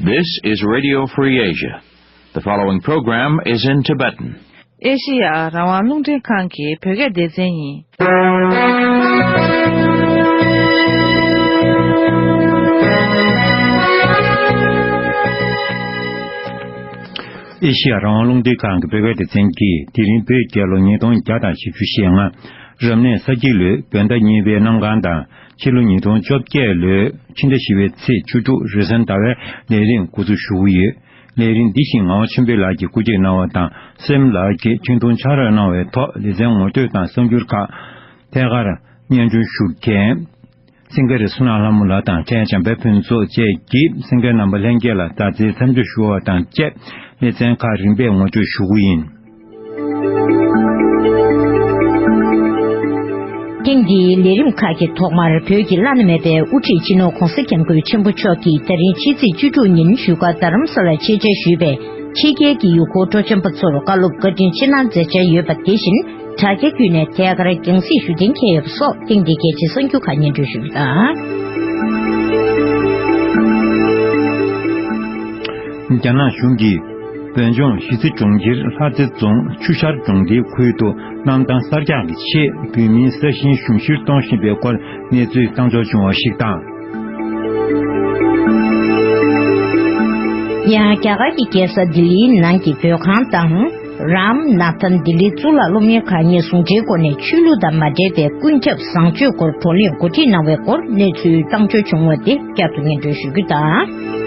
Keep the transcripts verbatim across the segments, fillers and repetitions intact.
This is Radio Free Asia. The following program is in Tibetan. ཨེ་ཤི་ཡ་རང་དབང་རླུང་འཕྲིན་ཁང་གི་བོད་སྐད་སྡེ་ཚན་ཡིན། ཨེ་ཤི་ཡ་རང་དབང་རླུང་འཕྲིན་ཁང་གི་བོད་སྐད་སྡེ་ཚན་གྱིས་དེ་རིང་བོད་རྒྱལ་ལོ་ཉིས་སྟོང་བརྒྱ་དང་བཞི་བཅུ་ཞེ་ལྔ། རབ་གནས་ས་ཁྱི་ལོའི་བོད་ཟླ་གཉིས་པའི་གནམ་གང་དང་། ཕྱི་ལོ་ཉིས་སྟོང་བཅོ་བརྒྱད་ལོའི་ཕྱི་ཟླ་བཞི་པའི་ཚེས་བཅུ་དྲུག་རེས་གཟའ་ཟླ་བའི་ལས་རིམ་འགོ་འཛུགས་ཞུ་གི་ཡོད། ལས་རིམ་འདི་བཞིན་ངག་དབང་ཆོས་འཕེལ་ལགས་ཀྱིས་སྐུ་འཁྱེད་གནང་བ་དང་། སེམས་ལགས་ཀྱིས་ཆིག་སྟོང་ཕྱག་རོགས་གནང་བའི་ཐོག་ལེ་ཚན་ངོ་སྤྲོད་དང་གསར་འགྱུར་ཁག་ཐད་ཀར་སྙན་སྒྲོན་ཞུ་མཁན། སེང་གེ་རི་བསོད་ནམས་ལྷ་མོ་ལགས་དང་། ཕྲན་བྱམས་པའི་ཕུན་ཚོགས་བཅས་ཀྱིས་སེང་གེ་རྣམ་པ་ལྷན་རྒྱས་ལ་དགའ་ཚལ་མཚམས་འཇོག་ཞུ་བ་དང་བཅས། ལེ་ཚན་ཁག་རིམ་པས་ངོ་སྤྲོད་ཞུ་གི་ཡིན། ཐེངས་འདིའི་ལས་རིམ་ཁག་གི་ཐོག་མར། བོད་ཀྱི་བླ་ན་མེད་པའི་དབུ་ཁྲིད་སྤྱི་ནོར་༧གོང་ས་༧སྐྱབས་མགོན་ཆེན་པོ་མཆོག་གིས་ད་རིང་ཕྱི་ཚེས་བཅུ་དྲུག་ཉིན་བཞུགས་སྒར་རྡ་རམ་ས་ལར་ཆེད་བཅར་ཞུས་པའི་ཕྱི་རྒྱལ་གྱི་ཡུལ་སྐོར་སྤྲོ་འཆམ་པ་ཚོར་བཀའ་སློབ་བཀའ་དྲིན་ཆེ་གནང་མཛད་འཆར་ཡོད་པ་དེ་བཞིན། དྲ་རྒྱ་བརྒྱུད་ནས་ཐད་ཀར་རྒྱང་སྲིང་ཞུ་གཏན་འཁེལ་ཡོད་པ་སོགས་ཐེངས་འདིའི་གལ་ཆེའི་གསར་འགྱུར་ཁག་སྙན་སྒྲོན་ཞུ་རྒྱུ་དང་། རྒྱ་ནག་གཞུང་གིས་བོད་ལྗོངས་གཞིས་རྩེ་གྲོང་ཁྱེར་ལྷ་རྩེ་རྫོང་ཆུ་ཤར་གྲོང་སྡེའི་ཁུལ་དུ་གནམ་ཐང་གསར་རྒྱག་གི་ཆེད་བོད་མིའི་ས་ཞིང་གཞུང་བཞེས་གཏོང་བཞིན་པའི་སྐོར་གནས་ཚུལ་བཏང་འབྱོར་བྱུང་བ་ཞིག་དང་། ཡང་རྒྱ་གར་གྱི་རྒྱལ་ས་ལྡི་ལིའི་ནང་གི་བོད་ཁང་དང་། རམ་ནཱ་ཐན་ལྡི་ལི་གཙུག་ལག་སློབ་གཉེར་ཁང་གཉིས་ཟུང་འབྲེལ་སྒོ་ནས་ཆོས་ལུགས་དང་མ་འབྲེལ་བའི་ཀུན་ཁྱབ་བཟང་སྤྱོད་སྐོར་བགྲོ་གླེང་གོ་སྒྲིག་གནང་བའི་སྐོར་གནས་ཚུལ་བཏང་འབྱོར་བྱུང་བ་དེ་བསྐྱར་དུ་སྙན་སྒྲོན་ཞུ་རྒྱུ་དང་།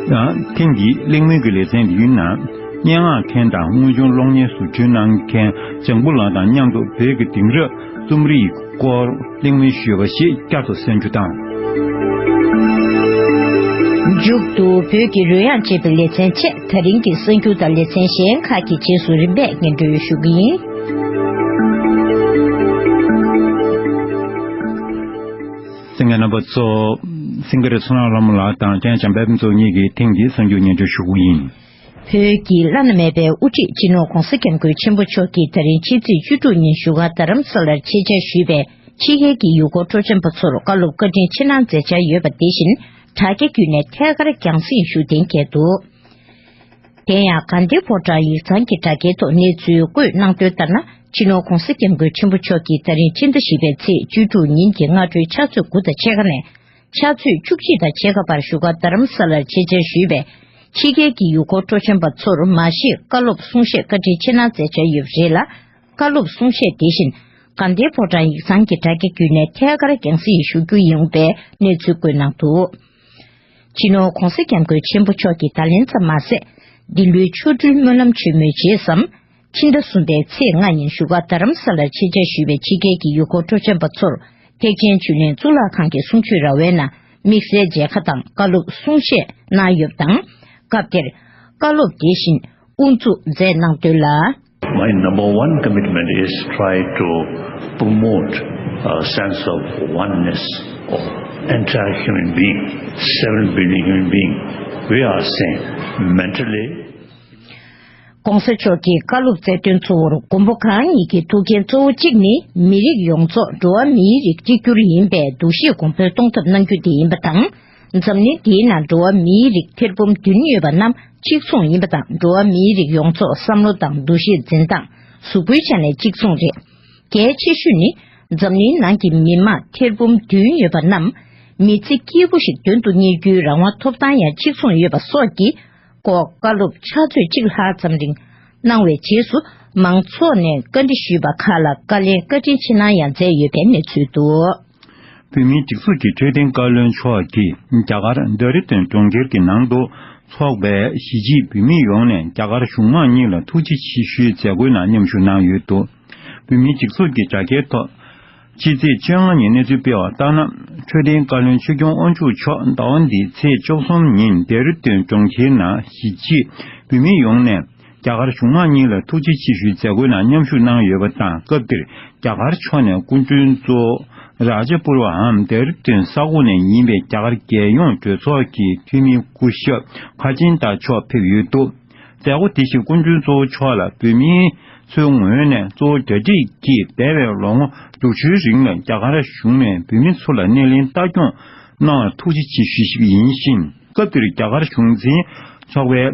ཡང་ཐེངས་འདིའི་གླེང་མོལ་གྱི་ལེ་ཚན་འདིའི་ནང་། སྙན་ངག་མཁན་དང་དངོས་བྱུང་གློག་བརྙན་བཟོ་སྐྲུན་གནང་མཁན་ལྗང་བུ་ལགས་དང་མཉམ་དུ་བོད་ཀྱི་དེང་རབས་རྩོམ་རིག་སྐོར་གླེང་མོལ་ཞུས་པ་ཞིག་བསྐྱར་དུ་གསན་རྒྱུ་དང་། མཇུག་ཏུ་བོད་ཀྱི་རོལ་དབྱངས་ཅེས་པའི་ལེ་ཚན་བཅས། ད་རིང་གི་གསར་འགྱུར་དང་ལེ་ཚན་གཞན་ཁག་གི་རྗེས་སུ་རིམ་པས་སྙན་སྒྲོན་ཞུ་གི་ཡིན། གསན་མཁན་རྣམ་པ་ཚོ། སེང་གེ་རི་བསོད་ནམས་ལྷ་མོ་ལགས་དང་ཕྲན་བྱམས་པའི་ཕུན་ཚོགས་གཉིས་ཀྱིས་ཐེངས་འདིའི་གསར་འགྱུར་སྙན་སྒྲོན་ཞུ་གི་ཡིན། བོད་ཀྱི་བླ་ན་མེད་པའི་དབུ་ཁྲིད་སྤྱི་ནོར་༧གོང་ས་༧སྐྱབས་མགོན་ཆེན་པོ་མཆོག་གིས་ད་རིང་ཕྱི་ཚེས་བཅུ་དྲུག་ཉིན་བཞུགས་སྒར་རྡ་རམ་ས་ལར་ཆེད་བཅར་ཞུས་པའི་ཕྱི་རྒྱལ་གྱི་ཡུལ་སྐོར་སྤྲོ་འཆམ་པ་ཚོར་བཀའ་སློབ་བཀའ་དྲིན་ཆེ་གནང་མཛད་འཆར་ཡོད་པ་དེ་བཞིན། དྲ་རྒྱ་བརྒྱུད་ནས་ཐད་ཀར་རྒྱང་སྲིང་ཞུ་གཏན་འཁེལ་འདུག་དེ་ཡང་དགའ་ལྡན་ཕོ་བྲང་ཡིག་ཚང་གི་དྲ་རྒྱའི་ཐོག་གནས་ཚུལ་བཀོད་གནང་དོན་ལྟར་ན། སྤྱི་ནོར་༧གོང་ས་༧སྐྱབས་མགོན་ཆེན་པོ་མཆོག་གིས་ད་རིང་ཕྱི་ཟླ་བཞི་པའི་ཚེས་བཅུ་དྲུག་ཉིན་གྱི་སྔ་དྲོའི་ཕྱག་ཚོད་དགུ་དང་ཕྱེད་ཀ་ནས། ཕྱག་ཚོད་བཅུ་གཅིག་དང་ཕྱེད་ཀ་བར་བཞུགས་སྒར་རྡ་རམ་ས་ལར་ཆེད་བཅར་ཞུས་པའི་ཕྱི་རྒྱལ་གྱི་ཡུལ་སྐོར་སྤྲོ་འཆམ་པ་ཚོར་མ་ཤེས་བཀའ་སློབ་གསུང་བཤད་བཀའ་དྲིན་ཆེ་གནང་མཛད་འཆར་ཡོད་པ་རེད་ལ། བཀའ་སློབ་གསུང་བཤད་དེ་བཞིན་དགའ་ལྡན་ཕོ་བྲང་ཡིག་ཚང་གི་དྲ་རྒྱ་བརྒྱུད་ནས་ཐད་ཀར་རྒྱང་སྲིང་ཞུ་རྒྱུ་ཡིན་པའི་གནས་ཚུལ་བཀོད་གནང་འདུག་སྤྱི་ནོར་༧གོང་ས་༧སྐྱབས་མགོན་ཆེན་པོ་མཆོག་གིས་ད་ལན་ཙམ་མ་ཟད། འདི་ལོའི་ཆོ་འཕྲུལ་སྨོན་ལམ་ཆེན་མོའི་རྗེས་སམ། ཕྱི་ཟླ་གསུམ་པའི་ཚེས་ལྔ་ཉིན་བཞུགས་སྒར་རྡ་རམ་ས་ལར་ཆེད་བཅར་ཞུས་པའི་ཕྱི་རྒྱལ་གྱི་ཡུལ་སྐོར་སྤྲོ་འཆམ་པ་ཚོར། ཐེག་ཆེན་ཆོས་གླིང་གཙུག་ལག་ཁང་གི་གསུང་ཆོས་ར་བའི་ནང་དམིགས་བསལ་མཇལ་ཁ་དང་བཀའ་སློབ་གསུང་བཤད་གནང་ཡོད་པ་དང་། སྐབས་དེར་བཀའ་སློབ་དེ་བཞིན་དབུ་འཛུགས་མཛད་གནང་དོན་ལ། My number one commitment is try to promote a sense of oneness of entire human being, seven billion human being. We are same mentally, ༧གོང་ས་མཆོག་གིས་བཀའ་སློབ་སྩལ་དོན་གཙོ་བོར་མགོན་པོ་གང་ཉིད་ཀྱི་ཐུགས་འགན་གཙོ་བོ་གཅིག་ནི་མི་རིགས་ཡོངས་རྫོགས་འགྲོ་བ་མིའི་རིགས་གཅིག་གྱུར་ཡིན་པའི་འདུ་ཤེས་གོང་འཕེལ་གཏོང་ཐབས་གནང་རྒྱུ་དེ་ཡིན་པ་དང་། འཛམ་གླིང་འདིའི་ནང་འགྲོ་བ་མིའི་རིགས་ཐེར་འབུམ་བདུན་ཡོད་པ་རྣམས་གཅིག་མཚུངས་ཡིན་པ་དང་། འགྲོ་བ་མིའི་རིགས་ཡོངས་རྫོགས་བསམ་བློ་དང་འདུ་ཤེས་འཛིན་སྟངས། གཟུགས་པོའི་ཆ་ནས་གཅིག་མཚུངས་རེད། གལ་ཆེ་ཤོས་ནི། འཛམ་གླིང་ནང་གི་མི་དམངས་ཐེར་འབུམ་བདུན་ཡོད་པ་རྣམས། མི་ཚེ་སྐྱིད་པོ་ཞིག་མདུན་དུ་གཉེར་རྒྱུའི་རང་དབང་ཐོབ་ཐང་ཡང་གཅིག་མཚུངས་ཡོད་པ་སོགས་ཀྱི་སྐོར་བཀའ་སློབ་ཕྱག་ཚོད་གཅིག་ལྷག་ཙམ་རིང་གནང་བའི་རྗེས་སུ། མང་ཚོགས་ནས་བཀའ་འདྲི་ཞུས་པ་ཁག་ལ་བཀའ་ལན་བཀའ་དྲིན་ཆེ་གནང་ཡང་མཛད་ཡོད་པའི་གནས་ཚུལ་འདུག་བོད་མིའི་སྒྲིག་འཛུགས་ཀྱི་འཕྲོད་བསྟེན་བཀའ་བློན་མཆོག་གིས་རྒྱ་གར་ཌེ་རི་ཏུན་གྲོང་ཁྱེར་གྱི་ནང་དུ་འཚོགས་པའི་གཞིས་བྱེས་བོད་མིའི་ཡོངས་ནས་རྒྱ་གར་གཞུང་མང་གཉིས་ལ་ཐུགས་རྗེ་ཆེ་ཞུའི་མཛད་སྒོའི་ནང་མཉམ་ཞུགས་གནང་ཡོད་འདུག་བོད་མིའི་སྒྲིག་འཛུགས་ཀྱི་དྲ་རྒྱའི་ཐོག་ཕྱི་ཚེས་བཅོ་ལྔ་ཉིན་གནས་ཚུལ་སྤེལ་བ་ལྟར་ན། འཕྲོད་བསྟེན་བཀའ་བློན་ཆོས་སྐྱོང་དབང་ཕྱུག་མཆོག་ཟླ་བ་འདིའི་ཚེས་བཅུ་གསུམ་ཉིན་ཌེ་རི་ཏུན་གྲོང་ཁྱེར་ནང་གཞིས་བྱེས་བོད་མིའི་ཡོངས་ནས་རྒྱ་གར་གཞུང་མང་གཉིས་ལ་ཐུགས་རྗེ་ཆེ་ཞུའི་མཛད་སྒོའི་ནང་མཉམ་ཞུགས་གནང་ཡོད་པ་དང་། སྐབས་དེར་རྒྱ་གར་ཕྱོགས་ནས་སྐུ་མགྲོན་གཙོ་བོ་རཱ་ཇ་པུར་བའམ་ཌེ་རི་ཏུན་ས་ཁོངས་ནས་ཡིན་པའི་རྒྱ་གར་རྒྱལ་ཡོངས་གྲོས་ཚོགས་ཀྱི་འཐུས་མི་སྐུ་ཞབས་ཁ་ཅིན་ཏཱ་མཆོག་ཕེབས་ཡོད་འདུག་མཛད་སྒོ་དེ་བཞིན་སྐུ་མགྲོན་གཙོ་བོ་མཆོག་ལ་བོད་མི་ཚོའི་ངོས་ནས་གཙོ་བོ་གྲ་སྒྲིག་གིས་འདས་པའི་ལོ་ངོ་དྲུག་ཅུའི་རིང་ལ་རྒྱ་གར་གཞུང་ནས་བོད་མི་ཚོ་ལ་སྣེ་ལེན་ལྟ་སྐྱོང་ གནང་བར་ཐུགས་རྗེ་ཆེ་ཞུ་ཞུ་ཡིན་ཞིང་། སྐབས་དེར་རྒྱ་གར་གཞུང་འཛིན་ཚོགས་པའི་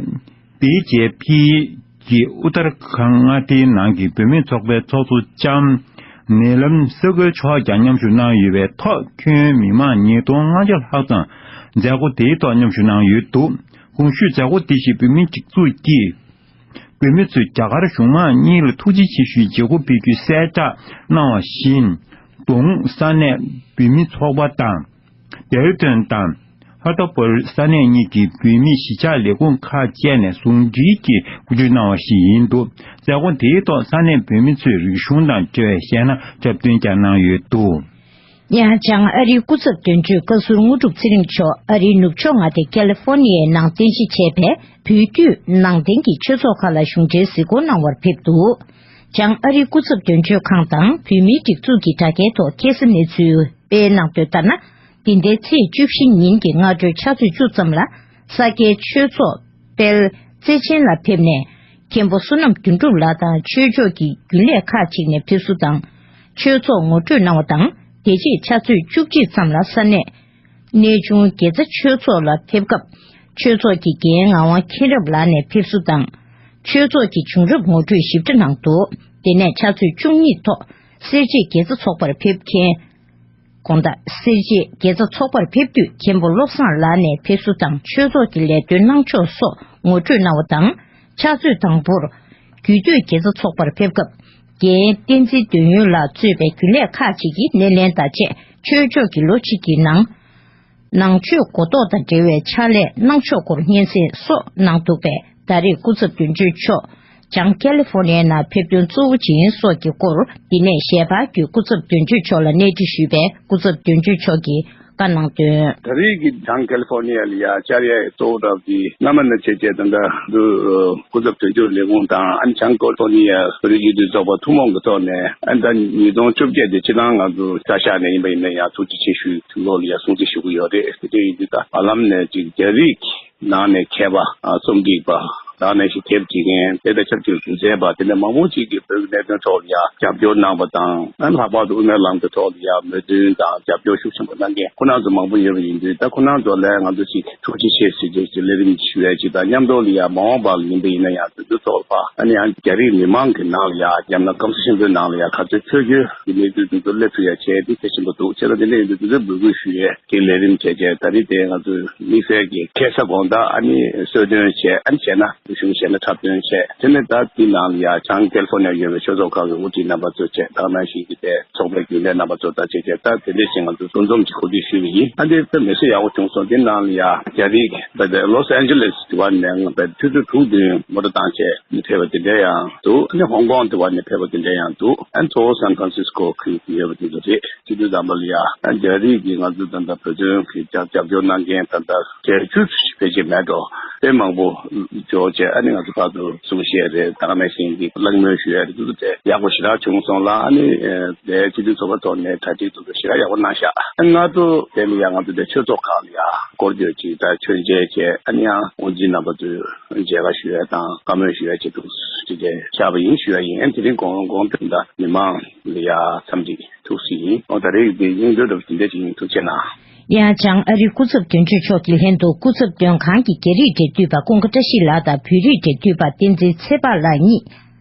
བི་ཇེ་པི་གི་ཨུ་ཏར་ཁང་མངའ་སྡེའི་ནང་གི་བོད་མི་ཚོགས་པའི་ཚོགས་གཙོ་ལྕམ་ནེ་ལམ་ས་ཀོ་མཆོག་ཀྱང་མཉམ་ཞུགས་གནང་ཡོད་པའི་ཐོག་ཁྱོན་མི་མང་ཉིས་སྟོང་ལྔ་བརྒྱ་ལྷག་ཙམ་མཛད་སྒོ་དེའི་ཐོག་མཉམ་ཞུགས་གནང་ཡོད་འདུག་གོང་ཞུས་མཛད་སྒོ་དེ་བཞིན་བོད་མིའི་སྒྲིག་འཛུགས་ཀྱིས་བོད་མི་ཚོས་རྒྱ་གར་གཞུང་མང་གཉིས་ལ་ཐུགས་རྗེ་ཆེ་ཞུའི་བརྗེ་སྒོ་ཕུལ་རྒྱུའི་གསལ་བསྒྲགས་གནང་བ་བཞིན། གདོང་ས་གནས་བོད་མི་ཚོགས་པ་དང་། ཌེ་རི་ཏོན་དང་ཧ་ཏོ་པོལ་ས་གནས་གཉིས་ཀྱི་བོད་མིའི་གཞིས་ཆགས་ལས་ཁུངས་ཁག་བཅས་ནས་ཟུང་འབྲེལ་གྱིས་གོ་སྒྲིག་གནང་བ་ཞིག་ཡིན་འདུག་མཛད་སྒོ་དེའི་ཐོག་ས་གནས་བོད་མི་ཚོས་རིག་གཞུང་དང་འབྲེལ་བའི་གཞས་སྣ་འཁྲབ་སྟོན་ཀྱང་གནང་ཡོད་འདུག་ཡང་བྱང་ཨ་རིའི་སྐུ་ཚབ་དོན་གཅོད་བཀའ་ཟུར་དངོས་གྲུབ་ཚེ་རིང་མཆོག་ཨ་རིའི་ནུབ་ཕྱོགས་མངའ་སྡེ་ཀ་ལི་ཧྥོ་ནི་ཡའི་ནང་རྟེན་གཞི་བྱས་པའི་བོད་བརྒྱུད་ནང་བསྟན་གྱི་ཆོས་ཚོགས་ཁག་ལ་གཞུང་འབྲེལ་གཟིགས་སྐོར་གནང་བར་ཕེབས་འདུག་བྱང་ཨ་རིའི་སྐུ་ཚབ་དོན་གཅོད་ཁང་དང་བོད་མིའི་སྒྲིག་འཛུགས་ཀྱི་དྲ་རྒྱའི་ཐོག་ཁ་སང་གནས་ཚུལ་སྤེལ་གནང་དོན་ལྟར་ན། འདི་ཟླའི་ཚེས་བཅུ་བཞི་ཉིན་གྱི་སྔ་དྲོའི་ཕྱག་ཚོད་བཅུ་ཙམ་ལ་ས་སྐྱའི་ཆོས་ཚོགས་དཔལ་བརྩེ་ཆེན་ལ་ཕེབས་ནས། མཁན་པོ་བསོད་ནམས་དོན་གྲུབ་ལགས་དང་ཆོས་ཕྱོགས་ཀྱི་རྒྱུན་ལས་ཁག་ཅིག་ནས་ཕེབས་བསུ་དང་། ཆོས་ཚོགས་ངོ་སྤྲོད་གནང་བ་དང་། དེ་རྗེས་ཕྱག་ཚོད་བཅུ་གཅིག་ཙམ་ལ་ས་གནས་གནས་ཆུང་དགེ་རྩ་ཆོས་ཚོགས་ལ་ཕེབས་སྐབས། ཆོས་ཚོགས་ཀྱི་རྒན་ངག་དབང་མཁྱེན་རབ་ལགས་ནས་ཕེབས་བསུ་དང་། ཆོས་ཚོགས་ཀྱི་བྱུང་རབས་ངོ་སྤྲོད་ཞིབ་ཕྲ་གནང་འདུག་དེ་ནས་ཕྱག་ཚོད་བཅུ་གཉིས་ཐོག་སེར་བྱེས་དགེ་རྩ་ཚོགས་པར་ཕེབས་མཁན། དགོང་དག་སེར་བྱེས་དགེ་རྩ་ཚོགས་པར་ཕེབས་དུས་མཁན་པོ་བློ་བཟང་ལགས་ནས་ཕེབས་བསུ་དང་ཆོས་ཚོགས་ཀྱི་ལས་དོན་གནང་ཕྱོགས་སོགས་ངོ་སྤྲོད་གནང་བ་དང་། ཕྱག་ཚོད་དང་པོར། རྒྱུད་སྟོད་དགེ་རྩ་ཚོགས་པར་ཕེབས་སྐབས། རྒན་བསྟན་འཛིན་དོན་ཡོད་ལགས་གཙོས་པའི་རྒྱུན་ལས་ཁག་ཅིག་གིས་སྣེ་ལེན་དང་བཅས་ཆོས་ཕྱོགས་ཀྱི་ལོ་གཅིག་གི་ནང་། ནང་ཆོས་གོ་རྟོགས་དང་འབྲེལ་བའི་ཕྱག་ལས་གནང་ཕྱོགས་སྐོར་སྙན་སེང་སོགས་གནང་འདུག་པས། ད་རེས་སྐུ་ཚབ་དོན་གཅོད་མཆོག་བྱང་ཀ་ལི་ཧྥོ་ནི་ཡའི་ནང་ཕེབས་དོན་གཙོ་བོ་ཇི་ཡིན་སོགས་ཀྱི་སྐོར། འདི་ནས་ཞལ་པར་བརྒྱུད་སྐུ་ཚབ་དོན་གཅོད་མཆོག་ལ་གནས་འདྲི་ཞུས་པས། སྐུ་ཚབ་དོན་གཅོད་མཆོག་གིས་བཀའ་གནང་དོན། ད་རེས་ཀྱི་བྱང་ཀ་ལི་ཧྥོ་ནི་ཡ་ལ་ཡ་བཅར་ཡ་གཙོ་བོ་རབ་ཀྱི་སྔ་མ་ནས་བྱས་རྗེས་ད་ལྟ་འདི་སྐུ་ཚབ་དོན་གཅོད་ལས་ཁུངས་དང་། ཨ་ནི་བྱང་ཀ་ལི་ཧྥོ་ནི་ཡ་བོད་རིགས་སྤྱི་མཐུན་ཚོགས་པ་ཐུན་མོང་གི་ཐོག་ནས། ཨ་ནི་ད་ཉིས་སྟོང་བཅོ་བརྒྱད་དེ་སྤྱི་བཏང་ང་ཚོ་བཀའ་ཤག་ནས་ཡིན་པ་ཡིན་ན་ཡང་ཐུགས་རྗེ་ཆེ་ཞུ་ཐུགས་ལོ་ལ་ཡ་སྲུང་བརྩི་ཞུ་གི་ཡོད་རེད། དེ་འདྲ་ཡིན་དུས་ད་བར་ལམ་ནས་ཅིག་རྒྱ་རིགས་ནང་ནས་མཁས་པ། ཨ། རྩོམ་སྒྲིག་པ། དེ་ནང་བཞིན་དེབ་བྲིས་མཁན། དེ་དང་ཆབས་ཅིག་སྒྱུ་རྩལ་པ། དེ་ནས་མང་པོ་ཅིག་གིས་བོད་ཀྱི་གནད་དོན་ཐོག་ལ་ཡ་རྒྱབ་སྐྱོར་གནང་བ་དང་། ཨ་ནི་ལྷག་པར་དུ་དབུ་མའི་ལམ་གྱི་ཐོག་ལ་ཡ་མོས་མཐུན་དང་རྒྱབ་སྐྱོར་ཤུགས་ཆེན་པོ་གནང་མཁན་ཁོང་རྣམ་ཚོ་མང་པོ་ཡོད་པ་ཡིན་དུས། ད་ཁོང་རྣམ་ཚོ་ལ་ང་ཚོ་ཅིག་ཐུགས་རྗེ་ཆེ་ཟེར་རྒྱུ་ཅིག་ལས་རིམ་ཞུ་ཡ་ཅིག་དང་མཉམ་དུ་ལ་ཡ་མ་འོངས་པ་ལ་ཡིན་པ་ཡིན་ན་ཡང་དེ་ཚོ་ཚོགས་པ། ཨ་ནི་ཡང་རྒྱ་རིགས་མི་མང་གི་ནང་ལ་ཡ། ཡང་ན་ཀམ་ས་ཆེན་པོའི་ནང་ལ་ཡ་ག་ཚོད་ཆོས་བརྒྱུད་ཀྱི་གནས་ཚུལ་དེ་ཚོ་སླེབས་ཐུབ་ཡ་བྱས་དེ་གལ་ཆེན་པོ་འདུག་བྱས་ཙང་དེ་འདྲ་ཡིན་དུས་དེ་ཚོ་འབོད་སྐུལ་ཞུ་ཡས་ཀྱི་ལས་རིམ་བྱས་རྗེས། ད་རེས་དེ་ང་ཚོས་དམིགས་བསལ་གྱི་ཁ་སང་དགོང་དག་ཨ་ནི་གསོལ་སྟོན་བྱས། ཨ་ནི་བྱས་ན་གཞུང་བྱས་ན་འཁྲབ་སྟོན་བྱས། དེ་ནས་ད་འདི་ནང་ལ་ཡ་བྱང་ཀ་ལི་ཧྥོ་ནི་ཡ་ཡོད་པའི་ཆོས་ཚོགས་ཁག་གི་དབུ་ཁྲིད་རྣམ་པ་ཚོ་བྱས། ད་ནང་བཞིན་གྱི་དེ་ཚོགས་པའི་རྒྱུན་ལས་རྣམ་པ་ཚོ་དང་བཅས་བྱས། ད་དེ་འདྲ་ཞིག་ང་ཚོས་འདུ་འཛོམས་ཀྱི་གོ་སྒྲིག་ཞུས་པ་ཡིན། ཨ་འདི་དཔེ་མི་སྲིད་ཡག་པོ་བྱུང་སོང་། འདི་ནང་ལ་ཡ་རྒྱ་རིགས་ད་ལྟ་ལོས་ཨན་ཇེ་ལེས་དེ་བ་ནས་ང་ཕེབས། ཆུ་ཚོད་དྲུག་བདུན་མོ་ཊ་བཏང་བྱས་ནས་ཕེབས་པ་དེ་འདྲ་ཡང་འདུག་ཨ་ནི་ཧོང་ཀོང་དེ་བ་ནས་ཕེབས་པ་དེ་འདྲ་ཡང་འདུག་ཨ་ནི་གཙོ་བོ་སན་ཧྥ་རན་སིས་ཀོ་ཁུལ་ཡོད་པ་དེ་ཚོ་རེད། སྤྱི་འཐུས་དམ་པ་ལ་ཡ། ཨ་རྒྱ་རིགས་ཀྱི་ང་ཚོ་ད་ལྟ་བོད་དོན་གྱི་རྒྱབ་རྒྱབ་སྐྱོར་གནང་མཁན་ད་ལྟ་བརྒྱད་ཅུ་ཕལ་ཆེར་མེད་འགྲོ། དཔེ་མང་པོ་འབྱོར་བྱས། ཨ་ནི་ང་ཚོ་ཕར་ཚུར་གསུང་བཤད་རེད། ད་ག་ནང་བཞིན་གྱི་གླེང་མོལ་ཞུ་ཡ་རེད། དེ་ཚོ་དེ་ཡག་པོ་ཞེ་དྲག་བྱུང་སོང་ལ། ཨ་ནི་དེ་སྤྱི་འཐུས་ཚོགས་པ་ཐོག་ནས་གྲ་སྒྲིག་དེ་ཚོ་ཞེ་དྲག་ཡག་པོ་གནང་ཤག་ཨ་ང་ཚོ་དེ་ལ་ཡ་ང་ཚོ་དེ་ཆོས་ཚོགས་ཁག་ལ་ཡ་སྐོར་སྐྱོད་ཅིག་དང་མཆོད་མཇལ་བྱས། ཨ་ནི་ཡང་དབུ་འཛིན་རྣམ་པ་ཚོས་མཇལ་ཁ་ཞུ་ཡ་དང་བཀའ་མོལ་ཞུ་ཡ་བྱེད་ཐུབ་ཅིག་དེ་བཞག་པ་ཡིན་ཞུ་ཡ་ཡིན། ཨ་ནི་དེ་རིང་གོང་གོང་དུ་ད་མི་མང་ལ་ཡ་འཚམས་འདྲི་ཐུགས་སུ་ཡིན། ཨོ་ད་རེས་ཀྱི་སྙིང་དོན་རབ་དེ་འདྲ་ཅིག་ཡིན། ཐུགས་རྗེ་གནང་། ཡང་བྱང་ཨ་རིའི་སྐུ་ཚབ་དོན་གཅོད་མཆོག་གི་ལྷན་དུ་སྐུ་ཚབ་དོན་ཁང་གི་རྒྱ་རིགས་འབྲེལ་མཐུད་པ་ཀུན་དགའ་བཀྲ་ཤིས་ལགས་དང་བོད་རིགས་འབྲེལ་མཐུད་པ་བསྟན་འཛིན་ཚེ་དཔག་ལགས་གཉིས་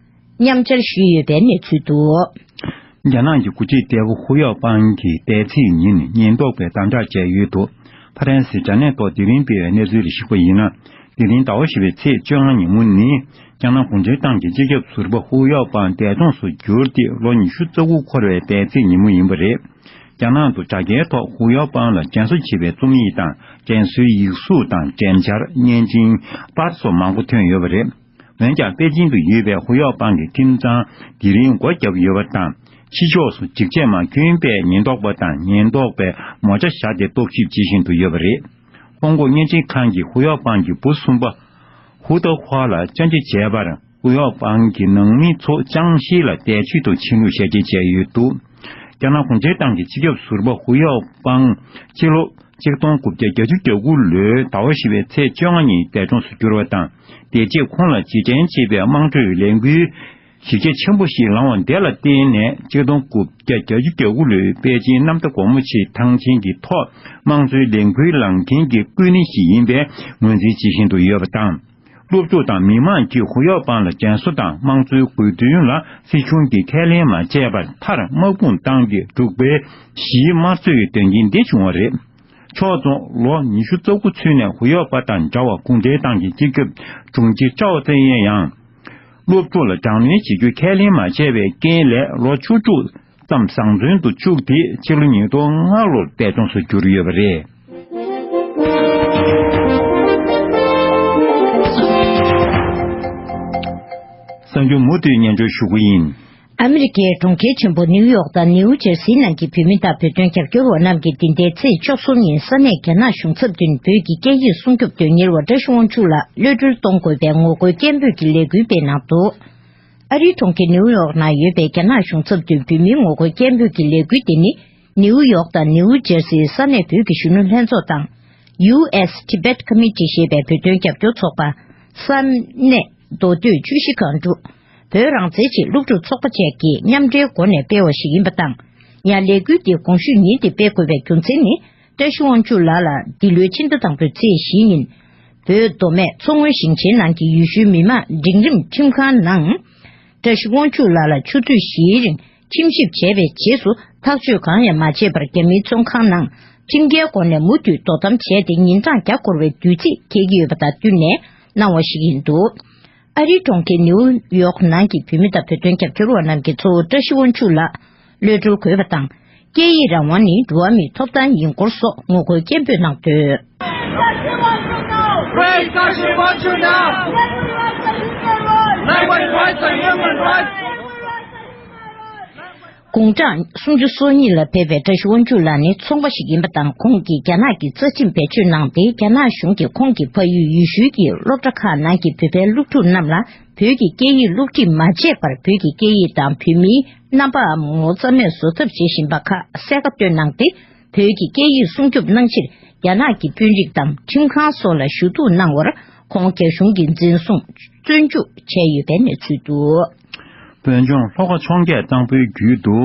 མཉམ་བཅར་ཞུས་ཡོད་པའི་གནས་ཚུལ་འདུག་རྒྱ་ནག་གི་འགོ་ཁྲིད་ལྟ་བུ་ཧུ་ཡོག་པང་གིས་འདས་ཚེས་ཉིན་ཉེན་རྟོག་པས་དམ་དྲག་བྱས་ཡོད་འདུག་ཕ་རན་སིའི་དྲ་གནས་ཐོག་དེ་རིང་སྤེལ་བའི་གནས་ཚུལ་ལ་གཞིགས་པ་ཡིན་ན། དེ་རིང་ཟླ་བ་བཞི་པའི་ཚེས་བཅོ་ལྔ་ཉིན་མོ་ནི། རྒྱ་ནག་གུང་ཁྲན་ཏང་གི་སྤྱི་ཁྱབ་ཟུར་པ་ཧུ་ཡོག་པང་འདས་གྲོངས་སུ་གྱུར་ཏེ་ལོ་ཉི་ཤུ་རྩ་དགུ་འཁོར་བའི་འདས་ཚེས་ཉིན་མོ་ཡིན་པ་རེད། རྒྱ་ནག་ཏུ་དྲ་རྒྱའི་ཐོག་ཧུ་ཡོག་པང་ལ་དྲན་གསོ་བྱེད་པའི་རྩོམ་ཡིག་དང་། དྲན་གསོའི་ཡིག་གཟུགས་དང་འགྲེམས་འཆར། བརྙན་འཕྲིན། པར་སོགས་མང་པོ་ཐོན་ཡོད་པ་རེད། འོན་ཀྱང་པེ་ཅིང་དུ་ཡོད་པའི་ཧུ་ཡོག་པང་གི་ཁྲིམས་ཁང་དེ་རིང་སྒོ་བརྒྱབ་ཡོད་པ་དང་། ཕྱི་ཕྱོགས་སུ་འཇིགས་བྱེད་མ་ཁྱོན་པས་ཉེན་རྟོག་པ་དང་ཉེན་རྟོག་པའི་མོ་ཊ་བཞག་སྟེ་རྟོག་ཞིབ་བྱེད་བཞིན་དུ་ཡོད་པ་རེད། ཧོང་ཀོང་བརྙན་འཕྲིན་ཁང་གིས་ཧུ་ཡོག་པང་གི་བུ་གསུམ་པ་ཧུ་ཏོ་ཧྭ་ལ་བཅར་འདྲི་བྱས་པར། ཧུ་ཡོག་པང་གི་ནང་མི་ཚོ་ཅང་ཤིས་ལ་བསྡད་ཆེད་དུ་ཕྱིན་ལུགས་ཞལ་བརྒྱད་བྱས་ཡོད་འདུག་རྒྱ་ནག་གུང་ཁྲན་ཏང་གི་སྤྱི་ཁྱབ་ཟུར་པ་ཧུ་ཡོག་པང་སྤྱི་ལོ་ཆིག་སྟོང་དགུ་བརྒྱ་བརྒྱད་ཅུ་གྱ་དགུ་ལོའི་ཟླ་བ་བཞི་པའི་ཚེས་བཅོ་ལྔ་ཉིན་འདས་གྲོངས་སུ་གྱུར་བ་དང་། དེ་རྗེས་ཁོང་ལ་རྗེས་དྲན་བྱེད་པའི་དམངས་ཁྲོད་ལས་འགུལ་ གཞི་རྒྱ་ཆེན་པོ་ཞིག་ལངས་པ་དེ་ལ་བརྟེན་ནས་ཆིག་སྟོང་དགུ་བརྒྱ་གྱ་དགུ་ལོའི་པེ་ཅིན་གནམ་བདེ་སྒོ་མོ་ཆེའི་ཐང་ཆེན་གྱི་ཐོག་དམངས་གཙོའི་ལས་འགུལ་ལངས་མཁན་གྱི་སྐུད་སྣེ་ཞིག་ཡིན་པའི་ངོས་འཛིན་བྱེད་བཞིན་དུ་ཡོད་པ་དང་། སློབ་ཕྲུག་དང་མི་མང་གིས་ཧུ་ཡོག་པང་ལ་དྲན་གསོ་དང་དམངས་གཙོའི་དགོས་འདུན་ལ་སྲིད་གཞུང་གིས་ཁས་ལེན་མ་བྱས་པར་མཐར་དམག་དཔུང་བཏང་སྟེ་འབྲུག་པའི་གཞིས་དམར་གསོད་ཀྱི་དོན་རྐྱེན་འདི་བྱུང་བ་རེད། ཕྱོགས་མཚུངས་ལོ་ཉི་ཤུ་རྩ་དགུ་ཚུན་ནས་ཧུ་ཡོག་པ་དང་འདྲ་བར་གུང་ཁྲན་ཏང་གི་སྤྱི་ཁྱབ་དྲུང་ཆེ་ཀྲའོ་ཙེ་ཡན་ཡང་། སློབ་ཕྲུག་ལ་དྲག་གནོན་བྱེད་རྒྱུ་ཁས་ལེན་མ་བྱས་པའི་རྐྱེན་ལས་ལོ་བཅུ་དྲུག་ཙམ་བཟང་བཙོན་དུ་བཅུག་སྟེ་ཕྱི་ལོ་ཉིས་སྟོང་ལྔ་ལོར་འདས་གྲོངས་སུ་གྱུར་ཡོད་པ་རེད། གསར་འགྱུར་མུ་མཐུད་སྙན་སྒྲོན་ཞུ་གི་ཡིན། ཨ་མི་རི་ཀའི་གྲོང་ཁྱེར་ཆེན་པོ་ནིའུ་ཡོག་དང་ནིའུ་ཇར་སིའི་ནང་གི་བོད་མི་དང་བོད་དོན་རྒྱབ་སྐྱོར་བ་རྣམས་ཀྱིས་འདི་ཟླའི་ཚེས་བཅུ་གསུམ་ཉིན་ས་གནས་རྒྱ་ནག་གཞུང་ཚབ་མདུན་བོད་ཀྱི་སྐད་ཡིག་སྲུང་སྐྱོབ་དོན་གཉེར་བ་བཀྲ་ཤིས་དབང་ཕྱུག་ལགས་གློད་གྲོལ་གཏོང་དགོས་པའི་ངོ་རྒོལ་སྐད་འབོད་ཀྱི་ལས་འགུལ་སྤེལ་གནང་འདུག་ཨ་རིའི་གྲོང་ཁྱེར་ནིའུ་ཡོག་ནང་ཡོད་པའི་རྒྱ་ནག་གཞུང་ཚབ་མདུན་བོད་མིའི་ངོ་རྒོལ་སྐད་འབོད་ཀྱི་ལས་འགུལ་དེ་ནི། ནིའུ་ཡོག་དང་ནིའུ་ཇར་སིའི་ས་གནས་བོད་ཀྱི་གཞོན་ནུ་ལྷན་ཚོགས་དང་། ཡུ་ཨེས་Tibet Committee ཞེས་པའི་བོད་དོན་རྒྱབ་སྐྱོར་ཚོགས་པ། ས་གནས་མདོ་སྟོད་ཆུ་བཞི་སྒང་དྲུག་བོད་རང་བཙན་ཆེད་སློབ་ཕྲུག་ཚོགས་པ་བཅས་ཀྱིས་མཉམ་འབྲེལ་སྒོ་ནས་སྤེལ་བ་ཞིག་ཡིན་པ་དང་། ཡང་ལས་འགུལ་འདི་གོང་ཞུས་ཉིན་དེ་སྤེལ་དགོས་པའི་རྒྱུ་མཚན་ནི། བཀྲ་ཤིས་དབང་ཕྱུག་ལགས་ལ་འདི་ལོའི་ཕྱི་ཟླ་དང་པོའི་ཚེས་བཞི་ཉིན། བོད་མདོ་སྨད་མཚོ་སྔོན་ཞིང་ཆེན་ནང་གི་ཡུལ་ཤུལ་མི་དམངས་འབྲིང་རིམ་ཁྲིམས་ཁང་ནང་། བཀྲ་ཤིས་དབང་ཕྱུག་ལགས་ལ་ཆུ་ཚོད་བཞིའི་རིང་ཁྲིམས་ཞིབ་བྱས་པའི་རྗེས་སུ་ཐག་གཅོད་གང་ཡང་མ་བྱས་པར་རྒྱ་མིའི་བཙོན་ཁང་ནང་ཁྲིམས་འགལ་སྒོ་ནས་མུ་མཐུད་དོ་དམ་བྱས་ཏེ་ཉིན་གྲངས་བརྒྱ་འཁོར་བའི་དུས་ཚིགས་འཁེལ་གྱི་ཡོད་པ་དང་བསྟུན་ནས་གནང་བ་ཞིག་ཡིན་འདུག་ཨ་རིའི་གྲོང་ཁྱེར་ནིའུ་ཡོག་ནང་གི་བོད་མི་དང་བོད་དོན་རྒྱབ་སྐྱོར་བ་རྣམས་ཀྱིས་གཙོ་བོ་བཀྲ་ཤིས་དབང་ཕྱུག་ལགས་གློད་གྲོལ་དགོས་པ་དང་། སྐད་ཡིག་རང་དབང་ནི་འགྲོ་བ་མིའི་ཐོབ་ཐང་ཡིན་སྐོར་སོགས་ངོ་རྒོལ་སྐད་འབོད་གནང་འདུག Free Tashi Wanchu now! Language rights are human rights! དགུང་གྲངས་སུམ་ཅུ་སོ་གཉིས་ལ་ཕེབས་པའི་བཀྲ་ཤིས་དབང་ཕྱུག་ལགས་ནི་ཚོང་པ་ཞིག་ཡིན་པ་དང་། ཁོང་གིས་རྒྱ་ནག་གི་རྩ་ཁྲིམས་བེད་སྤྱོད་གནང་སྟེ། རྒྱ་ནག་གཞུང་གིས་ཁོང་གི་ཕ་ཡུལ་ཡུལ་ཤུལ་གྱི་སློབ་གྲྭ་ཁག་ནང་གི་བོད་པའི་སློབ་ཕྲུག་རྣམས་ལ་བོད་ཀྱི་སྐད་ཡིག་སློབ་ཁྲིད་མ་བྱས་པར། བོད་ཀྱི་སྐད་ཡིག་དང་བོད་མིའི་རྣམ་པའམ་ངོ་བོ་རྩ་མེད་བཟོ་ཐབས་བྱེད་བཞིན་པ་ཁག་གསལ་ཁ་བཏོན་གནང་སྟེ། བོད་ཀྱི་སྐད་ཡིག་སྲུང་སྐྱོབ་གནང་ཕྱིར། རྒྱ་ནག་གི་དཔོན་རིགས་དང་ཁྲིམས་ཁང་སོགས་ལ་ཞུ་གཏུག་གནང་བར། ཁོང་རྒྱ་གཞུང་གིས་འཛིན་བཟུང་བཙོན་འཇུག་བྱས་ཡོད་པའི་གནས་ཚུལ་འདུག་བོད་ལྗོངས་ལྷོ་ཁ་འཕྱོངས་རྒྱས་གཙང་པོའི་རྒྱུད་དུ་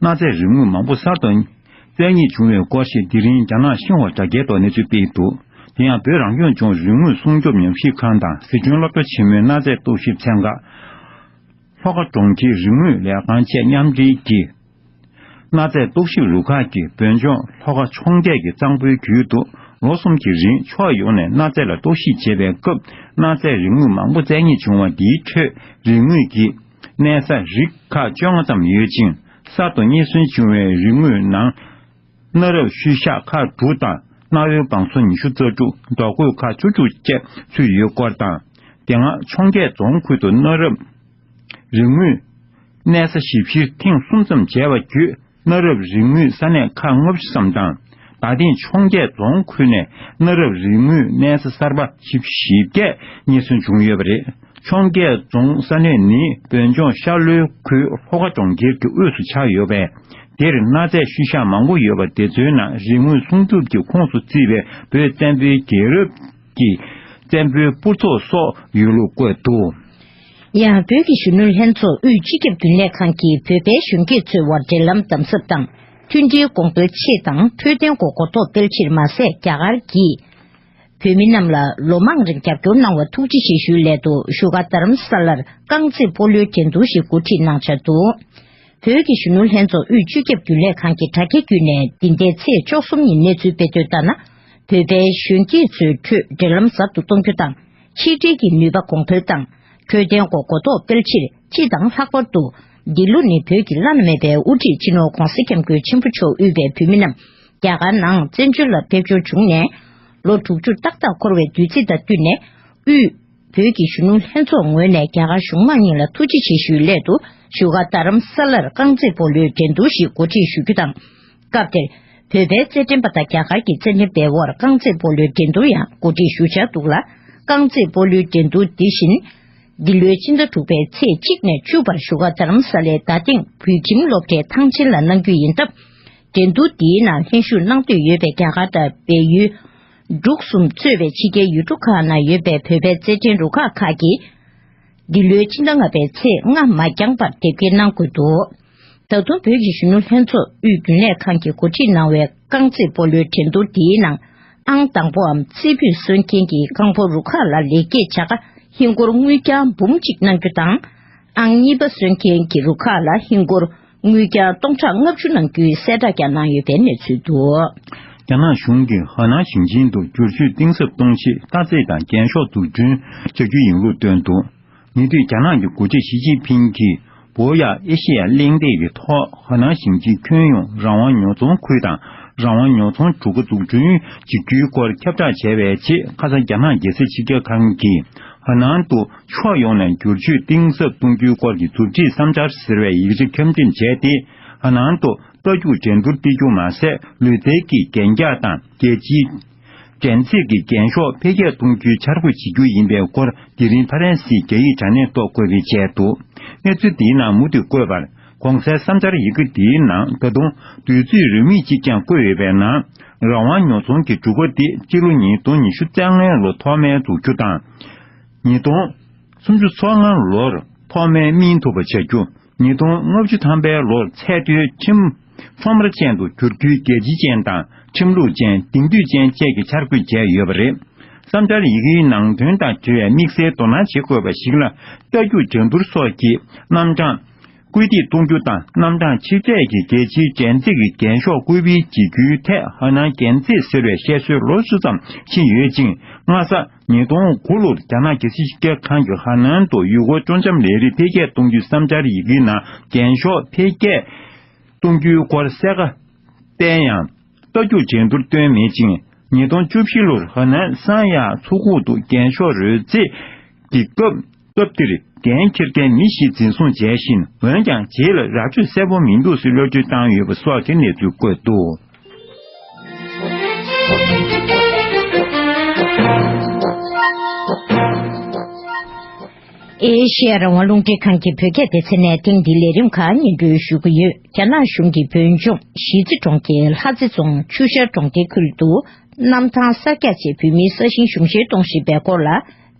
གནའ་རྫས་རིག་དངོས་མང་པོ་གསར་དུ་བཙལ་རྙེད་བྱུང་བའི་སྐོར་ཞིག་དེ་རིང་རྒྱ་ནག་ཤིན་ཧྭ་དྲ་རྒྱའི་ཐོག་གནས་ཚུལ་སྤེལ་འདུག་དེ་ཡང་བོད་རང་སྐྱོང་ལྗོངས་རིག་དངོས་སྲུང་སྐྱོབ་ཉམས་ཞིབ་ཁང་དང་སི་ཁྲོན་སློབ་གྲྭ་ཆེན་མོའི་གནའ་རྫས་རྟོག་ཞིབ་ཚན་ཁག་ལྷོ་ཁ་གྲོང་ཁྱེར་རིག་དངོས་ལས་ཁང་བཅས་མཉམ་འབྲེལ་གྱིས། གནའ་རྫས་རྟོག་ཞིབ་རུ་ཁག་གིས་བོད་ལྗོངས་ལྷོ་ཁ་འཕྱོངས་རྒྱས་ཀྱི་གཙང་པོའི་རྒྱུད་དུ་ལོ་གསུམ་གྱི་རིང་ཕྱོགས་ཡོངས་ནས་གནའ་རྫས་ལ་རྟོག་ཞིབ་བྱེད་པའི་སྐབས། གནའ་རྫས་རིག་དངོས་མང་པོ་བཙལ་རྙེད་བྱུང་བ་འདིའི་ཁྲོད་རིག་དངོས་ཀྱི་གནས་ས་རིགས་ཁག་བཅོ་ལྔ་ཙམ་ཡོད་ཅིང་། གསར་དུ་རྙེད་སོན་བྱུང་བའི་རིག་དངོས་ནང་། གནའ་རབས་ཤུལ་བཞག་ཁག་དྲུག་དང་གནའ་བོའི་བང་སོ་ཉི་ཤུ་རྩ་དྲུག་རྡོ་བརྐོས་ཁག་བཅུ་དྲུག་བཅས་ཚུད་ཡོད་སྐོར་དང་། དེ་སྔ་འཕྱོངས་རྒྱས་རྫོང་ཁུལ་དུ་གནའ་རབས་རིག་དངོས་གནས་ས་ཞིབ་བཤེར་ཐེངས་གསུམ་ཙམ་བྱས་པ་བརྒྱུད། གནའ་རབས་རིག་དངོས་ས་གནས་ཁག་ལྔ་བཅུ་ཙམ་དང་། ད་ཐེངས་འཕྱོངས་རྒྱས་རྫོང་ཁུལ་ནས་གནའ་རབས་རིག་དངོས་གནས་ས་གསར་པ་བཞི་བཅུ་ཞེ་བརྒྱད་རྙེད་སོན་བྱུང་ཡོད་པ་རེད། འཕྱོངས་རྒྱས་རྫོང་ས་གནས་ནི་བོད་ལྗོངས་ཤར་ལྷོའི་ཁུལ་ལྷོ་ཁ་གྲོང་ཁྱེར་གྱི་དབུས་སུ་ཆགས་ཡོད་པས། དེར་གནའ་རྫས་ཤུལ་བཞག་མང་པོ་ཡོད་པ་དེ་ཚོའི་ནང་རིག་དངོས་སྲུང་སྐྱོབ་ཀྱི་ཁོངས་སུ་བརྩིས་པའི་བོད་བཙན་པོའི་རྒྱལ་རབས་ཀྱི་བཙན་པོའི་སྤུར་ཚོགས་སོགས་ཡོད་ལུགས་བཀོད་འདུག་ཡང་བོད་ཀྱི་གཞོན་ནུ་ལྷན་ཚོགས་དབུས་སྤྱི་ཁྱབ་རྒྱུན་ལས་ཁང་གིས་བོད་པའི་གཞོན་སྐྱེས་ཚོའི་དབར་འབྲེལ་ལམ་དམ་ཟབ་དང་མཐུན་སྒྲིལ་གོང་འཕེལ་ཆེད་དང་འཕྲོད་བསྟེན་སྐོར་གོ་རྟོགས་སྤེལ་ཕྱིར་མ་ཟད། རྒྱ་གར་གྱིས་བོད་མི་རྣམས་ལ་ལོ་མང་རིང་རྒྱབ་སྐྱོར་གནང་བར་ཐུགས་རྗེ་ཆེ་ཞུའི་སླད་དུ། བཞུགས་སྒར་རྡ་རམ་ས་ལར་རྐང་རྩེད་སྤོ་ལོའི་འགྲན་བསྡུར་ཞིག་གོ་སྒྲིག་གནང་འཆར་འདུག་བོད་ཀྱི་གཞོན་ནུ་ལྷན་ཚོགས་དབུས་སྤྱི་ཁྱབ་རྒྱུན་ལས་ཁང་གི་དྲ་རྒྱ་བརྒྱུད་ནས་འདི་ཟླའི་ཚེས་བཅུ་གསུམ་ཉིན་གནས་ཚུལ་སྤེལ་དོན་ལྟར་ན། བོད་པའི་གཞོན་སྐྱེས་ཚོའི་ཁྲོད་འབྲེལ་ལམ་ཟབ་ཏུ་གཏོང་རྒྱུ་དང་། ཆིག་སྒྲིལ་གྱི་ནུས་པ་གོང་འཕེལ་དང་། འཕྲོད་བསྟེན་སྐོར་གོ་རྟོགས་སྤེལ་ཕྱིར། སྤྱི་དང་ལྷག་པར་དུ། འདི་ལོ་ནི་བོད་ཀྱི་བླ་ན་མེད་པའི་དབུ་ཁྲིད་སྤྱི་ནོར་༧གོང་ས་༧སྐྱབས་མགོན་ཆེན་པོ་མཆོག་དབུས་པའི་བོད་མི་རྣམས་རྒྱ་གར་ནང་བཙན་བྱོལ་ལ་ཕེབས་འབྱོར་བྱུང་ནས། ལོ་དྲུག་ཅུ་ཏག་ཏག་འཁོར་བའི་དུས་ཚིགས་དང་བསྟུན་ནས། དབུས་བོད་ཀྱི་གཞོན་ནུ་ལྷན་ཚོགས་ངོས་ནས་རྒྱ་གར་གཞུང་མང་གཉིས་ལ་ཐུགས་རྗེ་ཆེ་ཞུའི་སླད་དུ། བཞུགས་སྒར་རྡ་རམ་ས་ལར་རྐང་རྩེད་སྤོ་ལོའི་འགྲན་བསྡུར་ཞིག་གོ་སྒྲིག་ཞུ་རྒྱུ་དང་། སྐབས་དེར། བོད་པའི་རྩེད་འགྲན་པ་དང་རྒྱ་གར་གྱི་རྩེད་འགྲན་པའི་དབར་རྐང་རྩེད་སྤོ་ལོའི་འགྲན་བསྡུར་ཡང་གོ་སྒྲིག་ཞུ་འཆར་འདུག་ལ། རྐང་རྩེད་སྤོ་ལོའི་འགྲན་བསྡུར་འདི་བཞིན། འདི་ལོའི་ཕྱི་ཟླ་དྲུག་པའི་ཚེས་གཅིག་ནས་བཅུ་བར་བཞུགས་སྒར་རྡ་རམ་ས་ལའི་རྡ་སྟེང་བོད་ཁྱིམ་སློབ་གྲྭའི་ཐང་ཆེན་ལ་གནང་རྒྱུ་ཡིན་སྟབས། འགྲན་བསྡུར་འདིའི་ནང་ལྷན་ཞུགས་གནང་འདོད་ཡོད་པའི་རྒྱ་གར་དང་བལ་ཡུལ། འབྲུག་གསུམ་གཙོས་པའི་ཕྱི་རྒྱལ་ཡུལ་གྲུ་ཁག་ནང་ཡོད་པའི་བོད་པའི་རྩེད་འགྲན་རུ་ཁག་ཁག་གིས། འདི་ལོའི་ཕྱི་ཟླ་ལྔ་པའི་ཚེས་ལྔ་མ་འགྱངས་པར་དེབ་སྐྱེལ་གནང་དགོས་འདུག་ད་དུང་བོད་ཀྱི་གཞོན་ནུ་ལྷན་ཚོགས་དབུས་རྒྱུན་ལས་ཁང་གིས་འགོ་ཁྲིད་གནང་བའི་རྐང་རྩེད་སྤོ་ལོའི་འགྲན་བསྡུར་འདིའི་ནང་ཨང་དང་པོའམ་རྩེ་ཕུད་སོན་མཁན་གྱི་རྐང་སྤོལ་རུ་ཁག་ལ་ལེགས་སྐྱེས་བྱ་དགའ་ཧིན་སྒོར་དངུལ་རྐྱང་འབུམ་གཅིག་གནང་རྒྱུ་དང་། ཨང་གཉིས་པ་སོན་མཁན་གྱི་རུ་ཁག་ལ་ཧིན་སྒོར་དངུལ་རྐྱང་སྟོང་ཕྲག་ལྔ་བཅུ་གནང་རྒྱུའི་གསལ་བསྒྲགས་ཀྱང་གནང་ཡོད་པའི་གནས་ཚུལ་འདུག་རྒྱ་ནག་གཞུང་གིས་ཧ་ནན་ཞིང་ཆེན་དུ་བསྒྱུར་བཅོས་གཏིང་ཟབ་གཏོང་ཆེད་རྟ་རྩེད་དང་རྒྱན་ཤོག་འཛུགས་སྐྲུན་བྱ་རྒྱུ་ཡིན་ལུགས་བཏོན་འདུག་ཉེ་དུས་རྒྱ་ནག་གི་འགོ་ཁྲིད་ཞི་ཅིན་ཕིང་གིས་བོད་ཡ་ཨེ་ཤེ་ཡ་གླེང་སྟེགས་ཀྱི་ཐོག་ཧ་ནན་ཞིང་ཆེན་ཁྱོན་ཡོངས་རང་དབང་ཉོ་ཚོང་ཁུལ་དང་རང་དབང་ཉོ་ཚོང་གྲུ་ཁ་འཛུགས་སྐྲུན་བྱེད་རྒྱུའི་སྐོར་ཁྱབ་བསྒྲགས་བྱས་པའི་རྗེས། ཁ་སང་རྒྱ་ནག་རྒྱལ་སྲིད་སྤྱི་ཁྱབ་ཁང་གིས་ཧ་ནན་དུ་ཕྱོགས་ཡོངས་ནས་བསྒྱུར་བཅོས་གཏིང་ཟབ་གཏོང་རྒྱུའི་སྐོར་གྱི་མཛུབ་ཁྲིད་བསམ་འཆར་ཟེར་བའི་ཡིག་ཆ་ཁྱབ་འགྲེམས་བྱས་ཏེ། ཧ་ནན་དུ་རྟ་རྒྱུག་འགྲན་བསྡུར་སྤེལ་རྒྱུ་མ་ཟད། ལུས་རྩལ་གྱི་རྒྱན་རྒྱག་དང་རྒྱལ་སྤྱིའི་འགྲན་རྩོད་ཀྱི་རྒྱན་ཤོག་འཕེལ་རྒྱས་གཏོང་རྒྱུའི་འཆར་འགོད་བྱེད་རྒྱུ་ཡིན་པའི་སྐོར་དེ་རིང་ཕ་རན་སིའི་རྒྱ་ཡིག་དྲ་གནས་ཐོག་བཀོད་སྤེལ་བྱས་འདུག་གནས་ཚུལ་དེའི་ནང་མུ་མཐུད་བཀོད་པར། གོང་གསལ་བསམ་འཆར་ཡི་གེ་དེའི་ནང་ད་དུང་དུས་ཚོད་རེའུ་མིག་གཅིག་ཀྱང་བཀོད་ཡོད་པའི་ནང་། རང་དབང་ཉོ་ཚོང་གི་གྲུ་ཁ་དེ་སྤྱི་ལོ་ཉིས་སྟོང་ཉི་ཤུ་རྩ་ལྔའི་ལོ་ཐོག་མའི་འཛུགས་རྒྱུ་དང་། ཉིས་སྟོང་སུམ་ཅུ་སོ་ལྔ་ལོར་ཐོག་མའི་སྨིན་ཐུབ་པ་བྱ་རྒྱུ། ཉིས་སྟོང་ལྔ་བཅུ་ཐམ་པའི་ལོར་ཚད་མཐོའི་ཁྲིམས་ཚོགས་མི་ཅན་དུ་བསྒྱུར་རྒྱུའི་རྒྱལ་སྤྱི་ཅན་དང་ཁྲིམས་ལུགས་ཅན། དེང་དུས་ཅན་བཅས་ཀྱི་འཆར་འགོད་བྱས་ཡོད་པ་རེད། བསམ་འཆར་ཡི་གེའི་ནང་དོན་དང་འབྲེལ་བའི་དམིགས་བསལ་དོ་སྣང་བྱེད་དགོས་པ་ཞིག་ལ། རྟ་རྒྱུག་འགྲན་བསྡུར་སོགས་ཀྱི་རྣམ་གྲངས་སྐུལ་འདེད་གཏོང་རྒྱུ་དང་། རྣམ་གྲངས་ཆེ་ཚད་ཀྱི་རྒྱལ་སྤྱིའི་འགྲན་རྩོད་ཀྱི་རྒྱན་ཤོག་བཀོད་སྤེལ་བྱེད་རྒྱུའི་ཐད་ཧ་ནན་རྒྱན་རྩེད་ཟེར་བའི་བཤད་སྲོལ་ལོ་བཅུ་ཙམ་ཕྱིན་ཡོད་ཅིང་། སྔ་ས་ཉིས་སྟོང་དགུ་ལོར་རྒྱ་ནག་རྒྱལ་སྲིད་སྤྱི་ཁྱབ་ཁང་གིས་ཧ་ནན་དུ་ཡུལ་སྐོར་སྤྱོད་འཆམ་ལས་རིགས་འཕེལ་རྒྱས་གཏོང་རྒྱུའི་བསམ་འཆར་ཡི་གེའི་ནང་རྒྱན་ཤོག་འཕེལ་རྒྱས་གཏོང་རྒྱུའི་སྐོར་གསལ་ཁ་བསྟན་ཡང་། རྟ་རྒྱུག་འགྲན་བསྡུར་བཏོན་མེད་ཅིང་། ཉིས་སྟོང་བཅུ་བཞི་ལོར་ཧ་ནན་སན་ཡ་མཚོ་ཁུག་ཏུ་རྒྱན་ཤོག་རོལ་རྩེད་ཀྱི་སྐབས། སྐབས་དེར་འགན་འཁྱེར་མཁན་མི་བཞི་འཛིན་བཟུང་བྱས་ཤིང་། འོན་ཀྱང་རྗེས་ལ་ར་སྤྲོད་གསལ་པོ་མི་འདུག་ཟེར་གློད་བཀྲོལ་བཏང་ཡོད་པ་སོགས་ཀྱི་གནས་ཚུལ་བཀོད་འདུག་ཨེ་ཤེ་ཡ་རང་དབང་རླུང་འཕྲིན་ཁང་གི་བོད་སྐད་སྡེ་ཚན་ནས་ཐེངས་འདིའི་ལས་རིམ་ཁག་སྙན་སྒྲོན་ཞུ་གི་ཡོད། རྒྱ་ནག་གཞུང་གིས་བོད་ལྗོངས་གཞིས་རྩེ་གྲོང་ཁྱེར་ལྷ་རྩེ་རྫོང་ཆུ་ཤར་གྲོང་སྡེའི་ཁུལ་དུ་གནམ་ཐང་གསར་རྒྱག་ཆེད་བོད་མིའི་ས་ཞིང་གཞུང་བཞེས་གཏོང་བཞིན་པའི་སྐོར་ལ།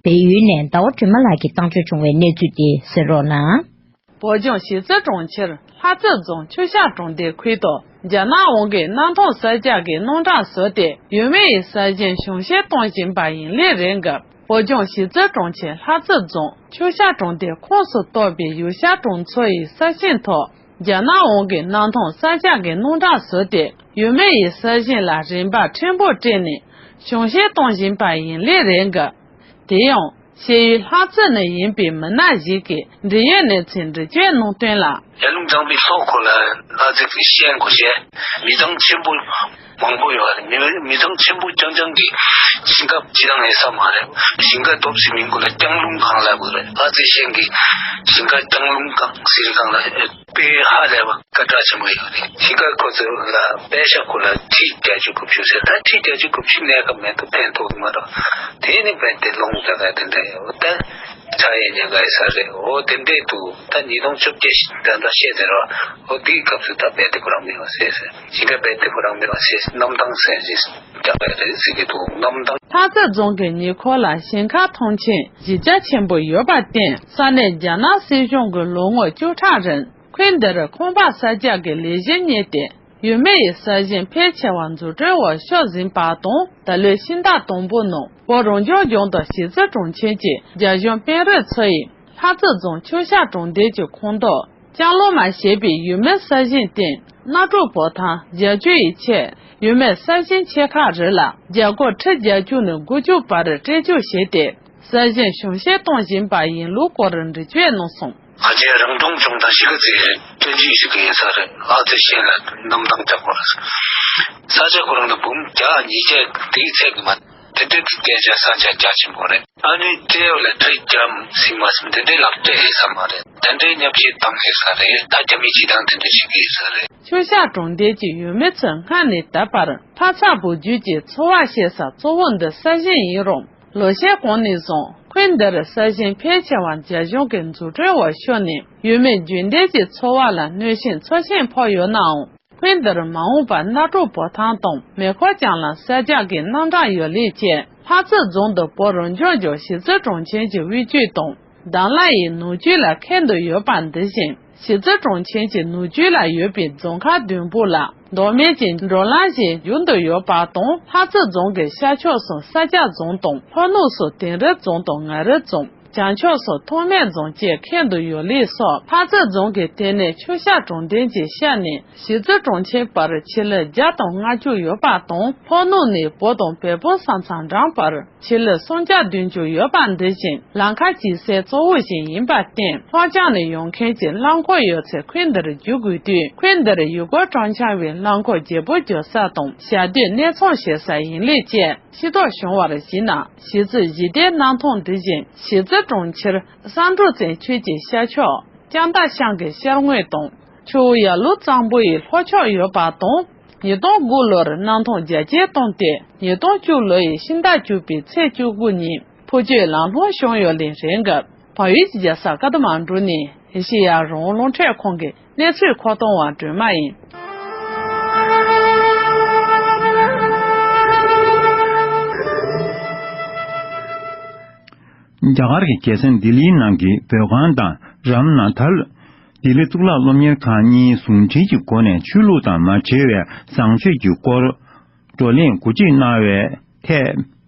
བལ་ཡུལ་ནས་ཟླ་བ་སྒྲོལ་མ་ལགས་ཀྱིས་བཏང་བརྗོད་བྱུང་བའི་གནས་ཚུལ་དེ་གསན་རོགས་གནང་། བོད་ལྗོངས་གཞིས་རྩེ་གྲོང་ཁྱེར་ལྷ་རྩེ་རྫོང་ཆུ་ཤར་གྲོང་སྡེའི་ཁུལ་དུ་རྒྱ་ནག་དབང་གིས་གནམ་ཐང་གསར་རྒྱག་གི་རྣམ་གྲངས་བཟོས་ཏེ། ཡུལ་མི་ཡི་ས་ཞིང་གཞུང་བཞེས་གཏོང་བཞིན་པ་ཡིན་ལུགས་རེད་འགབ། བོད་ལྗོངས་གཞིས་རྩེ་གྲོང་ཁྱེར་ལྷ་རྩེ་རྫོང་ཆུ་ཤར་གྲོང་སྡེའི་ཁོངས་སུ་གཏོགས་པའི་ཡུལ་ཤར་གྲོང་ཚོ་ཡི་ས་ཞིང་ཐོག་རྒྱ་ནག་དབང་གིས་གནམ་ཐང་གསར་རྒྱག་གི་རྣམ་གྲངས་བཟོས་ཏེ། ཡུལ་མི་ཡི་ས་ཞིང་ལ་རིན་འབབ་ཕྲན་བུ་སྤྲད་ནས་གཞུང་བཞེས་གཏོང་བཞིན་པ་ཡིན་ལུགས་རེད་འགབ། དེ་ཡང་ཤེས་ཡུལ་ལྷ་རྩེ་ནས་ཡིན་པའི་མི་སྣ་ཞིག་གིས་འབྲེལ་ཡོད་གནས་ཚུལ་འགྲེལ་བརྗོད་གནང་དོན་ལ། ཡར་ཀླུང་གཙང་པོའི་ལྷོ་ཁུལ་ལ་ལྷ་རྩེ་གི་ཤན་སྐོར་བྱས། མི་གྲངས་ཆེན་པོ་མང་པོ་ཡོད་རེད། མི་མི་གྲངས་ཆེན་པོ་རྐྱང་རྐྱང་གི་ཞིང་ཁ་ཅི་རང་ཡོད་ས་མ་རེད། ཞིང་ཁ་སྟོབས་ཆེ་མིང་ཁུལ་ལ་རྐྱང་ལུང་སྒང་ལབ་དགོས་རེད། ལྷ་རྩེ་ཤན་གི་ཞིང་ཁ་རྐྱང་ལུང་སྒང་ཟེར་སྒང་ལ། དཔེ་ཧ་ལས་པ་སྐད་གྲགས་ཆེན་པོ་ཡོད་རེད། ཞིང་ཁ་ཁོ་ཚོ་ལ་པད་ཤག་ཁུལ་ལ་ཁྲི་བརྒྱད་ཅུ་དགུ་བཅུ་ཟེར། ད་ཁྲི་བརྒྱད་ཅུ་དགུ་བཅུ་གནས་སྐབས་མེད་དུ་ཕན་ཐོགས་མ་རེད། དེ་ནི་རྦད་དེ་ལུང་ད་ག་དེ་འདྲ་ཡོད། ད་ཆ་ཡི་ཉེན་ཁ་ཡོད་ས་རེད། འོ་དེ་འདྲས་འདུག་ད་ཉིས་སྟོང་བཅོ་བརྒྱད་ད་ལྟ་བཤད་དེ་རོ། འོ་དེའི་སྐབས་སུ་ད་རྦད་དེ་ཁོ་རང་མེད་པ་ཟེར་ཟེར། ཞིང་ཁ་རྦད་དེ་ཁོ་རང་མེད་པ་ཟེར། གནམ་ཐང་ཟེར་ཟེར་རྒྱག་པ་རེད་ཟེར་གྱི་འདུག་གནམ་ཐང་། ལྷ་རྩེ་རྫོང་གི་ཉེ་འཁོར་ལ་ཞིང་ཁ་ཐོན་ཆེན་གཞི་རྒྱ་ཆེན་པོ་ཡོད་པར་བརྟེན། ས་གནས་རྒྱ་ནག་སྲིད་གཞུང་གིས་ལོ་ངོ་བཅུ་ཕྲག་རིང་ཁུལ་འདིར་ཁང་པ་གསར་རྒྱག་གི་ལས་གཞི་གཉེར་ཏེ། ཡུལ་མི་ཡི་ས་ཞིང་ཕལ་ཆེ་བ་འཛུགས་སྐྲུན་འོག་ཤོར་ཟིན་པ་དང་། ད་ལོའི་ཕྱི་ཟླ་དང་པོ་ནང་བོད་རང་སྐྱོང་ལྗོངས་དང་གཞིས་རྩེ་གྲོང་ཁྱེར་གྱི་རྒྱ་གཞུང་དཔོན་རིགས་ཚོ་ཡིས་ལྷ་རྩེ་རྫོང་ཆུ་ཤར་གྲོང་སྡེ་གྱི་ཁོངས་གཏོགས་ལྕང་ལུང་མ་ཞེས་པའི་ཡུལ་མིའི་ས་ཞིང་སྟེང་གནམ་གྲུ་བོ་ཐང་རྒྱག་རྒྱུ་ཡི་ཆེད། ཡུལ་མིའི་ས་ཞིང་ཆེ་ཁག་རེ་ལ་རྒྱ་སྒོར་ཁྲི་བརྒྱད་ཅུ་ནས་དགུ་བཅུ་བར་སྤྲད་རྒྱུ་བྱས་ཏེ། ས་ཞིང་གཞུང་བཞེས་གཏོང་བཞིན་པ་ཡིན་ལུགས་སྐོར་འགྲེལ་བརྗོད་གནང་སོང་། ཁ་ཆེ་རང་སྐྱོང་ལྗོངས་དང་གཞིས་ཀ་རྩེའི་སྟོན་ཆེན་ཞིག་ཡིན་ས་རེད། ལྷ་རྩེ་ཤན་ལ་གནམ་ཐང་རྒྱག་དགོས་རེད། ས་ཆ་ཁོ་རང་ལ་འབུམ་བརྒྱ་ཉིས་བརྒྱ་དེའི་ཚད་ཀྱི་མ། དེ་འདྲའི་སྐད་ཆ་ས་ཆ་རྒྱ་ཆེན་པོ་རེད། ཨ་ནི་སྤྲད་ཡོད་ལ་ཁྲི་བརྒྱ་ཟིན་མ་ཟིན་དེ་འདྲའི་ལག་སྤྲད་ཡོད་ས་མ་རེད། དེ་འདྲའི་བརྙས་བཅོས་བཏང་ཡོད་ས་རེད། ད་རྒྱ་མིའི་སྤྱི་བཏང་དེ་འདྲ་ཞིག་ཡིན་ས་རེད། ཆུ་ཤར་གྲོང་སྡེ་གྱི་ཡུལ་མི་ཚོས་སྔར་ནས་ད་བར་ཕག་ཚག་འབུད་རྒྱུ་གྱི་འཚོ་བ་བཤད་ས་གཙོ་བོ་འདི་ས་ཞིང་ཡིན་རུང་། ལོ་ཤས་གོང་ནས་བཟུང་ཁུལ་འདིར་ས་ཞིང་ཕལ་ཆེ་བ་རྒྱ་གཞུང་གི་འཛུགས་སྐྲུན་འོག་ཤོར་ནས། ཡུལ་མི་རྒྱུན་ལྡན་གྱི་འཚོ་བ་ལ་གནོད་ཤིང་འཚོ་ཤིང་ཕོག་ཡོད་ནའང་། ཁུལ་འདིར་མ་འོངས་པར་གནམ་གྲུ་བོ་ཐང་དང་མེ་འཁོར་རྐྱང་ལམ་གསར་རྒྱག་གི་རྣམ་གྲངས་ཡོད་ལུགས་བཅས། ལྷ་རྩེ་རྫོང་དུ་བོད་རང་སྐྱོང་ལྗོངས་གཞིས་རྩེ་གྲོང་ཁྱེར་གྱི་དབུས་རྒྱུད་དང་ དང་བླངས་ཡིས་ནུབ་རྒྱུད་ལ་ཁེལ་འདུ་ཡོད་པ་འདི་བཞིན། གཞིས་རྩེ་གྲོང་ཁྱེར་གྱི་ནུབ་རྒྱུད་ལ་ཡོད་པའི་རྫོང་ཁག་བདུན་པོ་ལ་མདོ་སྨད་ཀྱི་འགྲོ་ལམ་བཞིན་བསྒྱུར་འདུ་ཡོད་པ་དང་། ལྷ་རྩེ་རྫོང་གི་ཤར་ཕྱོགས་སུ་ས་སྐྱ་རྫོང་དང་། ལྷོ་ནུབ་སུ་དིང་རི་རྫོང་དང་ངར་རི་རྫོང་། བྱང་ཕྱོགས་སུ་ཐོགས་མེད་རྫོང་བཅས་ཁེལ་འདུ་ཡོད་ལུགས་སོགས། ལྷ་རྩེ་རྫོང་གི་ལྟེ་གནས་ཆུ་བྱ་གྲོང་རྡལ་གྱི་ཤར་ནས་གཞིས་རྩེ་གྲོང་ཁྱེར་བར་ཆེད་ལས་བརྒྱ་དང་ལྔ་བཅུ་ཡོད་པ་དང་། ལྷོ་ནུབ་ནས་བོད་དང་བལ་པོ་ས་མཚམས་འགྲམ་བར་ཆེད་ལས་སུམ་བརྒྱ་བདུན་ཅུ་ཡོད་པ་འདི་བཞིན། ལམ་ཁ་སྐྱེལ་ས་གཙོ་བོ་ཞིག་ཡིན་པར་བརྟེན། ལྷོ་བྱང་ནས་ཡོང་མཁན་གྱི་རླངས་འཁོར་ཡོད་ཚད་ཁུལ་འདིར་རྒྱུག་དགོས་དུས། ཁུལ་འདིར་ཡུལ་སྐོར་སྤྲོ་འཆམ་བའི་རླངས་འཁོར་བརྗེ་པོ་བརྒྱབ་ས་དང་། ཞག་སྡོད་གནས་ཚང་བྱེད་ས་ཡིན་ལུགས་བཅས་ཤེས་རྟོགས་བྱུང་བར་གཞིགས་ན། གཞིས་རྩེ་གཞི་རྟའི་གནམ་ཐང་འདི་བཞིན་གཞིས་རྩེ་གྲོང་ཁྱེར་བསམ་གྲུབ་བཙན་ཆོས་ཀྱི་ཤར་ཕྱོགས་ལྕགས་མདའ་ཤང་གི་ཤར་ངོས་དང་། ཆུ་བོ་ཡར་ཀླུང་གཙང་པོ་ཡི་ལྷོ་ཕྱོགས་ཡོད་པ་དང་། ཉིས་སྟོང་དགུ་ལོར་གནམ་ཐང་རྒྱ་སྐྱེད་བཏང་སྟེ། ཉིས་སྟོང་བཅུ་ལོ་ཡི་ཕྱི་ཟླ་བཅུ་པའི་ཚེས་བཅུ་དགུ་ཉིན་འཕོ་སྐྱོད་ལམ་ལྷོང་བྱུང་ཡོད་ལུགས་རེད་འགབ། བལ་ཡུལ་གྱི་རྒྱལ་ས་ཀ་ཐ་མན་གྲུ་ནས་ཨེ་ཤེ་ཡ་རང་དབང་རླུང་འཕྲིན་ཁང་གི་གནས་ཚུལ་མཁོ་གཏོང་བ་སྒྲོལ་མ་ཡིན། རྒྱ་གར་གྱི་རྒྱལ་ས་ལྡི་ལིའི་ནང་གི་བོད་ཁང་དང་རམ་ན་ཐལ། ལྡི་ལི་གཙུག་ལག་སློབ་གཉེར་ཁང་གཉིས་ཟུང་འབྲེལ་གྱི་སྒོ་ནས་ཆོས་ལུགས་དང་མ་འབྲེལ་བའི་བཟང་སྤྱོད་ཀྱི་སྐོར་བགྲོ་གླེང་གོ་སྒྲིག་གནང་བའི་ཐད།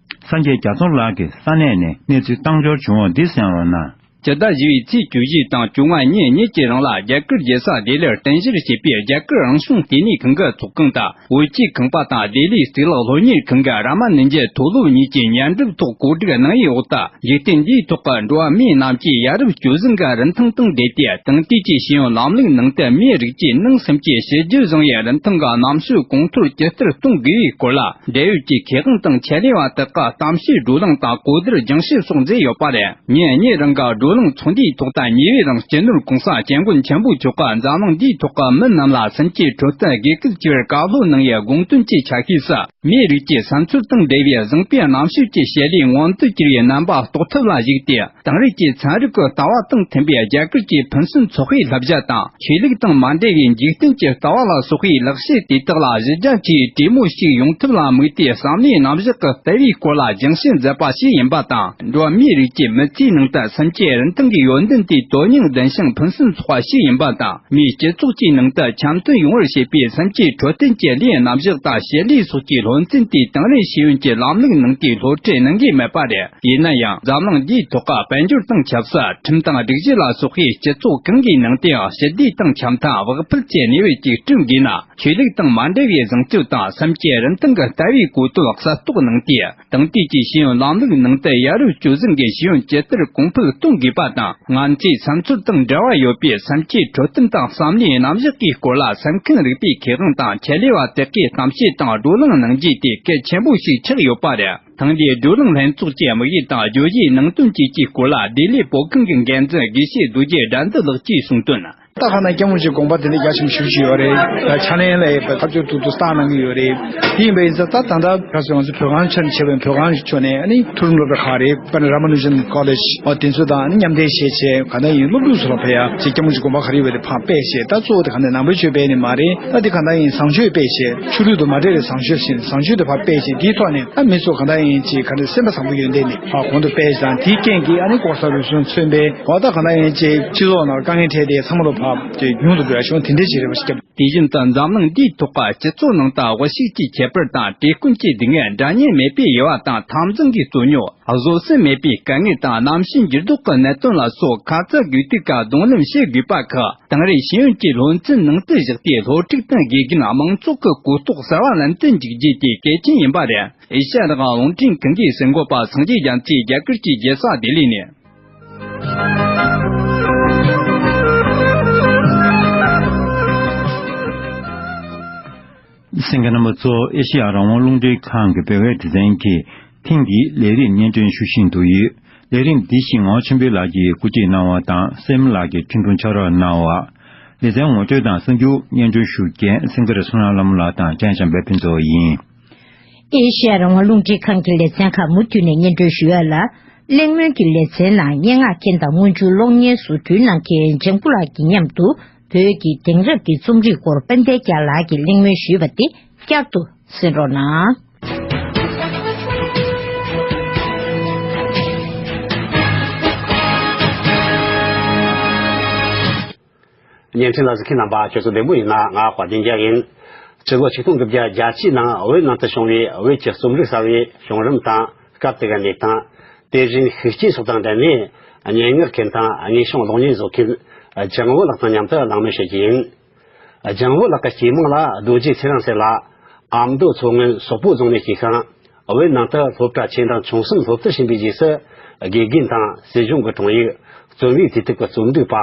སངས་རྒྱས་རྒྱ་མཚོ་ལགས་ཀྱིས་ས་གནས་ནས་གནས་ཚུལ་བཏང་འབྱོར་བྱུང་བ་འདི་གསན་རོགས་གནང་། སྤྱི་ཟླ་བཞི་པའི་ཚེས་བཅུ་བཞི་དང་བཅོ་ལྔ་ཉིན་གཉིས་ཀྱི་རིང་ལ་རྒྱ་གར་རྒྱལ་ས་ལྡི་ལིར་རྟེན་གཞི་བྱས་པའི་རྒྱ་གར་རང་བྱུང་ལྟེ་གནས་ཁང་གི་ཚོགས་ཁང་དང་། བོད་ཀྱི་ཁང་པ་དང་ལྡི་ལིའི་གཙུག་ལག་སློབ་གཉེར་ཁང་གི་རཱ་མ་ནུ་ཇ་མཐོ་སློབ་གཉིས་ཀྱིས་མཉམ་འབྲེལ་ཐོག་གོ་སྒྲིག་གནང་ཡོད་འོག་ཏུ། འཇིག་རྟེན་འདིའི་ཐོག་གི་འགྲོ་བ་མིའི་རྣམས་ཀྱི་ཡ་རབས་སྤྱོད་བཟང་གི་རིན་ཐང་དང་འབྲེལ་ཏེ། དེང་དུས་ཀྱི་ཤེས་ཡོན་ལམ་ལུགས་ནང་དུ་མིའི་རིགས་ཀྱི་ནང་སེམས་ཀྱི་ཞི་རྒྱུ་བཟང་བའི་རིན་ཐང་གི་རྣམ་དཔྱོད་གོང་མཐོར་ཇི་ལྟར་གཏོང་དགོས་པའི་སྐོར་ལ། འབྲེལ་ཡོད་ཀྱི་མཁས་དབང་དང་ཆེད་ལས་པ་དག་གིས་གཏམ་བཤད་བགྲོ་གླེང་དང་གོ་བསྡུར་སྦྱང་བཤད་སོགས་མཛད་ཡོད་པ་རེད། ཉིན་གཉིས་རིང་གི་བགྲོ་གླེང་ཚོགས་འདུའི་ཐོག་ཏུ་ཉེ་བའི་རིང་སྤྱི་ནོར་༸གོང་ས་༸སྐྱབས་མགོན་ཆེན་པོ་མཆོག་གིས་འཛམ་གླིང་འདིའི་ཐོག་གི་མི་རྣམས་ལ་སེམས་ཀྱི་འཕྲོད་བསྟེན་དགོས་གལ་ཆེ་བར་བཀའ་སློབ་གནང་ཡའི་དགོངས་དོན་གྱི་ཆ་ཤས་སུ། མིའི་རིགས་ཀྱི་སེམས་ཚོར་དང་འབྲེལ་བའི་བཟང་པོའི་རྣམ་དཔྱོད་ཀྱི་བྱེད་ལས་མངོན་དུ་གྱུར་བའི་རྣམ་པ་རྟོགས་ཐབས་ལ་གཞིགས་ཏེ། དེང་རབས་ཀྱི་ཚན་རིག་གི་ལྟ་བ་དང་མཐུན་པའི་རྒྱ་གར་གྱི་ཕུན་སུམ་ཚོགས་པའི་བསླབ་བྱ་དང་། ཆོས་ལུགས་དང་མ་འབྲེལ་བའི་འཇིག་རྟེན་གྱི་ལྟ་བ་ལ་སོགས་པའི་ལེགས་བཤད་དེ་དག་ལ་གཞི་རྒྱ་ཆེའི་གྲོས་མོལ་ཞིག་ཡོང་ཐབས་ལ་དམིགས་ཏེ། བསམ་བློའི་རྣམ་གཞག་གི་ལྟ་བའི་སྐོར་ལ་སྦྱང་བཤད་མཛད་པ་ཞིག་ཡིན་པ་དང་། འགྲོ་བ་མིའི་རིགས་ཀྱི་མི་ཚེའི་ནང་དུ་སེམས་ཀྱི་རིན་ཐང་གི་ཡོན་ཏན་དེ་དོན་སྙིང་ལྡན་ཞིང་ཕུན་སུམ་ཚོགས་པ་ཞིག་ཡིན་པ་དང་། མིའི་སྤྱི་ཚོགས་ཀྱི་ནང་དུ་འཆམ་མཐུན་ཡོང་བར་བྱེད་པའི་སེམས་ཀྱི་འཕྲོད་བསྟེན་གྱི་ལས་རྣམ་གཞག་དང་བྱེད་ལས་སོགས་ཀྱི་སློབ་ཚན་དེ་དེང་རབས་ཤེས་ཡོན་གྱི་ལམ་ལུགས་ནང་དུ་སློབ་ཁྲིད་གནང་གི་མེད་པ་རེད། ཡིན་ན་ཡང་། འཛམ་གླིང་འདིའི་ཐོག་གི་དཔལ་འབྱོར་དང་ཆབ་སྲིད། ཁྲིམས་དང་སྒྲིག་གཞི་ལ་སོགས་པའི་སྤྱི་ཚོགས་གང་གི་ནང་དུའང་ཞི་བདེ་དང་འཆམ་མཐུན། དབུལ་ཕོངས་བཅས་གནས་བབ་ཅིག་བསྐྲུན་དགོས་ན། ཆོས་ལུགས་དང་མ་འབྲེལ་བའི་བཟང་སྤྱོད་དང་སེམས་ཀྱི་རིན་ཐང་གི་ལྟ་བའི་གོ་དོན་གསལ་རྟོགས་གནང་སྟེ། དེང་དུས་ཀྱི་ཤེས་ཡོན་ལམ་ལུགས་ནང་དུ་ཡ་རབས་སྤྱོད་བཟང་གི་ཤེས་ཡོན་ཇི་ལྟར་གོང་འཕེལ་གཏོང་དགོས་པ་དང་། ང་ཚོའི་སེམས་ཚོར་དང་འབྲེལ་བ་ཡོད་པའི་སེམས་ཀྱི་འཕྲོད་བསྟེན་དང་བསམ་བློའི་རྣམ་གཞག་གི་སྐོར་ལ་སེམས་ཁམས་རིག་པའི་མཁས་དབང་དང་ཆེད་ལས་པ་དག་གིས་གཏམ་བཤད་དང་བགྲོ་གླེང་གནང་རྒྱུ་དེ་གལ་ཆེན་པོ་ཞིག་ཆགས་ཡོད་པ་རེད། ཐེངས་འདིའི་བགྲོ་གླེང་ལྷན་ཚོགས་ཀྱི་དམིགས་ཡུལ་དང་བརྗོད་གཞིའི་ནང་དོན་བཅས་ཀྱི་སྐོར་ལ་ལྡི་ལི་བོད་ཁང་གི་འགན་འཛིན་དགེ་བཤེས་རྡོ་རྗེ་དགྲ་འདུལ་ལགས་ཀྱིས་གསུངས་དོན། ད་ག་ན་སྐྱབས་མགོན་གྱི་དགོངས་པ་དེ་འདྲ་རྒྱ་ཆེན་པོ་ཞེ་པོ་ཅིག་ཡོད་རེད། ད་ཕྱག་ལེན་ལ་ཡང་ཐག་གཅོད་ཐུབ་ཐུབ་བསྟར་གནང་གི་ཡོད་རེད། དེ་ཡིན་པ་ཡིན་ཙང་ད་ད་ལྟ་ག་ཚོད་ང་ཚོ་བོད་ཁང་ཆ་ནས་བྱས་པའི་བོད་ཁང་ཕྱོགས་ནས་ཨ་ནི་མཐོ་རིམ་སློབ་གྲྭ་ཁག་རེད། དཔེར་ན་Ramanujan College འོ་དེ་ཚོ་དང་ཨ་ནི་མཉམ་འབྲེལ་བྱས་བྱས་ག་ན་ཡིན་སློབ་ཕྲུག་ཚོ་ལ་ཕེབས་ཡ་ཅིག་སྐྱབས་མགོན་གྱི་དགོངས་པ་ག་རེ་ཡོད་པ་དེ་ཕར་སྤེལ་བྱས། ད་གཙོ་བོ་དེ་ག་ནས་ནང་པའི་ཆོས་སྤེལ་ནི་མ་རེད། ད་དེ་ག་ན་ཡིན་བཟང་སྤྱོད་སྤེལ་བྱས། ཆོས་ལུགས་དང་མ་འབྲེལ་བའི་བཟང་སྤྱོད་ཟེར་ནས་བཟང་སྤྱོད་དེ་ཕར་སྤེལ་བྱས། དེའི་ཐོག་ནས་ད་མི་ཚོ་ག་ན་ཡིན་ཅིག་ག་ནས་སེམས་པ་བཟང་པོ་ཡོན་ཏན་ནས་ཕར་གོང་དུ་སྤེལ་བྱས་དང་། དེའི་རྐྱེན་གྱིས་ཨ་ནི་ལྐོག་ཟ་རུལ་སུངས་མཚོན་པའི་འོ་ད་ག་ན་ཡིན་ཅིག་སྤྱི་ཚོགས་ནང་དཀའ་ངལ་འཕྲད་དེ་ཚང་མ་ལོ་ཕར་ཅིག་ཉུང་དུ་འགྲོ་ཡ་ཤོང་དེ་འདྲ་ཅིག་རེད་པ་ཞིག་སྐྱབས། དེ་བཞིན་དུ་འཛམ་གླིང་འདིའི་ཐོག་གི་སྤྱི་ཚོགས་ནང་དུ་དབུལ་ཕྱུག་གི་ཁྱད་པར་དང་། བཀྲེས་སྐོམ་གྱི་སྡུག་བསྔལ། འདྲ་མཉམ་མེད་པའི་དབྱེ་བ་དང་། འཐབ་འཛིང་གི་རྩོད་རྙོག་བཟོད་བསྲན་མེད་པའི་དཀའ་ངལ་དང་། གནམ་གཤིས་འགྱུར་ལྡོག་གི་གནད་དོན་ལ་སོགས་ཁ་ཚ་དགོས་གཏུགས་ཀྱིས་གདོང་ལེན་བྱེད་དགོས་པ་ཁག་དེང་རབས་ཤེས་ཡོན་གྱི་སློབ་ཚན་ནང་དུ་བཞག་སྟེ། སློབ་ཕྲུག་དང་དགེ་རྒན། མང་ཚོགས་ཀྱི་གོ་རྟོགས་གསར་བ་ལེན་དུ་འཇུག་རྒྱུ་དེ་གལ་ཆེན་ཡིན་པ་རེད། ཨེ་ཤ་ཡ་རང་དབང་རླུང་འཕྲིན་ཁང་གི་གསར་འགོད་པ་སངས་རྒྱས་རྒྱ་མཚོས་རྒྱ་གར་གྱི་རྒྱལ་ས་ལྡི་ལི་ནས། གསན་མཁན་རྣམ་པ་ཚོ། ཨེ་ཤེ་ཡ་རང་དབང་རླུང་འཕྲིན་ཁང་གི་བོད་སྐད་སྡེ་ཚན་གྱིས་ཐེངས་འདིའི་ལས་རིམ་སྙན་སྒྲོན་ཞུ་བཞིན་དུ་ཡོད། ལས་རིམ་འདི་ཞིག་ངག་དབང་ཆོས་འཕེལ་ལགས་ཀྱིས་བཀོད་སྒྲིག་གནང་བ་དང་། སྲས་མོ་ལགས་ཀྱིས་འཕྲིན་ཐུང་ཕྱག་རོགས་གནང་བ། ལེ་ཚན་ངོ་སྤྲོད་དང་གསར་འགྱུར་སྙན་སྒྲོན་ཞུ་མཁན་སེང་གེ་བསོད་ནམས་ལྷ་མོ་ལགས་དང་ལྕམ་བྱམས་པ་ཕུན་ཚོགས་ཡིན། ཨེ་ཤེ་ཡ་རང་དབང་རླུང་འཕྲིན་ཁང་གི་ལེ་ཚན་ཁག་མུ་མཐུད་ནས་སྙན་སྒྲོན་ཞུ་ཡ་ལ། གླེང་མོལ་གྱི་ལེ་ཚན་ནང་སྙན་ངག་མཁན་དང་སྔོན་འཇུག་གློག་བརྙན་བཟོ་སྐྲུན་གནང་མཁན་ལྗང་བུ་ལགས་ཀྱི་མཉམ་དུ། བོད་ཀྱི་དེང་རབས་ཀྱི་རྩོམ་རིག་སྐོར་དཔལ་ལྡན་རྒྱལ་ལགས་ཀྱིས་གླེང་མོལ་ཞུས་པ་དེ་བསྐྱར་དུ་གསན་རོགས་གནང་། བརྙན་འཕྲིན་ལ་གཟིགས་མཁན་རྣམ་པ་ཁྱོད་ཚོ་བདེ་མོ་ཡིན་ན། ང་དཔལ་ལྡན་རྒྱལ་ཡིན། ཕྱི་ལོ་ཆིག་སྟོང་དགུ་བརྒྱ་བརྒྱད་ཅུའི་ནང་བོད་ནང་དུ་བྱུང་བའི་བོད་ཀྱི་རྩོམ་རིག་གསར་བའི་བྱུང་རིམ་དང་། སྐབས་དེ་གའི་གནས་སྟངས། དེ་བཞིན་ཤུགས་རྐྱེན་སོགས་དང་འབྲེལ་ནས། སྙན་ངག་མཁན་དང་དངོས་བྱུང་གློག་བརྙན་བཟོ་མཁན་ལྗང་བུ་ལགས་དང་མཉམ་དུ་གླེང་མོལ་བྱེད་རྒྱུ་ཡིན། ལྗང་བུ་ལགས་ཀྱི་སྐྱེས་མིང་ལ་རྡོ་རྗེ་ཚེ་རིང་ཟེར་ལ། ཨ་མདོ་མཚོ་སྔོན་སོག་པོ་རྫོང་ནས་སྐྱེས་ཤིང་། བོད་ནང་དུ་སློབ་གྲྭ་ཆེན་དང་ཆུང་གསུམ་སློབ་མཐར་ཕྱིན་པའི་རྗེས་སུ། དགེ་རྒན་དང་སྲིད་གཞུང་གི་དྲུང་ཡིག་རྩོམ་རིག་དུས་དེབ་ཀྱི་རྩོམ་སྒྲིག་པ།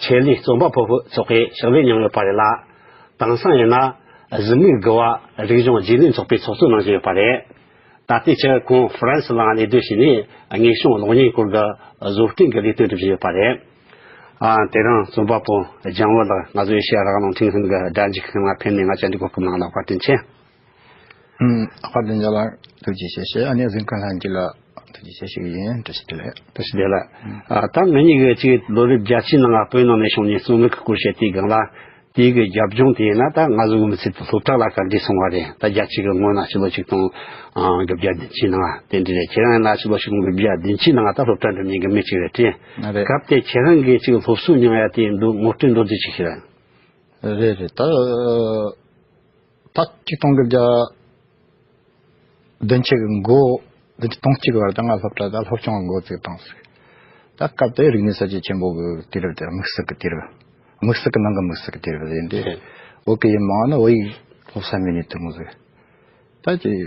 ཆེད་ལས་རྩོམ་པ་པོ་ཚོགས་པའི་ཕྱག་ལས་མྱངས་ཡོད་པ་རེད་ལ། དེང་སང་ཡིན་ན་གཟིགས་མོས་དགུ་བ་རིག་གཞུང་རྗེས་ལུས་ཚོགས་པའི་ཚོགས་གཙོ་གནང་བཞིན་ཡོད་པ་རེད། ད་ལྟའི་ཆར་ཁོང་ཧྥ་རན་སི་ལ་གནས་སྡོད་བྱས་ནས་དངོས་བྱུང་གློག་བརྙན་སྐོར་གྱི་བཟོ་སྐྲུན་གྱི་ལས་དོན་སྒྲུབ་བཞིན་ཡོད་པ་རེད། ཨ། དེ་རིང་རྩོམ་པ་པོ་ལྗང་བུ་ལགས་ང་ཚོ་ཨེ་ཤེ་ཡ་རང་དབང་རླུང་འཕྲིན་ཁང་གི་སྒྲ་འཇུག་ཁང་ལ་ཕེབས་ནས་ང་བཅར་འདྲི་གོ་སྐབས་གནང་ལ་བཀའ་དྲིན་ཆེ། ཨུམ། བཀའ་དྲིན་ཆེ་ལགས། ཐུགས་རྗེ་ཆེ་ཞུ། ཨ་ནི་གཟིགས་མཁན་ལྷན་རྒྱས་ལ་ཐུགས་རྗེ་ཆེ་ཞུ་གི་ཡིན། བཀྲ་ཤིས་བདེ་ལེགས། བཀྲ་ཤིས་བདེ་ལེགས། ཨ། ད་ངེད་གཉིས་ཀྱིས་ཅིག་ལོ་རབས་བརྒྱད་ཅུའི་ནང་བོད་ནང་ནས་བྱུང་ནས་རྩོམ་རིག་གི་སྐོར་བཤད་དུས་སྒང་ལ། དེའི་གི་རྒྱབ་ལྗོངས་དེ་ཡིན་ན། ད་ང་ཚོ་གི་མི་ཚེ་དེ་སློབ་གྲྭ་ལ་ག་འདྲས་སོང་བ་རེད། ད་བརྒྱད་ཅུ་གི་སྔོན་ན་ཕྱི་ལོ་ཆིག་སྟོང་དགུ་བརྒྱ་བདུན་ཅུའི་ནང་དེ་འདྲ་རེད། ཁྱེད་རང་ཡིན་ན་ཕྱི་ལོ་ཆིག་སྟོང་དགུ་བརྒྱ་བདུན་ཅུའི་ནང་ད་སློབ་གྲྭ་འགྲིམ་མཁན་གི་མི་གཅིག་རེད་དྲན། ཨ་རེད། སྐབས་དེ་ཁྱེད་རང་གིས་ཅིག་སློབ་གསོ་མྱོང་ཡ་དེ་འདུག་ངོ་སྤྲོད་མདོར་བསྡུས་ཅིག་ཞུ་ར། རེད་རེད། ད་ད་ཆིག་སྟོང་དགུ་བརྒྱ་བདུན་ཅུ་གི་འགོ། བདུན་ཅུ་དོན་གཅིག་གི་བར་དུ་ང་སློབ་གྲྭ་ད་སློབ་སྦྱོང་འགོ་བཙུགས་བཏང་ཟིག་ད་སྐབས་དེ་རིག་གནས་གསར་བརྗེ་ཆེན་པོ་གི་དུས་རབས་དེ། དམིགས་བསལ་གི་དུས་རབས། དམིགས་བསལ་གི་ནང་གི་དམིགས་བསལ་གི་དུས་རབས་ཡིན་དུས། བོད་གི་ཡིན་མང་ན་བོད་ཡིག་སློབ་ས་མེད་ནས་དེ་མོ་ཟིག་ད་ཅི།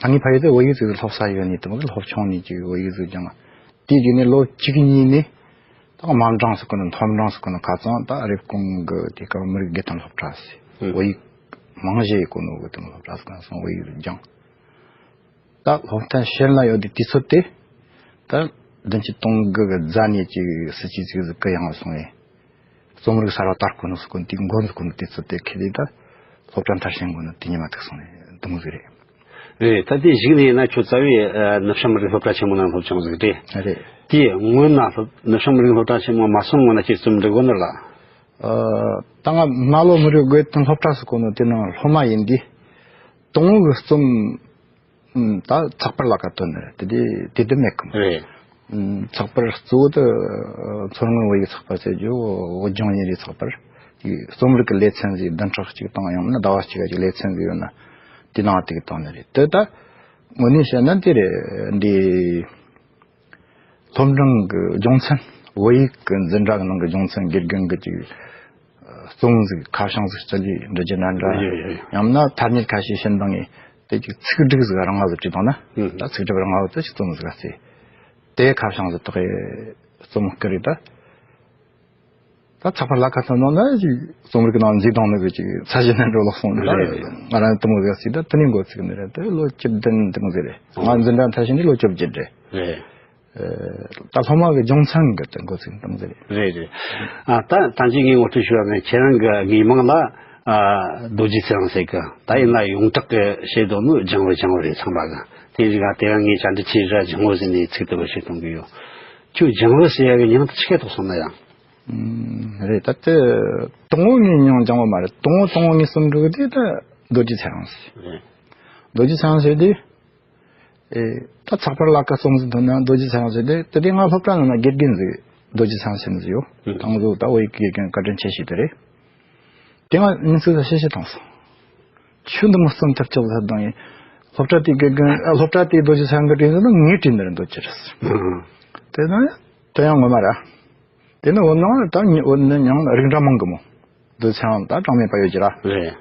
ད་ངའི་ཕ་ཡུལ་དུ་བོད་ཡིག་ཟིག་སློབ་ས་ཡོད་ནས་དེ་མོ་ཟིག་སློབ་ཆུང་ནས་ཅིག་བོད་ཡིག་ཟིག་སྦྱངས། དེའི་རྗེས་ནས་ལོ་གཅིག་གཉིས་ནས་ད་དམའ་འབྲིང་ཟེར་གོ་ནོ། མཐོ་འབྲིང་ཟེར་གོ་ནོ། ཁ་སང་ད་རེབ་གོང་གི་དེ་སྐབས་མི་རིགས་དགེ་ཐོན་སློབ་གྲྭ་ཟེར། ཨུ། བོད་ཡིག་རྨང་གཞི་ཡོད་གོ་ནོ་གི་དེ་མོ་སློབ་གྲྭ་ཟིག་ཁ་སང་བོད་ཡིག་སྦྱངས། ད་སློབ་ཐོན་ཕྱིན་ལ་ཡོད་དུས་དུས་ཚོད་དེ། ད་བདུན་ཅུ་དོན་དགུ་གི་རྫ་ནས་ཅིག་སྲིད་ཇུས་ཟིག་གི་ཡང་སོང་བས། རྩོམ་རིག་གསར་བ་དར་གོ་ནོ་ཟེར་གོ་ནོ་དེ་འགོ་འཛུགས་གོ་ནོ་དུས་ཚོད་དེ་ཁེལ་ལས། ད་སློབ་གྲྭ་མཐར་ཕྱིན་གོ་ནོ་དེ་ཉི་མ་ཐུག་སོང་ནས་འདུག་ཟིག་རེད། རེད། ད་དེ་གཞུག་ནས་ཡིན་ན་ཁྱོད་རྩ་བའི་ཨ་ནུབ་བྱང་མི་རིགས་སློབ་གྲྭ་ཆེན་མོ་ནང་སློབ་སྦྱོང་ཟིག་རེད། རེད། དེ་སྔོན་ན་སློབ་ནུབ་བྱང་མི་རིགས་སློབ་གྲྭ་ཆེན་མོ་མ་སོང་སྔོན་ན་ཁྱེད་རྩོམ་འབྲི་གོ་ནི་ལ། ཨ། ད་ང་རྨ་ལྷོ་མི་རིགས་དགེ་ཐོན་སློབ་གྲྭ་ཟེར་གོ་ནོ་དེ་ནང་སློབ་མ་ཡིན་དུས། དང་པོ་གི་རྩོམ། ཨུམ། ད་ཚགས་པར་ལ་ཁ་ཐོན་ནི་རེད། དེ་དུས་དེ་དུས་མེད་གི་མོ། རེད། ཨུམ། ཚགས་པར་གཙོ་བོ་དེ་མཚོ་སྔོན་བོད་ཡིག་ཚགས་པར་ཟེར་རྒྱུ། བོད་ལྗོངས་ཉིན་རེའི་ཚགས་པར། དེ་རྩོམ་རིག་གི་ལེ་ཚན་ཟིག་བདུན་ཕྲག་གཅིག་དང་ཡང་ན་ཟླ་བ་གཅིག་གི་ལེ་ཚན་ཟིག་ཡོད་ན། དེ་ནང་དེ་གི་བཏང་ནི་རེད། དེ་ད་དངོས་གནས་བཤད་ན་དེ་རེད། འདི་སློབ་འབྲིང་གི་སྦྱོང་ཚན། བོད་ཡིག་གི་འཛིན་གྲྭ་གི་ནང་གི་སྦྱོང་ཚན་དགེ་རྒན་གི་ཅིག་རྩོམ་ཟིག་ཁ་བྱང་ཟིག་སྤྱི་ལེ་འབྲི་རྒྱུ་འདྲ་འདྲ། ཡོད་ཡོད། ཡང་ན་ཐ་སྙད་ཁ་ཤས་བྱིན་བཏང་ངས་དེ་ཅིག་ཚིག་སྒྲིག་ཟིག་རང་ང་ཟིག་བྲིས་བཏང་ན། ཨུ། ད་ཚིག་སྒྲིག་རང་ང་ཟིག་ད་ཅིག་རྩོམ་ཟིག་ག་བརྩིས། དེ་ཁ་བྱང་ཟིག་དག་གི་རྩོམ་སྐུ་རེད་ད། ད་ཚགས་པར་ལ་ཁ་ཐོན་ནང་ན་ཅིག་རྩོམ་རིག་ནང་འཛུལ་བཏང་ནི་གི་ཅིག་ཚད་གཞི་ནང་འགྲོ་ལོག་སོང་ནི་རེད། རེད། ང་རང་དེ་མོ་ཟིག་བརྩིས། ད་དེ་ནས་འགོ་ཚུགས་ནི་རེད། དེ་ལོ་བཅུ་བདུན་དེ་མོ་ཟིག་རེད། ང་འཛིན་གྲྭ་མཐར་ཕྱིན་དུས་ལོ་བཅོ་བརྒྱད་རེད། རེད། ཨ། ད་སློབ་མ་གི་སྦྱོང་ཚན་གི་དེ་འགོ་ཚུགས་དེ་མོ་ཟིག་རེད། རེད་རེད། ཨ། ད་ཐེངས་གཅིག་ངས་ངོ་སྤྲོད་ཞུ་བ་ནི་ཁྱེད་རང་གི་དངོས་མིང་ལ། ཨ། རྡོ་རྗེ་ཚེ་རིང་ཟེར་གི། ད་ཡིན་ན་ཡོངས་གྲགས་ཀྱི་བཤད་དོན་ནི་ལྗང་བུ་ལྗང་བུ་རེད་ཚང་མ་གི། དེ་རིགས་ལ་དེ་རིང་ངས་བཅར་འདྲི་བྱས་ར་ལྗང་བུ་ཟེར་ནས་ཚིག་དེ་བེད་སྤྱོད་གཏོང་གི་ཡོད། ཁྱོད་ལྗང་བུ་ཟེར་ཡ་གི་མྱིང་དེ་ཆི་གེ་ཐོགས་སོང་ན་ཡང་། ཨུམ། རེད། ད་དེ་དང་པོ་ངའི་མྱིང་ལྗང་བུ་མ་རེད། དང་པོ་དང་པོ་ངའི་རྩོམ་འབྲི་གི་དེ་ད་རྡོ་རྗེ་ཚེ་རིང་ཟེར། རེད། རྡོ་རྗེ་ཚེ་རིང་ཟེར་དུས། ཨེ། ད་ཚགས་པར་ལ་ཁ་རྩོམ་ཟིག་ཐོན་ན་རྡོ་རྗེ་ཚེ་རིང་ཟེར་དུས། དེ་དུས་ང་སློབ་གྲྭ་ནང་ན་དགེ་རྒན་ཟིག་རྡོ་རྗེ་ཚེ་རིང་ཟེར་ནི་ཟིག་ཡོད། ཨུ། དང་པོ་ད་བོད་ཡིག་དགེ་རྒན་བཀའ་དྲིན་ཆེ་ཞིག་དེ་རེད། དེ་ང་མིང་ཚིག་ལ་གཤེ་གཤེ་བཏང་སོང་། ཁྱོད་འདི་མོ་རྩོམ་ཐབས་ཅི་ལ་བཏང་ཡིན། སློབ་གྲྭ་དེའི་དགེ་རྒན། ཨ། སློབ་གྲྭ་དེའི་རྡོ་རྗེ་ཚེ་རིང་གིས་བྲིས་ནི་ལ་ངས་བྲིས་ནི་རེད་འདོད་ཀྱི་རེད། ཨུ། དེ་ན་དེ་ཡང་ངོ་མ་ར། དེ་ནི་འོ་ན་ད་ངས་འོ་ན་ཡང་རིགས་འདྲ་མང་གི་མོ། རྡོ་རྗེ་ཚེ་རིང་ད་གྲངས་མེད་པ་ཡོད་ཀྱི་ར། རེད།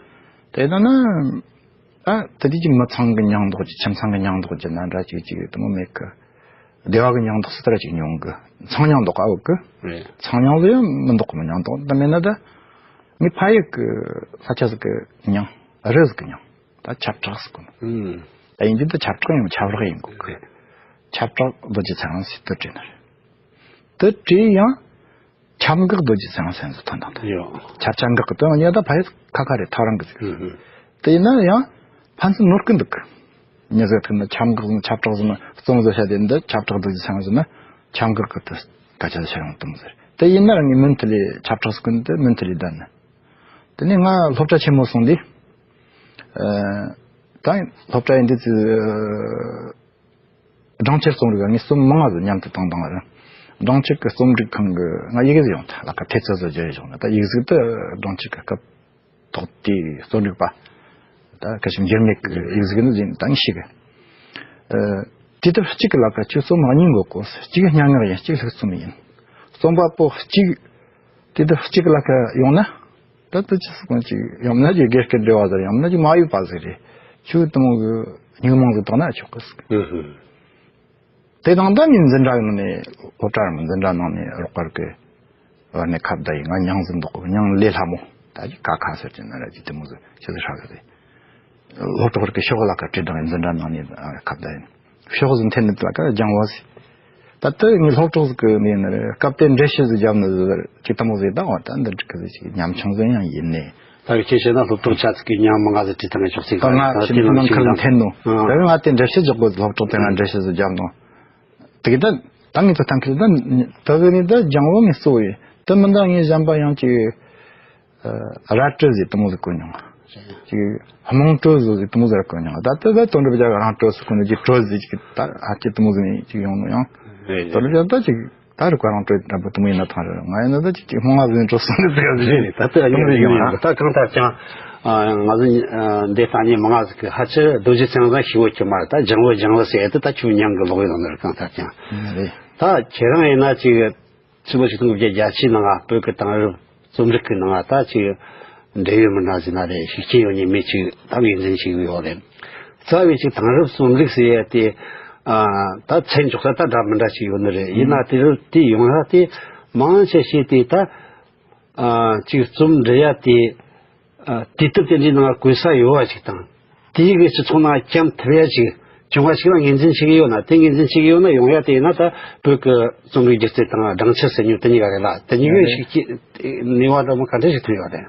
དེ་ན་ན། ཨ། དེ་དུས་ཀྱི་མི་ཚང་གི་མྱིང་འདོགས་ཀྱི། ཁྱིམ་ཚང་གི་མྱིང་འདོགས་ཀྱི་ན་འདྲ་ཅིག་ཅིག་དེ་མོ་མེད་གི། སྡེ་བ་གི་མྱིང་འདོགས་སུ་དེ་འདྲ་ཅིག་ཉུང་གི། ཚང་མྱིང་འདོགས་ག་ཡོད་གི། རེད། ཚང་མྱིང་ལ་ཡང་མི་འདོགས་གི་མོ། མྱིང་འདོགས་ད་མེད་ན་ད། ངའི་ཕ་ཡུལ་གི་ས་ཆ་ཟིག་གི་མྱིང་། རི་ཟིག་གི་མྱིང་། ད་ཆབ་བྲག་ཟེར་གོ་ནོ། ཨུམ། ད་ཡིན་དུས་ད་ཆབ་བྲག་ཡིན་མོ། ཆབ་རག་ཡིན་དགོས་གི། ཆབ་བྲག་རྡོ་རྗེ་ཚེ་རིང་ཟེར་དེ་བྲིས་ནི་རེད། དེ་བྲིས་ཡང་། ཆབ་འགག་རྡོ་རྗེ་ཚེ་རིང་ཟེར་ནི་ཐོན་བཏང་། ད་ཡོད། ཆབ་ཆ་འགག་གི་དོན་ཡང་ད་ཕ་ཡུལ་ཁ་ཁ་རེད། ཐག་རིང་གི་ཟིག་ཨུ་ཧུ། དེ་ཡིན་ན་ཡང་ཕན་ཚུན་ནོར་གི་འདུག་གི། མྱི་ཟིག་ཐུག་ན་ཆབ་འགག་ཟེར་ན་ཆབ་བྲག་ཟེར་ན་རྩོམ་བཟོ་བྱ་དེ་འདི་ཆབ་བྲག་རྡོ་རྗེ་ཚེ་རིང་ཟེར་ན་ཆབ་འགག་གི་དེ་སྐད་ཆ་ཤར་ཡོང་དུམ་ཟེར། དེ་ཡིན་ན་རང་གི་མིང་དེ་ལས་ཆབ་བྲག་ཟེར་གི་འདི་མིང་དེ་ལས་བསྡད་ནི། དེ་ནས་ང་སློབ་གྲྭ་ཆེན་མོ་སོང་དུས། ཨ། ད་སློབ་གྲྭ་ཡིན་དུས་ཙི། སྦྲང་ཆར་རྩོམ་རིག་ངས་རྩོམ་མང་ང་ཟིག་མཉམ་དུ་བཏང་བཏང་ར། སྦྲང་ཆུ་གི་རྩོམ་སྒྲིག་ཁང་གི་ང་ཡི་གེ་ཟིག་ཡོང་ཐལ་ལ་ཁ་ཐེ་ཚོ་བཟོ་རྒྱུ་ཡོང་ན། ད་ཡིག་གཟུགས་དེ་སྦྲང་ཆུ་གི་སྐབས་ཐོག་དེའི་རྩོམ་སྒྲིག་པ་ད་ཁ་ཤས་འགྱུར་མེད་ཀྱི་ཡིག་གཟུགས་ནི་ཟིན་ད་ངས་ཤེས་གི། ཨ། དུས་དེབ་གཅིག་གི་ལ་ཁ་ཁྱོད་རྩོམ་གཉིས་འགོད་དགོས། གཅིག་སྙན་ངག་ཡིན། གཅིག་ལྷུག་རྩོམ་ཡིན། རྩོམ་པ་པོ་གཅིག་དུས་དེབ་གཅིག་གི་ལ་ཁ་ཡོང་ན། ད་ལྟ་ཅི་སུ་གང་ཅིག་ཡང་ན་ཅིག་སྒེར་གྱི་འབྲེལ་བ་ཟེར། ཡང་ན་ཅིག་མ་ཡོད་པ་ཟིག་རེད། ཁྱོད་དེ་མོ་གི་སྙིང་མང་ཟིག་བཏང་ན་ཆོག་གི་ཟིག། ཨུ་ཧུ། དེ་དང་ད་ནི་འཛིན་གྲྭ་ནང་ནས་སློབ་གྲྭ་རང་འཛིན་གྲྭ་ནང་ནས་རོགས་པར་གི་བར་ནས་ཁ་བརྡ་ཡིན། ང་མྱང་ཟིག་འདུག་གི། མྱང་ལས་སླ་མོ། ད་ཅིག་ཀ་ཁ་ཟེར་གྱི་ན་ར་ཅིག་དེ་མོ་ཟིག་ཆི་ཟིག་ཧྲ་གི་རེད། སློབ་གྲོགས་རིགས་ཀྱི་ཤོག་ལ་ཁ་བྲིས་དང་འཛིན་གྲྭ་ནང་ནས་ཁ་བརྡ་ཡིན། ཕྱོགས་ཟིན་འཐེན་ནི་ལ་ཀ་ལྗང་བ་ཟིག། ད་ལྟ་ངའི་སློབ་གྲོགས་ཟིག་གི་ནས་ནི་སྐབས་དེ་འགྲེལ་བཤད་ཟིག་བརྒྱབ་ནི་ཟིག་ཅིག་དེ་མོ་ཟིག། ད་འོ་ད་འདི་འགྲིག་གི་ཟིག་ཅིག་ཉམ་ཆུང་ཟིག་ཡང་ཡིན་ནི། ད་གི་ཁྱེད་བྱས་ན་སློབ་གྲོགས་ཆ་ཚིག་གི་ཉམ་མ་ང་ཟིག་བྲིས་ཐང་ངས་ཆོག་ཟིག། ད་ང་ཁྱིམ་ནང་ཁུར་ཟིག་འཐེན་ནོ། ཨང་། ད་ང་དེ་འགྲེལ་བཤད་རྒྱག་དགོས། སློབ་གྲོགས་དེ་ང་འགྲེལ་བཤད་ཟིག་བརྒྱབ་ནོ། དེ་གི་ད་ད་ངས་ད་ཐང་ཁུར་ད་ད་གི་ནི་ད་ལྗང་བོ་ངས་གཙོ་བོ་ཡིན། དེ་མིན་ད་ངས་གཞན་པ་ཡང་ཅིག་ར་སྤྲོད་ཟིག་དེ་མོ་ཟིག་གོ་མྱོང་། ཅིག་རྨོངས་སྤྲོད་ཟིག་དེ་མོ་ཟིག་གོ་མྱོང་། ད་ལྟ་ད་དོན་གྲུབ་རྒྱལ་རང་སྤྲོད་ཟིག་གོ་ནི་ཅིག་སྤྲོད་ཟིག་ཅིག་ད་ཨ་ཅེ་དེ་མོ་ཟིག་ནས་ཅིག་ཡོང་ནོ་ཡང་། རེད། དོན་གྲུབ་རྒྱལ་ད་ཅིག་ད་རུ་ཀ་རང་སྤྲོད་འདྲ་པོ་དེ་མོ་ཡིན་ན་ཐང་རེད། ང་ཡིན་ན་ད་ཅིག་ཅིག་རྨོངས་པ་ཟིག་སྤྲོད་སོང་ནི་ཟིག་ཟིག་རེད། ད་ལྟ་དེ་མོ་ཟིག་ཡོང་ང་། ད་གང་ལྟར་ཀྱང་ང་ཚོ་འདི་ལྟ་ཉིན་མང་ང་ཟིག་གི་ཧ་ཅི་རྡོ་རྗེ་ཚང་ས་ཤི་བོ་ཁྱི་མ་ད་ལྗང་བོ་ལྗང་བོ་ཟེར་ཏེ་ད་ཁྱོད་མྱང་གི་ལོག་ཡོང་ནི་རེད། གང་ལྟར་ཀྱང་རེད། ད་ཁྱེད་རང་ཡིན་ན་ཅིག་ཆུ་ཚོད་ཆིག་སྟོང་དགུ་བརྒྱ་བརྒྱད་ཅུའི་ནང་ང་བོད་ཀྱི་དེང་རབས་རྩོམ་རིག་གི་ནང་ང་ད་ཅིག་འབྲེལ་ཡོད་མི་འདྲ་ཟིན་ན་རེད། ཤུགས་རྐྱེན་ཡོད་ནི་མི་ཅིག་ད་ངོས་འཛིན་བྱེད་ཀྱི་ཡོད་རེད། རྩ་བའི་ཅིག་དེང་རབས་རྩོམ་རིག་ཟེར་ཡ་དེ་ད་ཚད་འཇོག་ས་ད་འདྲ་མི་འདྲ་ཅིག་ཡོད་ནི་རེད། ཡིན་ན་དེ་རུ་དེ་ཡོང་ས་དེ་མང་ཆེ་ཤོས་དེ་ད་ཅིག་རྩོམ་འབྲི་ཡ་དེ། ཨ། དུས་དེབ་དེ་འདྲའི་ནང་བཀོད་ས་ཡོད་པ་ཞིག་དང་། དེའི་གི་སྤྱི་ཚོགས་ནང་བཅོམ་ཐུབ་ཡ་ཞིག་བྱུང་བ་ཞིག་ལ་ངོས་འཛིན་བྱེད་ཀྱི་ཡོད་ན། དེ་ངོས་འཛིན་བྱེད་ཀྱི་ཡོད་ན་ཡོང་ཡ་དེ་ཡིན་ན་ད་བོད་ཀྱི་རྩོམ་རིག་སྒྱུ་རྩལ་དང་སྦྲང་ཆུ་ཟེར་ཉོ་དེ་གཉིས་ཀ་རེད་ལ། དེ་གཉིས་ཀའི་ཞིག་གི་ནུས་པ་འདྲ་མོ་ག་འདྲ་ཞིག་ཐོན་ཡོད་རེད།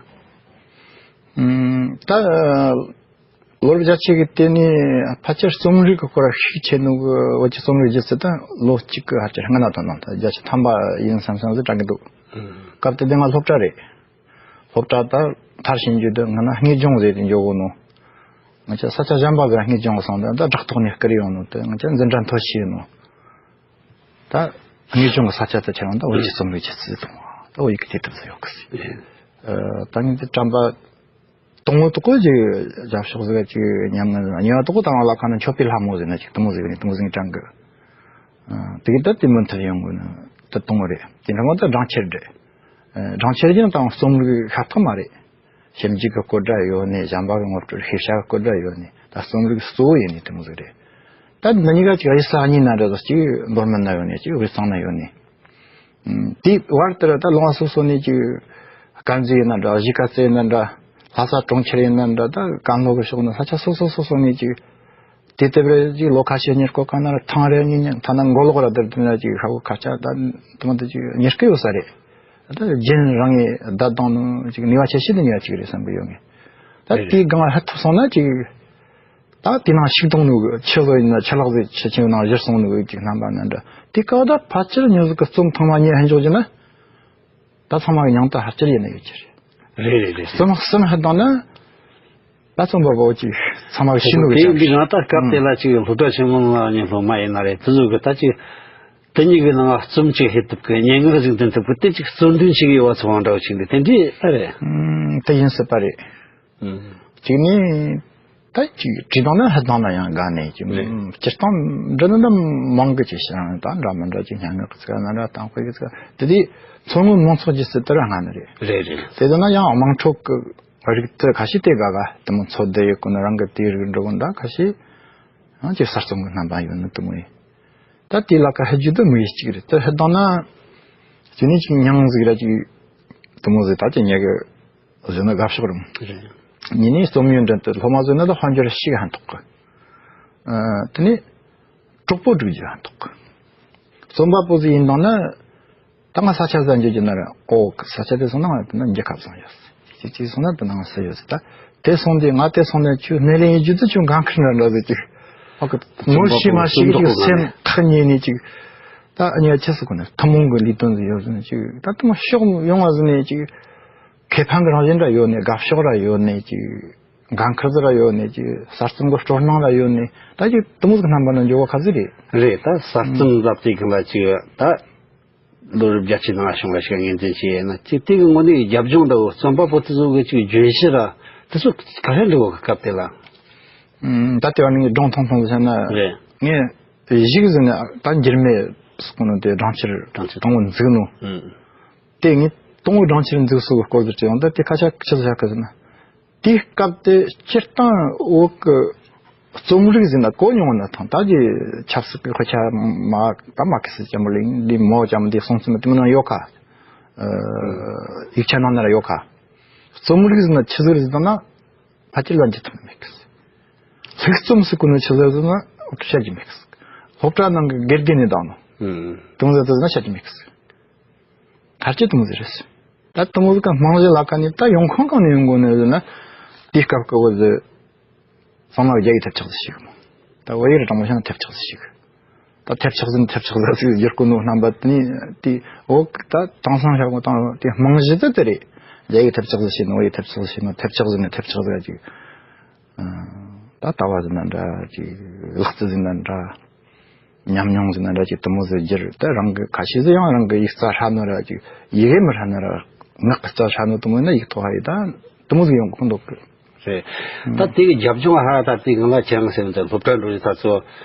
ཨུམ། ད་ལོ་རབས་བརྒྱད་ཅུ་གི་དེ་ནས་ཕལ་ཆེར་རྩོམ་རིག་གི་སྐོར་ཤུགས་ཆེ་ནོ་གི་བོད་ཀྱི་རྩོམ་རིག་སྒྱུ་རྩལ་ད་ལོ་གཅིག་གི་ཕལ་ཆེར་སྔ་ན་དང་ནང་ད་བརྒྱད་ཅུ་ཐམ་པ་ཡིན་བསམ་བསམ་ཟིག་དྲན་གི་འདུག། སྐབས་དེ་དེ་ང་སློབ་གྲྭ་རེད། སློབ་གྲྭ་ད་མཐར་ཕྱིན་རྒྱུ་དེ་ང་ན་དངོས་སྦྱོང་ཟེར་ཏེ་འཇོག་གོ་ནོ། ང་ཅག་ས་ཆ་གཞན་པ་གི་དངོས་སྦྱོང་གི་སོང་དེ་ད་བྲག་ཐོག་ནས་བསྐུར་ཡོང་ནོ་དེ་ང་ཅག་འཛིན་གྲྭ་མཐོ་ཤོས་ནོ། ད་དངོས་སྦྱོང་གི་ས་ཆ་དེ་ཁྱེད་རང་ད་བོད་ཀྱི་རྩོམ་རིག་སྒྱུ་རྩལ་དང་ད་བོད་ཡིག་གི་དེ་དེབ་ཟེར་ཡོད་གི་ཟེར། ཨ། ད་ངས་དེ་དྲན་པ་དང་པོ་དག་གོ་ཅིག་རྒྱབ་ཕྱོགས་ཟིག་ཅིག་ཉམས་ངན་ཟིག་གཉིས་པ་དག་གོ་དང་ལ་ཁ་ན་མཆོད་པའི་ལྷ་མོ་ཟེར་ན་ཅིག་དེ་མོ་ཟིག་ནི་དེ་མོ་ཟིག་དྲན་གི། ཨ། དེ་གི་ད་དེ་མུ་མཐུད་ཡོང་གི་ནི་ད་དང་པོ་རེད། དེ་འདྲ་མོ་ད་སྦྲང་ཆར་རེད། ཨ། སྦྲང་ཆར་ཀྱང་དང་རྩོམ་རིག་ཤ་སྟག་མ་རེད། ཞིབ་འཇུག་གི་བཀོད་སྒྲ་ཡོད་ནི། གཞན་པ་གི་ངོ་སྤྲོད་ཤེས་བྱ་གི་བཀོད་སྒྲ་ཡོད་ནི། ད་རྩོམ་རིག་གཙོ་བོ་ཡིན་ནི་དེ་མོ་ཟིག་རེད། ད་འདི་གཉིས་ཀ་ཅིག་གཡུལ་ས་གཉིས་ན་འདྲ་ཟིག་ཅིག་མདོ་སྨད་ན་ཡོད་ནི་ཅིག་དབུས་གཙང་ན་ཡོད་ནི། ཨུམ། དེའི་བར་དེར་ད་ལུང་བ་སོ་སོ་ནས་ཅིག་དཀར་མཛེས་ཡིན་ན་འདྲ། གཞིས་ཀ་རྩེ་ཡིན་ན་འདྲ། ལྷ་ས་གྲོང་ཁྱེར་ཡིན་ན་འདྲ། ད་ཀན་ལྷོ་གི་ཕྱོགས་ན་ས་ཆ་སོ་སོ་སོ་སོ་ནས་ཅིག་དེ་ལྟ་བུར་ཅིག་ལོ་ཁ་ཤས་གཉེར་སྐོར་ག་ན་ར་ཐེངས་རེ་གཉིས་གཉིས་ཐ་ན་མགོ་ལོག་ར་དེར་དེ་ན་ཅིག་ཧ་གོ་ཁ་ཆ་ད་དུ་མ་དུ་ཅིག་གཉེར་སྐད་ཡོད་ས་རེད། ད་རྒྱུན་རིང་ངེ་བསྡད་བཏང་ནོ་ཅིག་ནུས་པ་ཆེ་ཤོས་དེ་ནུས་པ་ཅིག་རེད་བསམ་གི་ཡོད་ངེ། ད་དེའི་སྒང་ལ་ཧད་ཐུབ་སོང་ན་ཅིག་ད་དེ་ནང་ཞིག་གཏོང་ནུ་གི་ཆུ་ལོ་ཡིན་ན་ཆུ་ལག་ཟིག་ཆུ་ཆེན་ནང་བཞུར་སོང་ནུ་གི་ཅིག་རྣམ་པ་ན་འདྲ། དེ་སྐབས་ད་ཕལ་ཆེར་ཉོ་ཟིག་གི་རྩོམ་ཐེངས་མ་གཉིས་ཧན་འཇོག་རྒྱུ་ན། ད་ཚང་མ་གི་མྱང་ད་ཧ་ཅིར་ཡིན་ན་ཡོད་ཀྱི་རེད། རེད་རེད་རེད། རྩོམ་གསུམ་ཧ་བཏང་ན་ད་རྩོམ་པ་པོ་ཅིག་ཚང་མ་གི་ཤེས་ནུ་གི་དེ་ཡིན་པའི་ནང་ད་སྐབས་དེ་ལ་ཅིག་སློབ་གྲྭ་ཆེན་མོ་ནང་ནས་སློབ་མ་ཡིན་ན་རེད། དེ་ཚོ་གི་ད་ཅིག་དེ་གཉིས་ཀྱི་ནང་རྩོམ་ཅིག་ཧེ་ཐུབ་གི་སྙན་ངག་ཟིག་འདོན་ཐུབ་གི་དེ་ཅིག་རྩོད་འདོན་ཅིག་ཡོད་པ་ཚོ་བང་འདྲ་བོ་ཅིག་འདི་དེ་འདྲའི་ཨ་རེད། ཨུམ། དེ་ཡིན་སྲིད་པ་རེད། ཨུམ། གཅིག་ནི། ད་ཅིག་བྲིས་བཏང་ན་ཧ་བཏང་ན་ཡང་དགའ་ནས་ཅིག་རེད། སྤྱིར་བཏང་འབྲི་ནི་འདི་མང་གི་ཅིག་ཤེས་རང་ད་འདྲ་མི་འདྲ་ཅིག་སྙན་ངག་གི་ཚིག་ན་འདྲ་དང་དཔེ་གི་ཚིག་དེ་དུས་མཚོ་སྔོན་མང་ཚོགས་ཀྱི་སྲིད་དེ་ར་སྔ་ནི་རེད། རེད་རེད། དེ་དུས་ན་ཡང་དམངས་ཁྲོད་ཀྱི་རིག་རྩལ་ཁ་ཤས་དེ་དགའ་ག་དེ་མོ་འཚོ་བསྡད་ཡོད་ཀུན་རང་གི་དེའི་རིགས་འགྲོ་གུན་ད་ཁ་ཤས་ཡང་ཅིག་གསར་རྩོམ་གྱི་རྣམ་པ་ཡོད་ནི་དེ་མོ་ཡིན། ད་དེ་ལ་ཁ་ཧ་རྒྱུ་དུ་མི་ཡི་གཅིག་རེད། དེ་ཧ་བཏང་ན་ཅི་ནས་ཅིག་མྱང་ཟིག་ར་ཅིག་དེ་མོ་ཟིག་ད་ཅི་ཉེ་གི་བཟོས་ན་དགའ་ཕྱོགས་རུང་། རེད། ཉིན་ནས་རྩོམ་ཡོན་འདྲེན་དུ་སློབ་མ་བཟོས་ན་ད་དཔལ་འབྱོར་ཞིག་ཧན་ཐོག་གི། ཨ། དེ་ནས་གྲོགས་པོ་སྒྲིག་རྒྱུ་ཧན་ཐོག་གི། རྩོམ་པ་པོ་ཟིག་ཡིན་དང་ན་ད་ང་ས་ཆ་ཟ་འཇོག་རྒྱུ་ན་ར་ཨོ་ས་ཆ་དེ་སོང་ན་ང་དེ་ན་རྒྱལ་ཁབ་སོང་ཡོད། ཅི་ཅི་སོང་ན་དེ་ན་ང་ས་ཡོད་ཟེར། ད་དེ་སོང་དེ་ང་དེ་སོང་ན་ཁྱོད་སྣེ་ལེན་ཡིན་རྒྱུ་དུ་ཁྱོད་འགན་ཁུར་འདྲ་འདྲ་ཟེར་གྱི། ཨ་ཁུ་ངོ་ཤེས་མ་ཤེས་ཀྱི་སེམས་ཐག་ཉེ་ནས་ཅིག། ད་ཨ་ཉེ་ཆེ་སུ་གོ་ནས་ཐུན་མོང་གི་ལས་དོན་ཟིག་ཡོད་ཟེར་ནས་ཅིག། ད་དུ་མ་ཕྱོགས་ཡོང་བ་ཟེར་ནས་ཅིག། ཁེ་ཕན་གྱི་རང་བཞིན་ར་ཡོད་ནས། དགའ་ཕྱོགས་ར་ཡོད་ནས་ཅིག། འགན་ཁུར་ཟིག་ར་ཡོད་ནས་ཅིག། གསར་རྩོམ་གྱི་སྤྲོ་སྣང་ར་ཡོད་ནས། ད་ཅིག་དུ་མོ་ཟིག་རྣམ་པ་ན་འཇོག་བ་ཁ་ཟིག་རེད། རེད། ད་གསར་རྩོམ་ཟབ་ཅིག་གི་ལ་ཅིག་ད་ ལོ་རབས་བརྒྱད་ཅུ་ནང་བྱུང་བ་ཞིག་ངོས་འཛིན་བྱས་ཡིན་ན། ཅིག་དེ་གི་ངོ་ནས་རྒྱབ་ལྗོངས་འདྲ་བོ། རྩོམ་པ་པོ་དེ་ཚོ་གི་ཅིག་བརྗོད་གཞི་ར་དེ་ཚོ་ག་རེ་འདྲ་བོ་གི་སྐབས་དེ་ལ། ཨུམ། ད་ལྟ་བ་ནི་སྒྲུང་ཐུང་ཐུང་ཟེར་ན། རེད། ངས་གཞིག་ཟིན་ནས་ད་འགྱུར་མེད་སོགས་ནོ་དེ་སྦྲང་ཆར་སྦྲང་ཆར་དང་པོ་འཛུགས་ནོ། ཨུམ། དེ་ངས་དང་པོ་སྦྲང་ཆར་འཛུགས་སོ་གི་སྐོར་དུ་བྲིས་ཡོང་། ད་དེ་ཁ་ཆ་ཆི་ཟིག་བཞག་གི་ཟེར་ན། དེའི་སྐབས་དེ་སྤྱིར་བཏང་བོད་ཀྱི་རྩོམ་རིག་ཟེར་ན་གོ་མྱོང་ན་ཐང་། ད་ཀྱི་ཆབ་སྲིད་ཀྱི་དཔེ་ཆ་མ་ད་མ་ཁི་སི་ཅམ་པོ་ལིང་འདི་མོ་ཅམ་འདི་སོང་ཙམ་དེ་མི་ནང་ཡོད་ཁ། ཨ། ཡིག་ཆ་ནང་ན་ར་ཡོད་ཁ། རྩོམ་རིག་ཟེར་ན་ཆི་ཟིག་རེད་ཟེར་ན་ཕལ་ཆེར་ལ་འཇི་ཐུབ་མེད་ཁི། ལྷུག་རྩོམ་ཟེར་གོ་ནོ་ཆི་ཟིག་ཟེར་ན་བཤད་རྒྱུ་མེད་ཁི། སློབ་གྲྭ་ནང་གི་དགེ་རྒན་ནས་བཏང་ནོ། ཨུམ། དུང་ཟེར་དུ་ཟེར་ན་བཤད་རྒྱུ་མེད་ཁི། གལ་ཆེ་དུང་ཟེར་རེད། ད་དུང་ཟེར་ག་རྨང་གཞི་ལ་ཁ་ནས་ད་ཡོང་ཁུངས་གང་ནས་ཡོང་གོ་ནས་ཟེར་ན། དེའི་སྐབས་ཀྱི་བོད་ཟེར་ཚང་མ་རྒྱ་ཡིག་ཐེབས་ཆག་ཟིག་ཞིག་མོ། ད་བོད་ཡིག་ར་དྲང་མོ་བཤད་ན་ཐེབས་ཆག་ཟིག་ཞིག་ད་ཐེབས་ཆག་ཟིན་ཐེབས་ཆག་ཟིག་ཟིག་བསྒྱུར་གོ་ནོ་རྣམ་པ་དེ་ནི་དེ་འོག་ད་དེང་སང་ཤར་གོ་དང་དེ་རྨང་གཞི་དེ་དེ་རེད། རྒྱ་ཡིག་ཐེབས་ཆག་ཟིག་བྱས་ནོ། བོད་ཡིག་ཐེབས་ཆག་ཟིག་བྱས་ནོ། ཐེབས་ཆག་ཟིན་ནས་ཐེབས་ཆག་ཟིག་ཅིག་ད་ལྟ་བ་ཟིན་ན་འདྲ་ཅིག་ལག་རྩལ་ཟིན་ན་འདྲ། ཉམས་མྱོང་ཟིན་ན་འདྲ་ཅིག་དུ་མོ་ཟིག་བསྒྱུར། ད་རང་གི་ཁ་ཤས་ཟིག་ཡང་རང་གི་ཡིག་རྩལ་ཧྲ་ནོ་ར་ཅིག་ཡི་གེ་མི་ཧྲ་ནོ་ར་ངག་གི་རྩལ་ཧྲ་ནོ་དུ་མོ་ཡིན་ན་ཡིག་ཐོག་ཧ་ཡི་ད་དུ་མོ་ཟིག་ཡོང་གི་འདུག་གི། རེད། ད་དེ་གི་རྒྱབ་ལྗོངས་ཧ་ད་དེ་གང་ལ་ཁྱེད་རང་སེམས་ཙམ་སློབ་གྲྭ་འགྲོ་རྒྱུ་ད་ཚོ་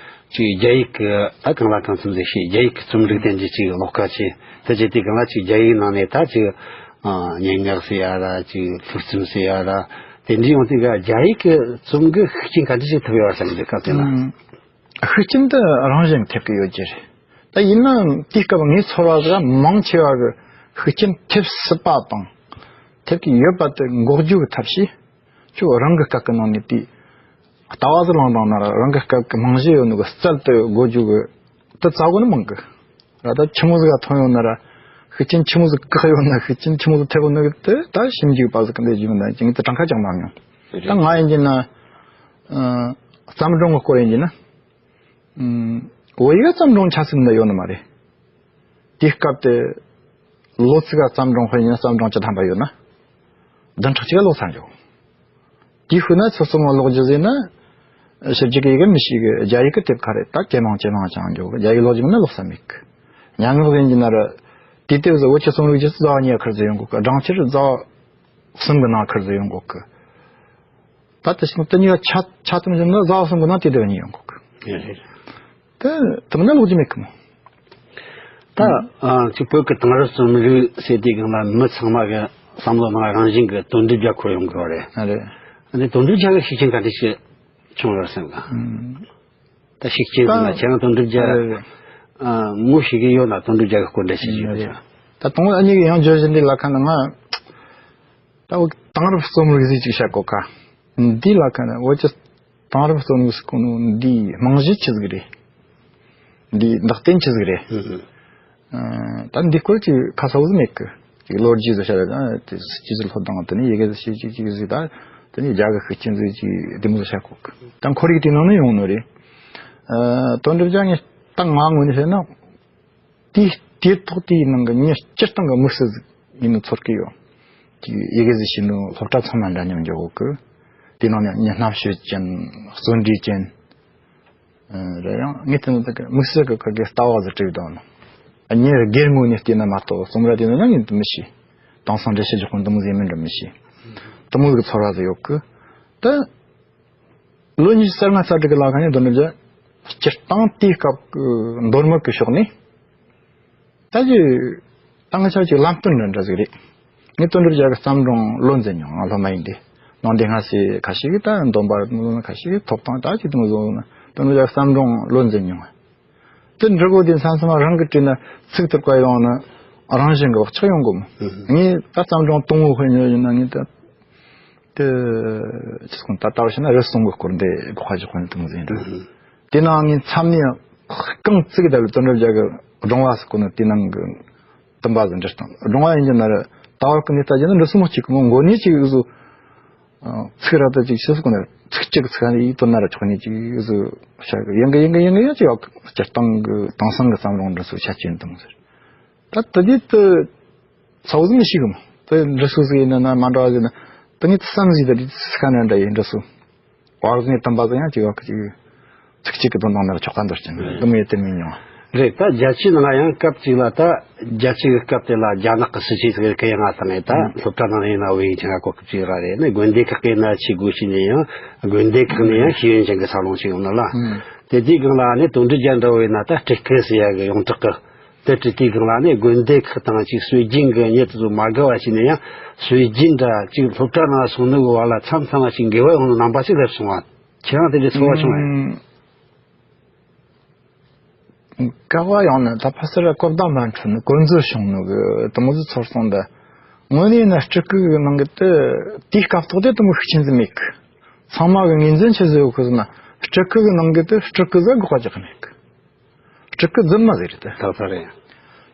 ཅིག་རྒྱ་ཡིག་གི་ད་གང་ལ་གང་འཚམ་ཟིག་ཤེས། རྒྱ་ཡིག་གི་རྩོམ་རིག་དེ་འདྲ་ཅིག་ཀློག་ཁ་ཆེ། དེ་ཅིག་དེ་གང་ལ་ཅིག་རྒྱ་ཡིག་ནང་ནས་ད་ཅིག་ཨ་སྙན་ངག་ཟེར་ཡ་ར་ཅིག་ལྷུག་རྩོམ་ཟེར་ཡ་ར་དེ་འདྲ་ཡོང་དུས་ག་རྒྱ་ཡིག་གི་རྩོམ་གི་ཤུགས་རྐྱེན་ག་འདྲ་ཅིག་ཐེབས་ཡོད་བསམ་གི་སྐབས་དེ་ལ། ཨང་། ཤུགས་རྐྱེན་དེ་རང་བཞིན་ཐེབས་ཀྱི་ཡོད་ཀྱི་རེད། ད་ཡིན་ནའང་དེའི་སྐབས་ངའི་ཚོར་བ་ཟིག་མང་ཆེ་བ་གི་ཤུགས་རྐྱེན་ཐེབས་སྲིད་པ་དང་ཐེབས་ཀྱི་ཡོད་པ་དེ་འགོག་རྒྱུ་གི་ཐབས་ཤེས། ཁྱོད་རང་གི་སྐབས་ཀྱི་ནང་ནས་དེ་ལྟ་བ་ཟིག་བླངས་བཏང་ན་ར་རང་གི་སྐབས་ཀྱི་རྨང་གཞི་ཡོད་ནོ་གི་རྩལ་དེ་འགོག་རྒྱུ་གི་དེ་རྩ་བ་ནས་མང་གི། ར་ད་ཆི་མོ་ཟིག་ག་ཐོན་ཡོད་ན་ར་ཤུགས་རྐྱེན་ཆི་མོ་ཟིག་བཀག་ཡོད་ན་ཤུགས་རྐྱེན་ཆི་མོ་ཟིག་ཐེབས་ཡོད་ན་གི་དེ་ད་ཞིབ་འཇུག་པ་ཟིག་གི་འདི་ཞིབ་འདང་ཅིག་ངས་དེ་གྲངས་ཀ་ཅང་མ་མྱོང་། ད་ང་ཡིན་གྱི་ན། ཨ། བརྩམས་སྒྲུང་གི་སྐོར་ཡིན་གྱི་ན། ཨུམ། བོད་ཡིག་བརྩམས་སྒྲུང་ཆ་ཚིག་འདི་ཡོད་ནི་མ་རེད། དེའི་སྐབས་དེ་ལོ་ཚིགས་ག་བརྩམས་སྒྲུང་དཔེ་ཡིན་ན་བརྩམས་སྒྲུང་བཅུ་ཐམ་པ་ཡོད་ན། བདུན་ཕྲག་གཅིག་ག་ཀློག་ཚར་འགྱོ། དེའི་ཤུལ་ན་ཚུར་ཚུར་མ་ཀློག་རྒྱུ་ཟེར་ན། ཕྱི་རྒྱལ་གི་ཡི་གེ་མི་ཤེས་གི། རྒྱ་ཡིག་གི་དེབ་ཁ་རེད། ད་ཇེ་མང་ཇེ་མང་ཅང་འགྱོ་གི། རྒྱ་ཡིག་ཀློག་རྒྱུ་མིན་ན་ཀློག་ས་མེད་གི། སྙན་ངག་ཡིན་གྱི་ན་ར། དེ་དེབ་ཟིག་བོད་ཀྱི་རྩོམ་རིག་སྒྱུ་རྩལ་ཟླ་བ་གཉིས་ཁུར་ཟིག་ཡོང་གོ་གི། སྦྲང་ཆར་ཟླ་བ་གསུམ་གི་ནང་ཁུར་ཟིག་ཡོང་གོ་གི། ད་དེ་ཕྱིན་དེ་གཉིས་ཆ་ཆ་ཐུན་བཞིན་ན་ཟླ་བ་གསུམ་གི་ནང་དེ་དེབ་གཉིས་ཡོང་གོ་གི། ཡིན་རེད། དེ་དེ་མིན་ན་ལོག་རྒྱུ་མེད་གི་མོ། ད་ཨ་ཅིག་བོད་ཀྱི་དེང་རབས་རྩོམ་རིག་ཟེར་དུས་སྒང་ལ་མི་ཚང་མ་གི་བསམ་བློ་ནང་རང་བཞིན་གྱི་དོན་འགྲུབ་རྒྱལ་ཁོ་ཡོང་གི་རེད། ཨ་རེད། ཨ་ནི་དོན་འགྲུབ་རྒྱལ་གི་ཤུགས་རྐྱེན་ག་འདྲ་ཞིག་བྱུང་རེད་བསམ་གི། ཨུམ། ད་ཤུགས་རྐྱེན་ཟེར་ན་ད་ཁྱེད་རང་དོན་འགྲུབ་རྒྱལ། ཨ་རེད་རེད། ཨ་ངོ་ཤེས་ཀྱི་ཡོད་ན་དོན་འགྲུབ་རྒྱལ་གི་སྐོར་འདྲ་ཞིག་ཞུ་ཨ་རེད། ད་དུང་ཨ་ནི་གི་ཡང་བརྗོད་བཞིན་འདི་ལ་ཁ་ན་ང་། ད་འོ་དེང་རབས་རྩོམ་རིག་ཟིག་ཅིག་བཤད་གོ་ཁ། འདི་ལ་ཁ་ན་འོ་ཅི་དེང་རབས་རྩོམ་རིག་ཟེར་གོ་ནོ་འདི་རྨང་གཞི་ཆི་ཟིག་རེད། འདི་འདག་རྟེན་ཆི་ཟིག་རེད། ཨ་ད་འདི་སྐོར་ཅིག་ཁ་གསལ་བོ་ཟིག་མེད་གི། ཅིག་ལོ་རྒྱུས་ཟིག་བཤད་ར་ད་དེ་ཅི་ཟིག་སློབ་སྟངས་དེ་ནི་ཡི་གེ་ཟིག་ཤེས་ཅིག་ཅིག་ཟིག་ད་དེ་ནི་རྒྱ་གི་ཤུགས་རྐྱེན་ཟིག་ཅིག་དེ་མོ་ཟིག་བཤད་གོ་གི། ད་ཁོར་ཡུག་དེ་ནང་ནས་ཡོང་ནོ་རེད། ཨ་དོན་འགྲུབ་རྒྱལ་ངས་ད་ང་ངོས་ནས་བཤད་ན། དེའི་དེའི་ཐོག་དེའི་ནང་གི་མྱི་སྤྱིར་བཏང་གི་དམིགས་བསལ་ཟིག་ཡིན་ནོ་ཚོར་གི་ཡོད། དེ་ཡི་གེ་ཟིག་ཤེས་ནོ་སློབ་གྲྭ་ཚང་མ་འདྲ་མཉམ་འཇོག་གོ་གི། དེའི་ནང་ནས་མྱི་རྣམ་དཔྱོད་ཅན། བརྩོན་འགྲུས་ཅན། ཨ་རེད། ཡང་ངས་དེ་ནི་དེ་གི་དམིགས་བསལ་གི་ཁ་གི་ལྟ་བ་ཟིག་བྲིས་བཏང་ནོ། ཨ་མྱི་སྒེར་ངོས་ནས་བལྟས་ན་མ་གཏོགས་རྩོམ་ར་དེ་ནི་ན་ངས་དེ་མི་ཤེས། དེང་སང་འགྲེལ་བཤད་རྒྱག་གོ་འདི་མོ་ཟིག་མིན་འདྲ་མི་ཤེས། དེ་མོ་གི་ཚོར་བ་ཟིག་ཡོད་གི། ད། ལོ་ཉི་ཤུ་རྩ་ལྔ་རྩ་དྲུག་གི་ལ་ཁ་ནས་དོན་འགྲུབ་རྒྱལ་སྤྱིར་བཏང་དེའི་སྐབས་ཀྱི་མདོ་སྨད་ཀྱི་ཕྱོགས་ནས། ད་ཅི་ད་ང་ཆ་ཅིག་ལམ་སྟོན་འདྲ་འདྲ་ཟིག་རེད། ངས་དོན་འགྲུབ་རྒྱལ་གྱི་བརྩམས་སྒྲུང་བློ་འཛིན་མྱོང་། ང་སློབ་མ་ཡིན་དུས་ནང་དེ་སྔ་སེ་ཁ་ཤས་ཀྱིས་ད་འདོན་པ་ཁ་ཤས་ཀྱིས་ཐོབ་ཐང་ད་ཅིག་དེ་མོ་བཟོ་ན་དོན་འགྲུབ་རྒྱལ་གྱི་བརྩམས་སྒྲུང་བློ་འཛིན་མྱོང་། དེ་འབྲི་གོ་དེ་མཚམས་མཚམས་རང་གིས་བྲིས་ན་ཚིག་ཐུར་བཀའ་ཡོང་ན་རང་བཞིན་གྱི་བག་ཆགས་ཡོང་གོ་མོ། ངས་ད་བརྩམས་སྒྲུང་དང་པོ་ཧོན་ཡོད་ཡིན་ན་ངས་ད། དེ་ཅི་སྐོང་ད་ལྟ་བ་བྱས་ན་རི་སུལ་གྱི་སྐོར་འདི་སྒོ་ཁ་ཅིག་ཁོ་ནས་དུ་མོ་ཟིན་རེད། དེ་ནང་ངས་མཚམས་ནས་རྐང་བཙུགས་ད་ལ་དོན་འགྲུབ་རྒྱལ་གྱི་སྒྲུང་བ་ཟེར་གོ་ནོ་དེ་ནང་གི་དུམ་པ་ཟིག་འབྲི་སྟངས། སྒྲུང་བ་ཡིན་གྱི་ན་ར་ད་བར་གི་ནས་ལྟ་རྒྱུ་ན་འབྲི་སྲོལ་མོ་གཅིག་གི་མོ་མགོ་ནས་ཅིག་བཟོ། ཚིག་ར་ད་ཅིག་ཤི་སུ་གོ་ན་ཚིག་གཅིག་གི་ཚིག་ནས་ཡིད་དོན་ན་ར་ཆོག་ནས་ཅིག་བཟོ་བྱ་གི་ཡིན་གི་ཡིན་གི་ཡིན་གི་ཡིན་ཅིག་ཡོད་གི། སྤྱིར་བཏང་གི་དེང་སང་གི་བརྩམས་སྒྲུང་འབྲི་སྲོལ་ཆ་ཅན་དུ་མོ་ཟེར། ད་ད་དེ་ད། ཚ་བོ་ཟིག་མི་ཤེས་གི་མོ། དེ་འབྲི་སྲོལ་ཟིག་ཡིན་ན་ན་མ་འདྲ་བ་ཟིག་ན། དེ་ངས་དེ་བསམ་ཟིག་ད་དེ་ཚིག་ཁ་ན་འདྲ་ཡིན་འབྲི་སྲོལ། བར་ཟིག་ནས་དམ་པ་ཟིག་ཡང་ཅིག་ཡོད་གི་ཅིག་ཚིག་གཅིག་གི་དོན་དང་ན་ཆོག་ག་འདོར་ཅན་དུ་མོ་ཡོད་དེ་མི་མྱོང་། རེད། ད་རྒྱལ་སྤྱིའི་ནང་ཡང་སྐབས་གཅིག་ལ། ད་རྒྱལ་སྤྱི་གི་སྐབས་དེ་ལ་རྒྱ་ནག་གི་སྲིད་ཇུས་ཟིག་གི་ཡང་ང་དང་ད་སློབ་གྲྭ་ནང་ཡིན་ན་བོད་ཡིག་ཆེན་གོ་སྐབས་ཅིག་ར་རེད། ནི་དགོན་སྡེ་ཁག་གི་ན་ཆི་དགོས་ཤེས་ནས་ཡང་དགོན་སྡེ་ཁག་ནས་ཡང་ཤེས་ཡོན་ཅན་གི་འཚར་ལོངས་ཅིག་ཡོང་ནི་ལ། དེ་དུས་སྒང་ལ་ནི་དོན་འགྲུབ་རྒྱལ་འདྲ་བོ་ཡིན་ན་ད་སྤྲུལ་སྐུ་ཟེར་ཡ་གི་ཡོངས་གྲགས་གི། དེ་སྤྲུལ་དུས་སྒང་ལ་ནི་དགོན་སྡེ་ཁག་དང་ཅིག་སྲོལ་རྒྱུན་གི་ཉེ་དུ་མ་དགའ་བ་ཞིག་ནས་ཡང་སྲོལ་རྒྱུན་འདྲ་ཅིག་སློབ་གྲྭ་ནང་སོང་ནི་གི་བར་ལ་མཚམས་མཚམས་ལ་ཅིག་འགལ་བ་ཡོང་ནི་རྣམ་པ་ཞིག་སླེབས་སོང་བ། ཁྱེད་རང་དེ་འདྲའི་ཚོར་བ་བྱུང་བས། དགའ་བ་ཡང་ན་ད་ཕ་སར་གོ་བརྡ་མ་འཕྲོད་ནི་གོ་འཛོལ་བྱུང་ནོ་གི་དེ་མོ་ཟིག་ཚོར་སོང་། ད་དངོས་གནས་ན་སྤྲུལ་སྐུ་གི་ནང་གི་དེ་དེའི་སྐབས་ཐོག་དེ་དེ་མོ་ཤུགས་ཆེན་ཟིག་མེད་གི། ཚང་མ་གི་ངོས་འཛིན་ཆི་ཟིག་ཡོད་གི་ཟེར་ན། སྤྲུལ་སྐུ་གི་ནང་གི་དེ་སྤྲུལ་སྐུ་ཟིག་དགག་པ་རྒྱག་གི་མེད་གི། སྤྲུལ་སྐུ་རྫུན་མ་ཟིག་རེད་དེ། ད་ད་རེད།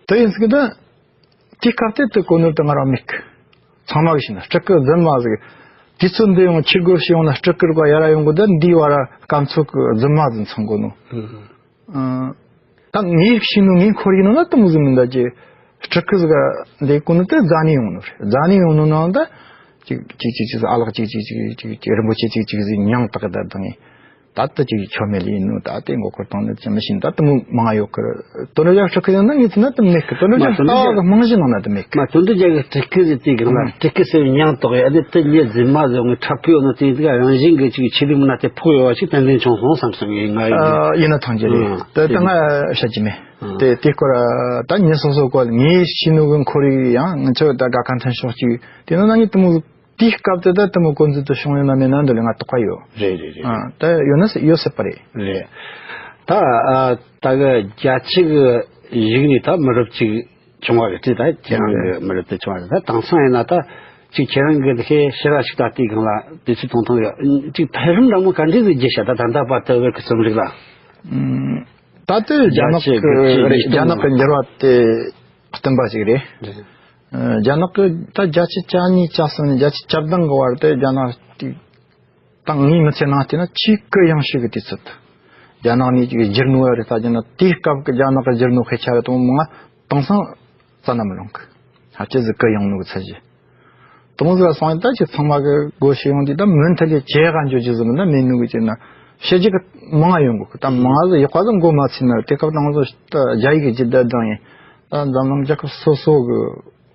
དེ་ཡིན་ཟིག་གི་ད། དེའི་སྐབས་དེ་དེ་གོ་ནོར་དེ་ང་རང་མེད་གི། ཚང་མ་གི་ཤེས་ན་སྤྲུལ་སྐུ་རྫུན་མ་ཟིག། དུས་ཚོད་འདི་ཡང་ཕྱིར་རྒོལ་ཞིག་ཡོང་ན་སྤྲུལ་སྐུ་ར་ཡར་ཡོང་གི། ད་འདིའི་བར་སྐམ་ཚོད་གི་རྫུན་མ་ཟིག་མཚོན་གོ་ནོ། ཨ། ད་ངས་ཤེས་ནོ་ངས་ཁོར་ཡིན་ནོ་ན་དེ་མོ་ཟིག་མིན། ད་ཅི་སྤྲུལ་སྐུ་ཟིག་འདི་གོ་ནོ་དེ་རྫ་ནས་ཡོང་ནོ་རེད། རྫ་ནས་ཡོང་ནོ་ནང་ད་ཅིག་ཅིག་ཅིག་ཅིག་ཨ་ལགས་ཅིག་ཅིག་ཅིག་ཅིག་ཅིག་རིན་པོ་ཆེ་ཅིག་ཅིག་ཟིག་མྱིང་བཏགས་ད་དང་ངས། ད་ལྟ་ཅིག་ཆོ་མེད་ལ་ཡིན་ནོ། ད་ལྟའི་མགོ་སྐོར་བཏང་ནི་ཅི་མི་ཤེས། ད་དེ་མོ་མང་ཡོད་གི། དོན་ར་ཡག་སྤྲུལ་སྐུ་ཡིན་ན་ངས་ཚིག་ན་དེ་མེད་གི། དོན་ར་ཡག་ལྟ་བ་གི་རྨང་གཞི་ནང་ན་དེ་མེད་གི། མ་དོན་དུ་རྒྱ་གི་སྤྲུལ་སྐུ་ཟེར་དུས་སྒང་ལ་སྤྲུལ་སྐུ་ཟེར་བའི་མྱིང་བཏགས་ཡོད་ནི་དེ་ཉིད་རྫུན་མ་ཟེར་བའི་འཁྲབ་ཁུལ་ཡོད་ནི་དེ་དེ་ག་རང་བཞིན་གི་ཅིག་ཆོས་ལུགས་མི་སྣ་དེ་ཕོག་ཡོད་བ་ཞིག་ཏན་ཏན་བྱུང་སོང་བསམ་སོང་ངས། ང་ཡིན་ཡིན་ན་ཐང་རྒྱུ་རེད། དེ་ད་ང་བཤད་རྒྱུ་མེད། དེ་དེ་སྐོར་ད་ཉིན་སོ་སོ་སྐོར་ངས་ཤེས་ནོ་གི་ཁོར་ཡུག་ཡང་ང་ཚོ་ད་དགའ་ཁ་མཐུན་ཕྱོགས་ཅིག་དེ་ནང་ན་ངས་དེ་མོ། དེའི་སྐབས་དེ་ད་དེ་མོ་གོ་འཛོལ་དུ་བྱུང་ཡོད་ན་མེད་ན་འདི་ལ་ང་དོགས་པ་ཡོད། རེད་རེད་རེད། ཨ། ད་ཡོད་ན་ཡོད་སྲིད་པ་རེད། རེད། ད་ཨ་ད་གི་རྒྱལ་སྤྱི་གི་གཞུག་ནས་ད་མི་རབས་གཅིག་བྱུང་བ་རེད་དེ། ད་ཁྱེད་རང་གི་མི་རབས་དེ་བྱུང་བ་རེད། ད་དེང་སང་ཡིན་ན་ད་ཅིག་ཁྱེད་རང་གི་འདི་ཤེས་ཕྱི་ར་ཞིག་ད་ལྟའི་སྒང་ལ་དུས་ཚོད་ཐུང་ཐུང་ཡོད་ཅིག་འཕེལ་རིམ་འདྲ་མོ་ག་འདྲ་ཟིག་བརྒྱུད་ཤག་ད་ད་ལྟ་བར་དུ་བོད་ཀྱི་རྩོམ་རིག་ལ། ད་ལྟའི་རྒྱ་ནག་གི་རྒྱ་ནག་གི་འགྱུར་བ་དེ་བསྟན་པ་ཞིག་རེད། རེད། རྒྱ་ནག་གི་ད་བརྒྱ་ཆ་གྱ་གཉིས་གྱ་གསུམ་ནས་བརྒྱ་ཆ་གྱ་བདུན་གི་བར་དུ་རྒྱ་ནག་དེ་ད་ངའི་མི་ཚེ་ནང་བལྟས་ན་ཆེས་གུ་ཡངས་ཤོས་ཀྱི་དུས་ཚོད། རྒྱ་ནག་ནས་ཅིག་བསྒྱུར་ནོ་རེད། ད་རྒྱ་ནག་དེའི་སྐབས་ཀྱི་རྒྱ་ནག་གི་བསྒྱུར་ནོ་དཔེ་ཆ་རེ་དང་མང་ང་དེང་སང་རྩ་ན་མི་ལོངས་གི། ཧ་ཅང་ཟིག་གུ་ཡངས་ནོ་གི་ཚད་གཞི། དེ་མོ་ཟིག་ལ་སོང་ཡིན་ད་ཅིག་ཚང་མ་གི་སྒོ་ཕྱེ་ཡོང་དུས་ད་མུ་མཐུད་ལས་ཇེ་ག་འགྱོ་རྒྱུ་ཟིག་མིན་ན་མེད་ནོ་གི་ཅིག་ན་བཤད་རྒྱུ་གི་མང་ང་ཡོང་གི། ད་མང་ང་ཟིག་ཡག་པ་ཟིག་མགོ་མ་ཚོས་ན་དེ་སྐབས་དང་ཟིག་ད་རྒྱ་ཡིག་གི་ཇི་ལྟར་སྦྱངས་ཡིན། ད་འཛམ་གླིང་རྒྱལ་ཁབ་སོ་སོ་གི་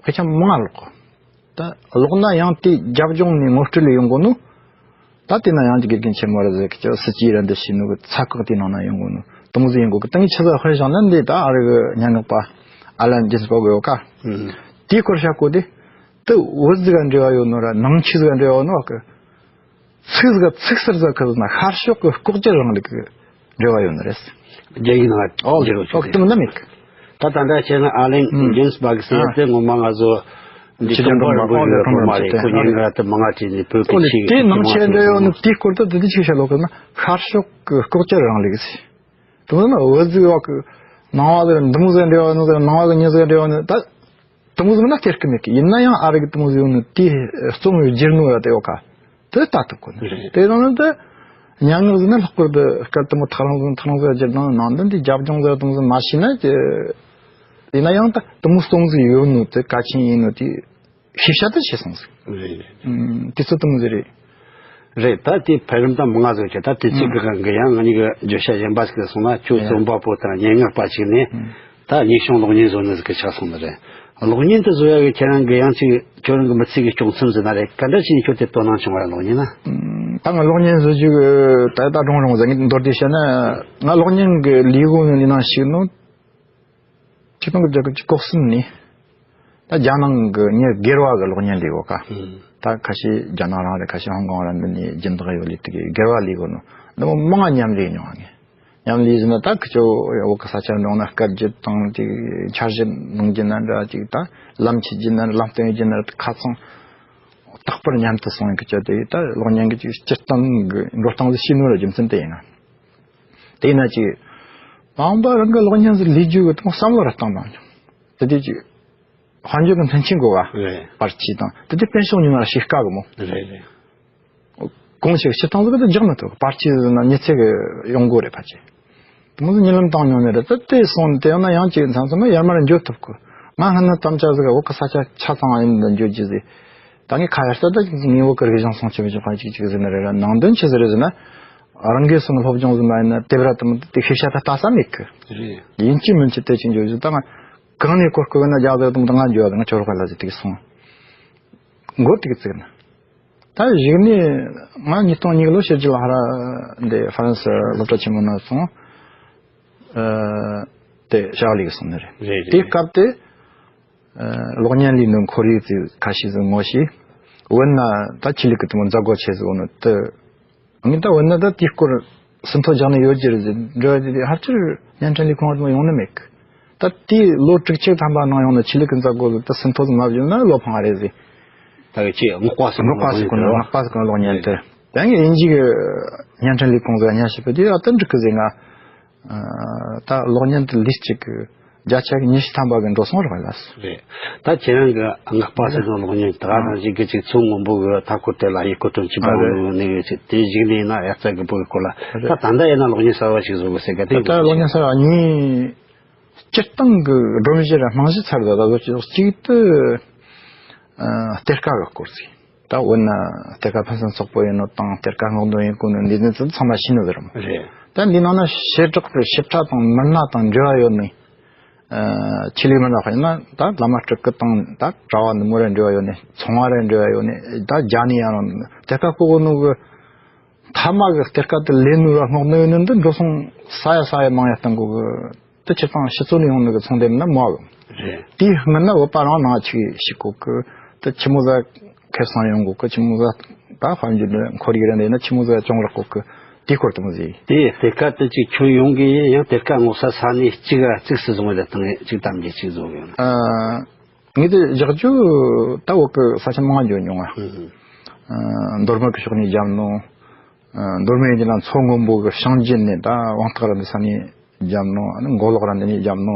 དཔེ་ཆ་མང་ང་ཀློག་གི། ད་ཀློག་ན་ཡང་དེ་རྒྱབ་ལྗོངས་ནས་ངོ་སྤྲོད་ལས་ཡོང་གོ་ནོ། ད་དེ་ན་ཡང་ཅིག་དགེ་རྒན་ཆེན་མོ་ར་ཟེར་གི་ཅིག་སྲིད་ཇུས་ར་འདི་བྱས་ནོ་གི་ཚད་བཀག་དེ་ནང་ན་ཡོང་གོ་ནོ་དེ་མོ་ཟིག་ཡིན་གོ་གི། ད་ངས་ཆི་ཟིག་དཔེ་བཞག་ན་འདི་ད་ཨ་རི་གི་སྙན་ངག་པ་ཨ་ལན་ཇིན་སི་པར་གི་ཡོད་ཀ། དེའི་སྐོར་བཤད་གོ་དེ། དེ་བོད་ཟིག་ག་འབྲེལ་བ་ཡོད་ནོ་ར་ནང་ཆོས་ཟིག་ག་འབྲེལ་བ་ཡོད་ནོ་གི། ཚིག་ཟིག་ག་ཚིག་ཟུར་ཟིག་གི་ཟེར་ན་ཤར་ཕྱོགས་གི་ལྐོག་གྱུར་རིང་ལུགས་གི་འབྲེལ་བ་ཡོད་ནི་རེད། རྒྱ་ཡིག་ནང་ཨོ་འགྱུར་བ་ཨོ་བྱུང་། དེ་མིན་ན་མེད་གི། ད་ད་ལྟ་བྱས་ན་ཨ་ལན་ཨུམ་ཇེམ་སི་བྷག་སི་ཨ་དེ་ངོ་མ་ང་ཚོ་འདི་ཆོས་རྒྱལ་ཀྲུང་གོ་རིན་པོ་ཆེ་ཨོ་ལ་ཁོ་མ་རེད། ཁོ་སྙན་ངག་དེ་མང་ང་བྲིས་ནས་བོད་ཀྱི་ཨོ་ལ་ཆོས་དེ་ཀྱི་ནང་ཆོས་ཆེན་འབྲེལ་ཡོད་ནི་དེའི་སྐོར་དུ་དེ་དུས་ཆི་ཟིག་ལོག་གི་ན་ཤར་ཕྱོགས་གི་ལྐོག་གྱུར་རིང་ལུགས་ཟེར། དེ་མིན་ན་བོད་ཟིག་བ་གི་ནང་བ་ཟིག་འདི་མོ་ཟིག་འབྲེལ་བ་ནང་ཟིག་ནང་བ་གི་མྱི་ཟིག་འབྲེལ་བ་ནི་ད། དེ་མོ་ཟིག་མིན་ན་སྟེར་གི་མེད་གི། ཡིན་ན་ཡང་ཨ་རི་གི་དེ་མོ་ཟིག་ཡོད་ནི་དེའི་རྩོམ་བསྒྱུར་ནོ་ར་དེ་ཡོད་ཀ། དེ་ལྟ་ཐུབ་གོ་ནི་རེད། དེ་དང་ནི་དེ་སྙན་ངག་ཟིག་ནི་ལྷག་པར་དུ་སྐད་དེ་མོ་ཐག་རིང་ཟིག་ཐག་རིང་ཟིག་བསྒྱུར་དང་ནང་དོན་དེ་རྒྱབ་ལྗོངས་ཟིག་དེ་མོ་ཟིག་མ་ཤེས་ན་ཅི། ཡིན་ན་ཡང་ད་དེ་མོ་རྩོམ་ཟིག་ཡོད་ནོ་དེ་གལ་ཆེན་ཡིན་ནོ་དེ་ཤེས་བྱ་དེ་ཤེས་སོང་ཟིག། རེད་རེད། ཨུམ། དུས་ཚོད་དེ་མོ་ཟིག་རེད། རེད། ད་དེ་འཕེལ་རིམ་དང་མང་ང་ཟིག་ཆེ། ད་དུས་ཚོད་ཀྱི་སྒང་གི་ཡང་ང་གཉིས་ཀྱི་བརྗོད་བྱ་གཞན་པ་ཞིག་ལ་སོང་ན་ཁྱོད་རྩོམ་པ་པོ་དང་སྙན་ངག་པ་ཞིག་ནས་ད་སྙིང་གཞུང་གློག་བརྙན་བཟོ་ནི་ཟིག་གི་ཆགས་སོང་ནི་རེད། གློག་བརྙན་དེ་བཟོ་ཡ་གི་ཁྱེད་རང་གི་ཡང་ཅིག་ཁྱོད་རང་གི་མི་ཚེ་གི་སྐྱོང་མཚམས་ཟེར་ན་རེད། ག་འདྲ་བྱས་ནས་ཁྱོད་དེ་དོ་སྣང་བྱུང་བ་རེད། གློག་བརྙན་ན། ད་ང་གློག་བརྙན་བཟོ་རྒྱུ་གི་ད་ད་དྲང་རུང་ཟེར་ངས་མདོར་བསྡུས་བཤད་ན་ང་གློག་བརྙན་གི་ལས་སྒོ་ནི་ནང་ཞུགས་ནོ། ཆིག་སྟོང་དགུ་བརྒྱ་དགུ་བཅུ་གོ་གསུམ་ནས་ད་རྒྱ་ནང་གི་ཉེ་སྒེར་བ་གི་གློག་བརྙན་ལས་གོ་ཀ། ད་ཁ་ཤས་རྒྱ་ནག་རང་རེད། ཁ་ཤས་ཧོང་ཀོང་ར་འདི་ནས་སྦྱིན་བདག་ཡོད་ལས་དེ་གི་སྒེར་བ་ལས་གོ་ནོ་འདི་མོ་མང་ང་མཉམ་ལས་མྱོང་ང་ངས། མཉམ་ལས་ཟེར་ན་ད་ཁི་ཆོ་བོད་གི་ས་ཆ་འགྲོ་ན་སྐད་རྒྱུ་དང་ཅིག་འཆར་གཞི་འདོན་རྒྱུ་ན་འདྲ་ཅིག་ད་ལམ་ཕྱེ་རྒྱུ་ན་ལམ་སྟོན་རྒྱུ་ན་ཁ་ཚང་རྟག་པར་མཉམ་དུ་སོང་ཡིན་གི་ཆོ་དེ་ད་གློག་བརྙན་གི་ཅིག་སྤྱིར་བཏང་གི་འགྲོ་སྟངས་ཟིག་ཤེས་ནོ་ར་རྒྱུ་མཚན་དེ་ཡིན་ན། དེས་ན་ཅིག་མ་འོངས་པ་རང་གི་གློག་བརྙན་ཟིག་ལས་རྒྱུ་གི་དང་བསམ་བློ་ར་བཏང་མ་མྱོང་། དེ་དུས་ཅིག་དཔལ་འབྱོར་གི་མཐུན་རྐྱེན་དགོས་བ། རེད། པར་ཆས་དང་དེ་དུས་པེན་ཤོག་ཉུང་ང་ར་ཞིག་དཀའ་གི་མོ། རེད་རེད། གོང་ཞིག་སྤྱིར་བཏང་ཟིག་གི་དེ་རྒྱག་མི་ཐུབ་གི། པར་ཆས་ཟིག་ན་མྱི་ཚེ་གི་ཡོང་སྒོ་རེད་ཕལ་ཆེར། དེ་མོ་ཟིག་གཉིད་ལམ་བཏང་མྱོང་ནི་རེད། ད་དེ་སོང་དེ་ཡང་ན་ཡང་ཅིག་མཚམས་མཚམས་ཡར་མར་འགྱོ་ཐུབ་གི། ང་སྔ་ན་དམ་བཅའ་ཟིག་བོད་གི་ས་ཆ་ཆ་ཚང་ཡིན་འདི་འགྱོ་རྒྱུ་ཟིག། ད་ངས་ཁ་ཡར་ལྟ་ད་ཅིག་ངས་བོད་གི་རིག་གཞུང་སྲུང་སྐྱོབ་བྱེད་མཁན་ཅིག་ཅིག་ཟིག་ནི་རེད་ར། ནང་དོན་ཆི་ཟིག་རེད་ཟེར་ན། རང་གི་སོང་སློབ་སྦྱོང་ཟིན་མ་ཡིན་ན་དེ་བར་དུ་དེ་ཤེས་བྱ་ད་ལྟ་ས་མེད་གི། རེད། ཡིན་གཅིག་མིན་གཅིག་དེ་ཅིག་འཇོག་རྒྱུ་ད་ང་གང་ནས་གོ་སྐབས་ན་རྒྱག་ཟེར་དུ་ང་འཇོག་ང་ཆོ་རོགས་ལ་ཟེར་དེ་སོང་མགོ་དེ་གི་བཙུགས་ན། ད་གཞིགས་ནས་ང་ཉིས་སྟོང་ཉི་ལོ་ཕྱི་རྒྱལ་ལ་ཧ་ར་འདི་ཧྥ་རན་སི་སློབ་གྲྭ་ཆེན་མོ་ན་སོང་། ཨ། དེ་བྱ་བ་ལས་སོང་ནི་རེད། རེད་རེད། དེ་སྐབས་དེ། ཨ། གློག་བརྙན་ལས་ནི་ཁོར་ཡུག་ཙི་ཁ་ཤས་ཟིག་ངོ་ཤེས། འོན་ན་ད་ཆི་ལི་གི་དུ་མོ་མཛད་སྒོ་ཆེ་ཟིག་འོ་ནི་དེ། ངས་ད་འོན་ན་ད་དེའི་སྐོར་ཟིན་ཐོ་རྒྱག་ནི་ཡོད་ཀྱི་རེད་ཟེར་འདྲི་བ་དེ་ཧར་ཅིར་བརྙན་འཕྲིན་ལས་ཁུངས་ཡོང་ནི་མེད་གི། ད་དེའི་ལོ་དྲུག་ཅུ་ཐམ་པ་ནང་ཡོང་ནི་ཆི་ལི་གི་མཛད་སྒོ་ཟིག་ད་ཟིན་ཐོ་ཟིག་མ་བྱུང་ན་བློ་ཕངས་རེད་ཟེར། ད་གི་ཆེས་སྔོག་པ་ཟིག་ངག་པ་ཟིག་གོ་ནི་ངག་པ་ཟིག་གི་གློག་བརྙན་དེ། ད་ངས་དབྱིན་ཇི་གི་བརྙན་འཕྲིན་ལས་ཁུངས་ཟིག་བརྙན་ཞིབ་པ་དེ་ཨ་ད་འགྲིག་གི་ཟེར་ང་། ཨ། ད་གློག་བརྙན་དེ་ལུས་གཅིག་གི་བརྒྱ་ཆ་གི་ཉི་ཤུ་ཐམ་པ་གི་འགྲོ་སོང་རག་ལ། རེད། ད་ཁྱེད་རང་གི་སྔགས་པ་ཟེར་ནོ་གློག་བརྙན་ད་ག་རང་བཞིན་གི་ཅིག་མཚོ་སྔོན་པོ་གི་མཐའ་འཁོར་དེ་ལ་ཡི་གོ་དོན་གཅིག་པ་ཨ་རེད། གི་ནི་ཡོད་ཅིག་དེ་གཞིགས་ནས་ན་ཡ་རྩ་གི་པོ་གི་སྐོར་ལ། རེད། ད་ད་ལྟ་ཡིན་ན་གློག་བརྙན་གསར་བ་ཞིག་བཟོ་གི་ཟེར་ག་དེ། ད་གློག་བརྙན་གསར་བ་གཉིས་སྤྱིར་བཏང་གི་སྒྲོམ་གཞི་ར་རྨང་གཞི་ཚར་ད་ད་བཟོ་ཅིག་གཅིག་ཏུ། ཨ། གཏེར་ཁ་གི་སྐོར་ཟིག་ད་འོ་ན་གཏེར་ཁ་ཕུན་སུམ་ཚོགས་པོ་ཡིན་ནོ་དང་གཏེར་ཁ་སྔོག་འདོན་ཡིན་དགོས་ནོ་འདི་ནི་ཚང་མ་ཤེས་ནོ་ཟེར་མོ། རེད། ད་འདི་ནང་ན་བྱེ་བྲག་གི་ཞིབ་ཕྲ་དང་མི་སྣ་དང་འབྲེལ་བ་ཡོད་ནི། ཨ། ཆི་ལི་མི་སྣ་ཁ་ཡིན་ན་ད་བླ་མ་སྤྲུལ་སྐུ་དང་ད་གྲྭ་བ་ནི་མོ་ར་འབྲེལ་བ་ཡོད་ནི་ཚོང་བ་ར་འབྲེལ་བ་ཡོད་ནི་ད་རྒྱ་ནི་ཡང་རང་གཏེར་ཁ་ཁོ་གོ་ནོ་གི་མཐའ་མ་གི་གཏེར་ཁ་དེ་ལེན་ནོ་ར་སྔོག་ནོ་ཡོད་ནི་འདི་འགྲོ་སོང་ས་ཡ་ས་ཡ་མང་ཡ་གཏང་དགོས་གི། དེ་ཕྱིར་བཏང་ཕྱི་ཚོ་ནས་ཡོང་ནི་གི་ཚོང་དེ་མིན་ན་མོ་གི། རེད། དེའི་སྔོན་ན་བོད་པ་རང་ནང་ཆིག་ཤིག་གོ་གི། དེ་ཆི་མོ་ཟ་ཁེ་བཟང་ཡོང་གོ་གི། ཆི་མོ་ཟ་ད་དཔལ་འབྱོར་ནི་ཁོར་ཡུག་ར་འདི་ན་ཆི་མོ་ཟ་ཅུང་རག་གོ་གི། དེའི་སྐོར་དུ་མོ་ཟེར། དེ་གཏེར་ཁ་དེ་ཅིག་ཁྱོན་ཡོངས་གི་ཡིན་ཡང་གཏེར་ཁ་སྔོག་ས་ས་གནས་གཅིག་ག་གཙིགས་སུ་བཟུང་བ་དེ་དང་ངས་ཅིག་དམ་བཅའ་ཅིག་བཟོ་གི་ཡོད་ན། ཨ། ངས་དེ་བཞག་རྒྱུ་ད་བོད་གི་ས་ཆ་མང་འཇོག་མྱོང་ང་། ཨ། མདོ་སྨད་གི་ཕྱོགས་ནས་བརྒྱབ་ནོ། ཨ། མདོ་སྨད་ཡིན་ན་མཚོ་སྔོན་པོ་གི་བྱང་རྒྱུད་ནས་ད་དབང་ཐང་ར་འདི་ས་ནས་བརྒྱབ་ནོ། ཨ་ནི་མགོ་ལོག་ར་འདི་ནས་བརྒྱབ་ནོ།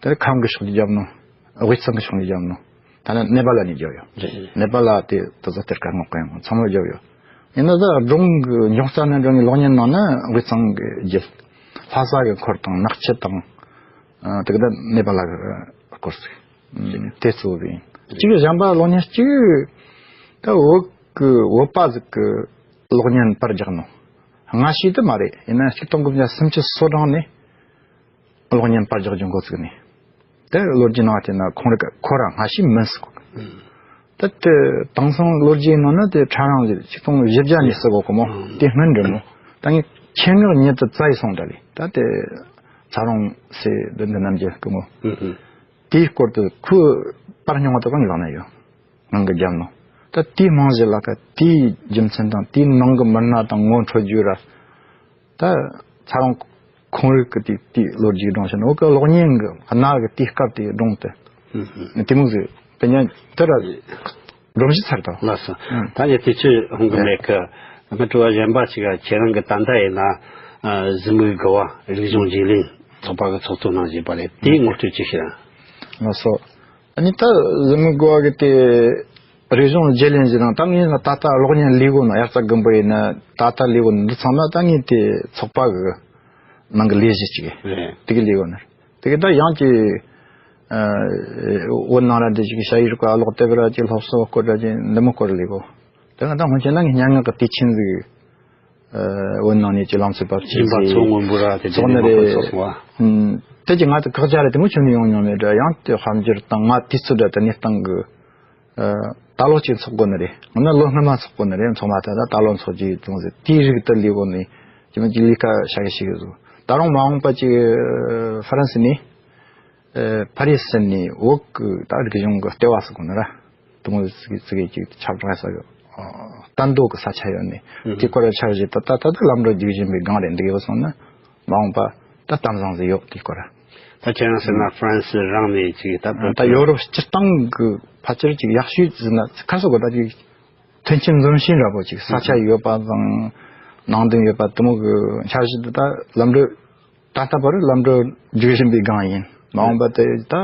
དེ་ཁམས་གི་ཕྱོགས་ནས་བརྒྱབ་ནོ། དབུས་གཙང་གི་ཕྱོགས་ནས་བརྒྱབ་ནོ། ད་ནི་ནེ་པ་ལ་ནས་བརྒྱབ་ཡོད། རེད། ནེ་པ་ལ་དེ་དེ་ཚོ་གཏེར་ཁ་སྔོག་གི་ཡོང་ཚང་མ་བརྒྱབ་ཡོད། ཡིན་ན་ད་སྒྲུང་གི་འབྱུང་རྩ་ནས་འགྲོ་ནས་གློག་བརྙན་ནང་ན་དབུས་གཙང་གི་རྒྱུད། ལྷ་ས་གི་འཁོར་དང་ནག་ཆུ་དང་། ཨ། དེ་གི་ད་ནེ་པ་ལ་གི་སྐོར་ཟིག་དེ་གཙོ་བོ་ཡིན། གཅིག་གཞན་པ་གློག་བརྙན་གཅིག་ད་བོད་གི་བོད་པ་ཟིག་གི་གློག་བརྙན་པར་རྒྱག་ནོ། སྔ་ཕྱི་དུ་མ་རེད། ཡིན་ན་ཆིག་སྟོང་དགུ་བརྒྱ་སུམ་ཅུ་སོ་གྲངས་ནས་གློག་བརྙན་པར་རྒྱག་རྒྱུ་འགོ་བཙུགས་ནས། དེ་ལོ་རྒྱུས་ནང་བལྟས་ན་ཁོང་རང་ཁོ་རང་སྔ་ཕྱི་མིན་སུ་གོ་གི། ད་དེ་དེང་སང་ལོ་རྒྱུས་ནང་ན་དེ་ཕྲ་རིང་ཟིག་ཆིག་སྟོང་བཞི་བརྒྱ་ནས་སུ་གོ་གི་མོ། དེ་སྔོན་འགྲོ་མོ། ད་ངས་ཆེད་མངགས་ཉིད་དུ་བཙལ་སོང་ད་ལི་ད་དེ་ཚ་རོང་སེ་བདུན་དུ་ནམ་རྒྱུན་གི་མོ། དེའི་སྐོར་དུ་ཁོས་པར་རྙིང་བ་དག་ལངས་ན་ཡོད། ནང་གི་རྒྱབ་ནོ། ད་དེའི་རྨང་གཞི་ལ་ཀ་དེའི་རྒྱུ་མཚན་དང་དེའི་ནང་གི་མི་སྣ་དང་ངོ་འཕྲོད་རྒྱུ་ར། ད་ཚ་རོང་ཁོང་རིག་གི་དེ་དེའི་ལོ་རྒྱུས་སྒྲུང་ཞིག་ནོ་གི་གློག་བརྙན་གི་གནའ་གི་དེའི་སྐབས་དེའི་སྒྲུང་དེ། དེ་མོ་ཟིག་དེ་ཉན་དེ་ར་སྒྲུང་ཞིག་ཚར་དང་། ལགས་སོ། ད་ཡ་དེ་ཚོས་ཧོང་གི་མེད་གི། ང་དྲི་བ་གཞན་པ་ཞིག་ཁྱེད་རང་གི་ད་ལྟ་ཡིན་ན་གཟི་མིག་དགུ་བ་རིག་གཞུང་བརྗེ་ལེན་ཚོགས་པ་གི་ཚོགས་གཙོ་གནང་བཞིན་པ་རེད། དེའི་ངོ་སྤྲོད་ཅིག་ཞུ་ར། ལགས་སོ། ཨ་ནི་ད་གཟི་མིག་དགུ་བ་གི་དེ་རིག་གཞུང་བརྗེ་ལེན་ཞིག་དང་ད་ངས་ད་ལྟ་གློག་བརྙན་ལས་སྒོ་ནང་དབྱར་རྩྭ་དགུན་འབུ་ཡིན་ན་ད་ལྟ་ལས་སྒོ་ནང་འདི་ཚང་མ་ད་ངས་དེ་ཚོགས་པ་གི་ནང་གི་ལས་གཞི་ཅིག་རེད། དེ་གི་ལས་སྒོ་ནང་དེ་གི་ད་ཡང་ཅིག་བོད་ནང་ར་འདི་ཅིག་ཞ་ཡི་རིག་པ་ཀློག་དེབ་ར་ཅིག་སློབ་གསོ་སྐོར་ར་ཅིག་འདི་མོ་སྐོར་ལས་སྒོ་དེ་ང་ད་སྔོན་ཆད་ན་ངས་སྙན་ངག་གི་དུས་ཆེན་ཟིག་བོད་ནང་ནས་ཀྱི་ལམ་སྲོལ་བབ་ཆེན་ཡིན་པ་ཚོ་སྔོན་པོ་ར་དེ་ཚོགས་ནི་རེད། ཚོགས་སོང་བ། ཨུམ། དེ་ཀྱི་ང་ཚོ་ཁག་ཅག་རེ་དེ་མོ་བྱུང་ནས་ཡོང་མྱོང་མེད་འདྲ། ཡང་དེ་དཔལ་འབྱོར་དང་ང་དུས་ཚོད་འདྲ་དེ་གནས་སྟངས་ཀྱི། ཨ། ད་ལོ་གཅིག་ཚོགས་དགོས་ནི་རེད། ང་ན་ལོ་སྔོན་མ་ཚོགས་དགོས་ནི་རེད། ཚོགས་མ་ཐག་ད་ད་ལོ་ཚོགས་ཀྱི་ཡོང་ཟེར་དེའི་རིགས་དེ་ལས་དགོས་ནི་ཀྱི་མི་ཀྱི་ལས་ཀ་བྱ་གི་ཞིག་ཡོད་ཟེར། ད་རུང་མ་འོངས་པ་ཀྱི་ཧྥ་རན་སི་ནས། ཨ། ཕ་རི་སི་ནས་བོད་ཀྱི་ད་རིག་གཞུང་གི་ལྟེ་བ་ཟེར་དགོས་ནི་ར། དུང་ཙི་ཙི་གི་ཅིག་ཆབ་འབྲིང་ས་གི་ལྟ་མདོ་གི་ས་ཆ་ཡོད་ནི། དེ་སྐོར་ལ་འཆར་གཞི་ད་ད་ད་ད་ལམ་འགྲོ་རྒྱུག་བཞིན་པའི་སྒང་རེད། འདི་གི་སོང་ན་མ་འོངས་པ་ད་གཏམ་བཟང་ཟིག་ཡོད་དེ་སྐོར། ད་ཁྱེད་རང་ཟེར་ན་ཧྥ་རན་སི་རང་ནས་ཅིག་ད་ད་ཡོ་རོབ་སྤྱིར་བཏང་གི་ཕལ་ཆེར་ཅིག་ཡག་ཤོས་ཟེར་ན་ཁ་སོ་གོ་ད་ཅིག་མཐུན་རྐྱེན་འཛོམས་ཤིང་འདྲ་པོ་ཅིག་ས་ཆ་ཡོད་པ་དང་ནང་དོན་ཡོད་པ་དེ་མོ་གི་འཆར་གཞི་དེ་ད་ལམ་འགྲོ། ད་ལྟ་བར་ལམ་འགྲོ་རྒྱུག་བཞིན་པའི་སྒང་ཡིན། མ་འོངས་པ་དེ་ད་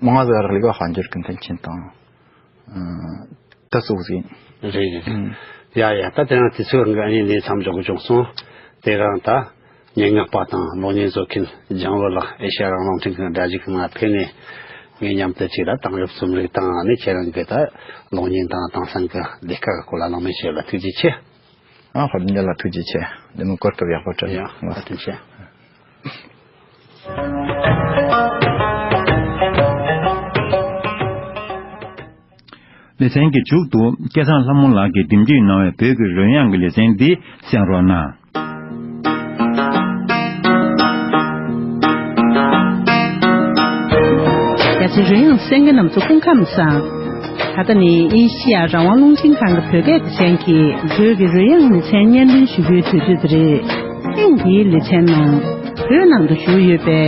མང་ཟེར་རག་ལས་པ་དཔལ་འབྱོར་གྱི་མཐུན་རྐྱེན་དང་། ཨ། ད་སོགས་ཡིན། རེད་རེད། ཨུམ། ཡ་ཡ། ད་དེ་རིང་དུས་ཚོད་འགའ་ཡིན་ནས་མཚམས་འཇོག་གི་བྱུང་སོང་། དེ་རིང་ད་སྙན་ངག་པ་དང་གློག་བརྙན་བཟོ་མཁན་ལྗང་བུ་ལགས་ཨེ་ཤ་ཡ་རང་དབང་རླུང་འཕྲིན་ཁང་སྒྲ་གཞུག་ནང་ཕེབས་ནས་ངའི་མཉམ་དུ་ཅིག་ལ་དེང་རབས་རྩོམ་རིག་དང་ནི་ཁྱེད་རང་གི་ད་གློག་བརྙན་དང་དེང་སང་གི་ལས་ཀ་གི་སྐོར་ལ་གླེང་མོལ་བྱས་ལ་ཐུགས་རྗེ་ཆེ། ཨ། ཧོར་འདྲ་ལ་ཐུགས་རྗེ་ཆེ། འདི་མོ་གོ་སྐབས་ཡག་པོ་སྤྲད། ཡ། ཐུགས་རྗེ་ཆེ། ལེ་ཚན་གྱི་མཇུག་ཏུ་སྐལ་བཟང་ལྷ་མོ་ལགས་ཀྱིས་འདེམས་སྒྲིག་གནང་བའི་བོད་ཀྱི་རོལ་དབྱངས་ཀྱི་ལེ་ཚན་འདི་གསན་རོགས་གནང་། རྒྱ་ཆེ་རོལ་དབྱངས་གསན་མཁན་རྣམ་ཚོ་སྐུ་ཁམས་བཟང་། ད་ལྟ་ནི་ཨེ་ཤི་ཡ་རང་དབང་རླུང་འཕྲིན་ཁང་གི་བོད་སྐད་སྡེ་ཚན་གྱི་བོད་ཀྱི་རོལ་དབྱངས་ལེ་ཚན་སྙན་སྒྲོན་ཞུ་རྒྱུའི་དུས་ཚོད་དེ་རེད། ཐེངས་འདིའི་ལེ་ཚན་ནང་བོད་ནང་དུ་བཞུགས་ཡོད་པའི་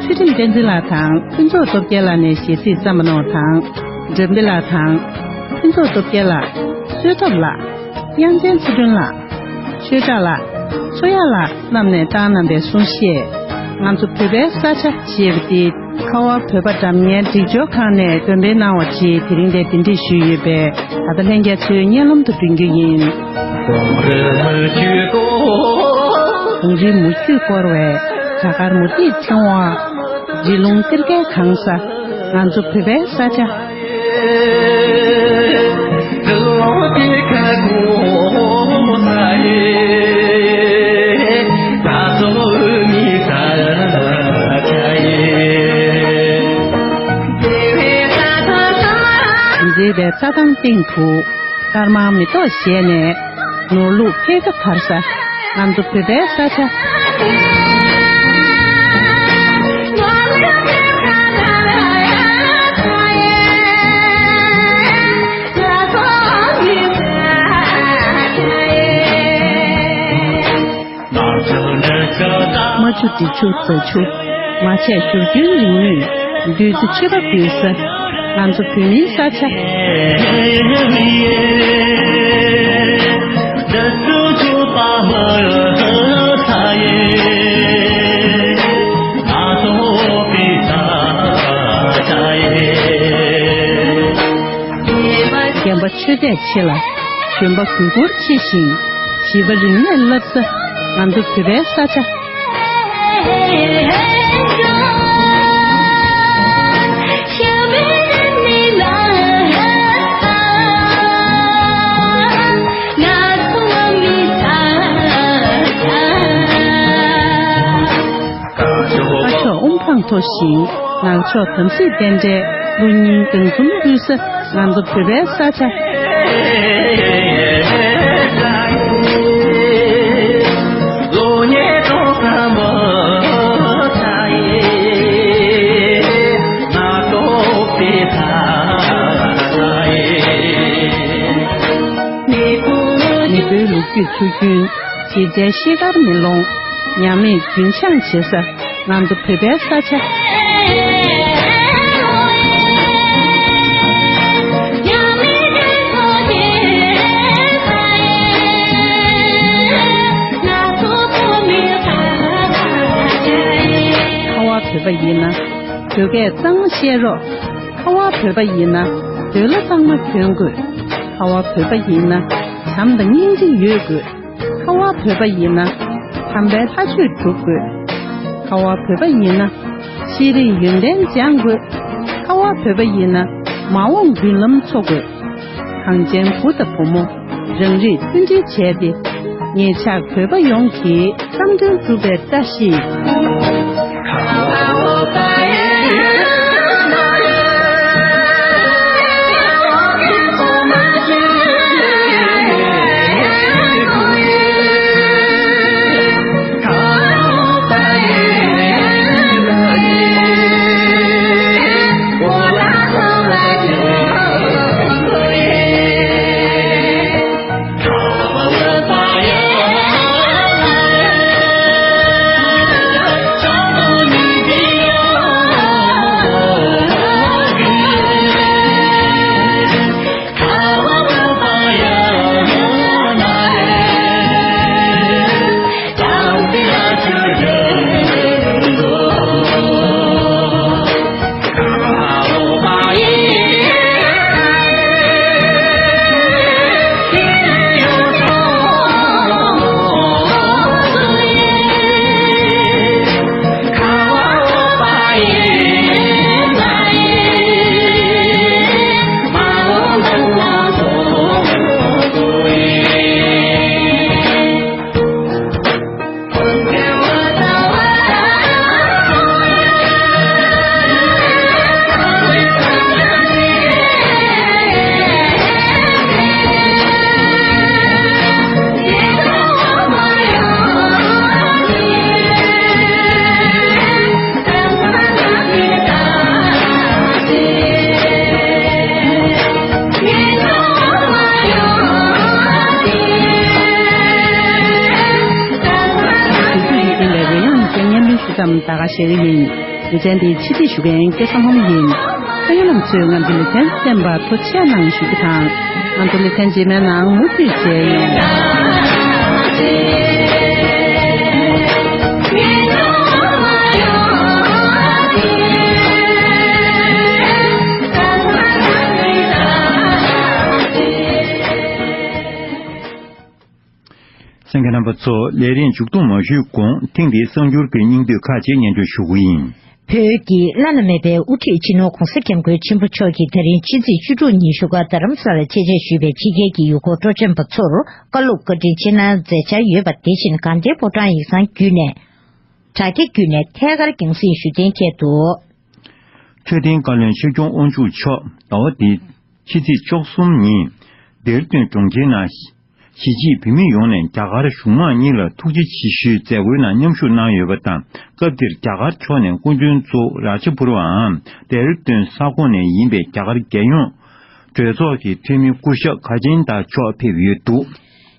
ཚུལ་ཁྲིམས་བསྟན་འཛིན་ལགས་དང་ཕུན་ཚོགས་སྟོབས་རྒྱལ་ལགས་ནས་གཞས་ཚིག་བརྩམས་པ་གནང་བ་དང་། འགྲེམས་སྤེལ་ལགས་དང་། ཕུན་ཚོགས་སྟོབས་རྒྱལ་ལགས། བསོད་ཐོབ་ལགས། དབྱངས་ཅན་ཚེ་སྒྲོན་ལགས། ཆོས་གྲགས་ལགས། མཚོ་ཡག་ལགས་རྣམས་ནས་བཏང་གནང་པའི་གསུང་བཤད། ང་ཚོ་བོད་པའི་ས་ཆ་ཞེས་པ་འདི་ཁ་བ་བོད་པ་སྒྲ་སྙན་སྒྲིག་སྦྱོར་ཁང་ནས་འདོན་སྤེལ་གནང་བ་ཅིག་དེ་རིང་འདིར་འདི་འདྲས་ཞུས་ཡོད་པས། ད་ལྟ་ལྷན་རྒྱས་ཚོའི་སྙན་ལམ་དུ་འདོན་རྒྱུ་ཡིན། གངས་རིའི་མུ་ཁྱུད་བསྐོར་བའི་བྱ་དཀར་མུ་ཏིག་ཕྲེང་བ། བརྗིད་ལུང་གཏེར་ཁའི་གང་ས། ང་ཚོ་བོད་པའི་ས་ཆ། མཛེས་པའི་རྩྭ་ཐང་སྟེང་དུ། དཀར་དམར་མེ་ཏོག་བཞད་ནས། ནོར་ལུག་འཕེལ་ཁ་དར་ས། ང་ཚོ་བོད་པའི་ས་ཆ། རྨ་ཆུ། འབྲི་ཆུ། རྫ་ཆུ། མ་ཆད་བཞུར་རྒྱུན་རིང་མོས་བདུད་རྩི་མཆོད་པ་ཕུལ་ས། ང་ཚོ་བོད་མིའི་ས་ཆ། རྒན་པ་ཆོས་དད་ཆེ་ལ། གཞོན་པ་གུས་བཀུར་ཆེ་ཞིང་། བྱིས་པ་རིག་གནས་བསླབ་ས། ང་ཚོ་བོད་པའི་ས་ཆ། སྐ་ཕྱོགས་དབུ་འཕང་མཐོ་ཞིང་། ནག་ཕྱོགས་དམ་སྲི་རྟེན་འབྲེལ། ཀླུ་སྙིང་གདུང་འཛོམས་དབུས་ས། ང་ཚོ་བོད་པའི་ས་ཆ། མེས་པོའི་ལོ་རྒྱུས་ཚུལ་རྒྱུན། བྱིས་པའི་ཤེལ་དཀར་མེ་ལོང་། ཉམས་མེད་རྒྱུན་འཆང་བྱེད་ས། ང་ཚོ་བོད་པའི་ས་ཆ། ཁ་བ་བོད་པ་ཡིན་ན། བོད་སྐད་གཙང་མ་བཤད་རོགས། ཁ་བ་བོད་པ་ཡིན་ན། འདོད་ལྷ་གཙང་མ་གྱོན་དགོས། ཁ་བ་བོད་པ་ཡིན་ན། བྱམས་དང་སྙིང་རྗེ་ཡོད་དགོས། ཁ་བ་བོད་པ་ཡིན་ན། དམ་པའི་ལྷ་ཆོས་སྒྲུབ་དགོས། ཁ་བ་བོད་པ་ཡིན་ན། ཤེས་རིག་ཡོན་ཏན་སྦྱང་དགོས། ཁ་བ་བོད་པ་ཡིན་ན། མ་འོངས་མདུན་ལམ་འཚོ་དགོས། གངས་ཅན་བུ་དང་བུ་མོ་རང་རིགས་མཐུན་སྒྲིལ་བྱས་ཏེ། ངེད་ཅག་བོད་པ་ཡོངས་ཀྱི་བསམ་དོན་འགྲུབ་པའི་བཀྲ་ཤིས། ཙམ་ད་ག་ཞེས་ཡིན། ལེ་ཚན་འདི་ཕྱི་སྲིད་ཞུ་མཁན་སྐལ་བཟང་ལྷ་མོ་ཡིན། ཁ་ཡོད་ལམ་ཚོས་ང་ཚོའི་ལེ་ཚན་གསན་པར་ཐུགས་རྗེ་གནང་ཞུ་རྒྱུ་དང་། ང་ཚོ་ལེ་ཚན་རྗེས་མའི་ནང་མུ་མཐུད་མཇལ་ཡོང་། གསན་མཁན་རྣམ་པ་ཚོ། ལས་རིམ་མཇུག་བསྡོམས་མ་ཞུས་གོང་། ཐེངས་འདིའི་གསར་འགྱུར་གྱི་སྙིང་བསྡུས་ཁག་ཅིག་སྙན་སྒྲོན་ཞུ་གི་ཡིན། བོད་ཀྱི་བླ་ན་མེད་པའི་དབུ་ཁྲིད་སྤྱི་ནོར་༧གོང་ས་༧སྐྱབས་མགོན་ཆེན་པོ་མཆོག་གིས་ད་རིང་ཕྱི་ཚེས་བཅུ་དྲུག་ཉིན་བཞུགས་སྒར་རྡ་རམ་ས་ལར་ཆེད་ཕེབས་ཞུས་པའི་ཕྱི་རྒྱལ་གྱི་ཡུལ་སྐོར་སྤྲོ་འཆམ་པ་ཚོར་བཀའ་སློབ་བཀའ་དྲིན་ཆེ་གནང་མཛད་འཆར་ཡོད་པ། དེ་བཞིན་དགའ་ལྡན་ཕོ་བྲང་ཡིག་ཚང་བརྒྱུད་ནས། དྲ་རྒྱ་བརྒྱུད་ནས་ཐད་ཀར་རྒྱང་སྲིང་ཞུ་གཏན་འཁེལ་འདུག། འཕྲོད་བསྟེན་བཀའ་བློན་ཆོས་སྐྱོང་དབང་ཕྱུག་མཆོག་ཟླ་བ་འདིའི་ཕྱི་ཚེས་བཅུ་གསུམ་ཉིན་ལྡེ་ར་ལྡུན་གྲོང་ཁྱེར་ནང་། གཞིས་བྱེས་བོད་མི་ཡོངས་ནས་རྒྱ་གར་གཞུང་མང་གཉིས་ལ་ཐུགས་རྗེ་ཆེ་ཞུའི་མཛད་སྒོའི་ནང་མཉམ་ཞུགས་གནང་ཡོད་པ་དང་། སྐབས་དེར་རྒྱ་གར་ཕྱོགས་ནས་སྐུ་མགྲོན་གཙོ་བོ་རཱཇ་པུར་བའམ་ལྡེ་ར་ལྡུན་ས་ཁོངས་ནས་ཡིན་པའི་རྒྱ་གར་རྒྱལ་ཡོངས་གྲོས་ཚོགས་ཀྱི་འཐུས་མི་སྐུ་ཞབས་གྷ་ཇེན་དར་མཆོག་ཕེབས་ཡོད་འདུག།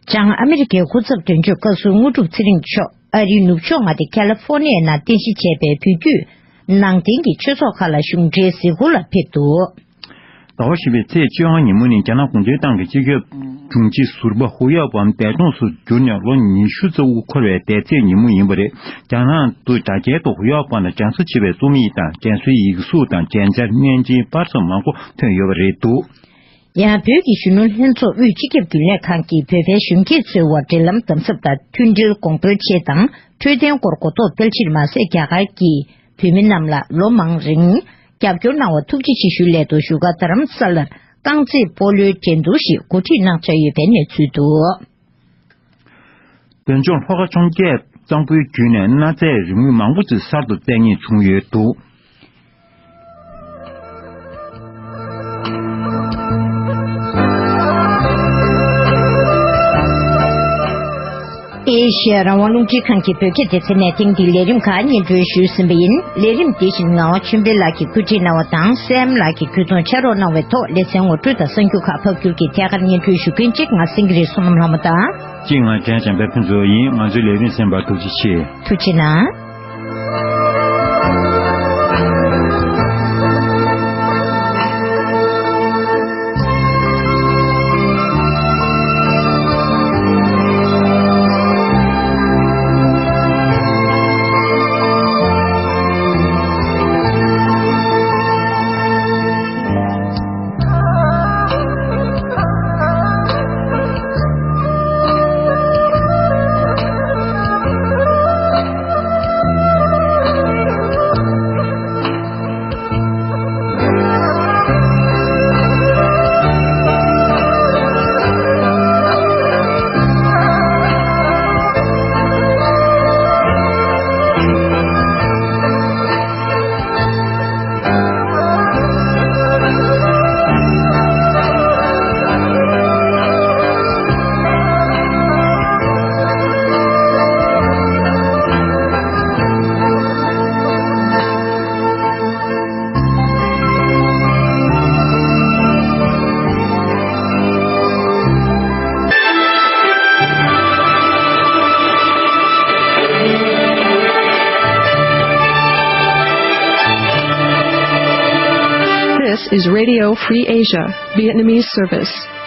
བྱང་ཨ་མི་རི་ཀའི་སྐུ་ཚབ་དོན་གཅོད་བཀའ་ཟུར་དངོས་གྲུབ་ཚེ་རིང་མཆོག་ཨ་རིའི་ནུབ་ཕྱོགས་མངའ་སྡེ་ཁ་ལི་ཧྥོ་ནི་ཡའི་ནང་རྟེན་གཞི་བྱས་པའི་བོད་བརྒྱུད་ནང་བསྟན་གྱི་ཆོས་ཚོགས་ཁག་ལ་གཞུང་འབྲེལ་གཟིགས་སྐོར་ལ་ཕེབས་འདུག། ཟླ་བ་བཞི་པའི་ཚེས་བཅོ་ལྔ་ཉིན་མོ་ནི་རྒྱ་ནག་གུང་ཁྲན་ཏང་གི་སྤྱི་ཁྱབ་དྲུང་ཆེ་ཟུར་པ་ཧུའུ་ཡའོ་པང་འདས་གྲོངས་སུ་གྱུར་ནས་ལོ་ཉི་ཤུ་རྩ་དགུ་འཁོར་བའི་འདས་ཚེས་ཉིན་མོ་ཡིན་པ་རེད། རྒྱ་ནག་ཏུ་དྲ་རྒྱའི་ཐོག་ཧུའུ་ཡའོ་པང་ལ་རྒྱང་བསྒྲགས་བྱས་པའི་རྩོམ་ཡིག་དང་། རྒྱལ་སྲས་ཡིག་གཟུགས་དང་མཇལ་འཕྲད་མཉེན་ཆས་སྤར་ཙམ་མང་པོ་ཐོན་ཡོད་པ་རེད་འདུག། ཡང་བོད་ཀྱི་གཞོན་ནུ་ལྷན་ཚོགས་དབུས་སྤྱི་ཁྱབ་རྒྱུན་ལས་ཁང་གིས་བོད་པའི་གཞོན་སྐྱེས་ཚོའི་དབར་འབྲེལ་ལམ་དམ་ཟབ་དང་མཐུན་སྒྲིལ་གོང་སྤེལ་ཆེད་དང་། འཕྲོད་བསྟེན་སྐོར་གོ་རྟོགས་སྤེལ་ཕྱིར་མ་ཟད། རྒྱ་གར་གྱི་བོད་མི་རྣམས་ལ་ལོ་མང་རིང་རྒྱབ་སྐྱོར་གནང་བར་ཐུགས་རྗེ་ཆེ་ཞུའི་སླད་དུ་བཞུགས་སྒར་རྡ་རམ་ས་ལར་རྐང་རྩེད་སྤོ་ལོའི་འགྲན་བསྡུར་ཞིག་གོ་སྒྲིག་གནང་འཆར་ཡོད་པའི་གནས་ཚུལ་འདུག། བོད་ལྗོངས་ལྷོ་ཁ་འཕྱོངས་རྒྱས་གཙང་པོའི་བརྒྱུད་ནས་གནའ་རྫས་རིག་དངོས་མང་པོ་ཞིག་གསར་དུ་བཙལ་རྙེད་བྱུང་ཡོད་འདུག། ཨེ་ཤེ་ཡ་རང་དབང་རླུང་འཕྲིན་ཁང་གི་བོད་སྐད་སྡེ་ཚན་ནས་ཐེངས་འདིའི་ལས་རིམ་ཁག་སྙན་སྒྲོན་ཞུས་ཟིན་པ་ཡིན། ལས་རིམ་འདི་བཞིན་ངག་དབང་ཆོས་འཕེལ་ལགས་ཀྱིས་བཀོད་སྒྲིག་གནང་བ་དང་། སྲས་མོ་ལགས་ཀྱིས་བརྒྱུད་གཏོང་ཕྱག་རོགས་གནང་བའི་ཐོག་ལེ་ཚན་ངོ་སྤྲོད་དང་གསར་འགྱུར་ཁག་ཕབ་སྒྱུར་གྱིས་ཐད་ཀར་སྙན་སྒྲོན་ཞུ་མཁན་གཅིག་ང་སེང་གེ་རི་བསོད་ནམས་ལྷ་མོ་དང་། གཅིག་ང་བྲན་བྱམས་པའི་ཕུན་ཚོགས་ཡིན། ང་ཚོའི་ལས་རིམ་གསན་པར་ཐུགས་རྗེ་ཆེ། ཐུགས་རྗེ་གནང་། This is Radio Free Asia, Vietnamese service.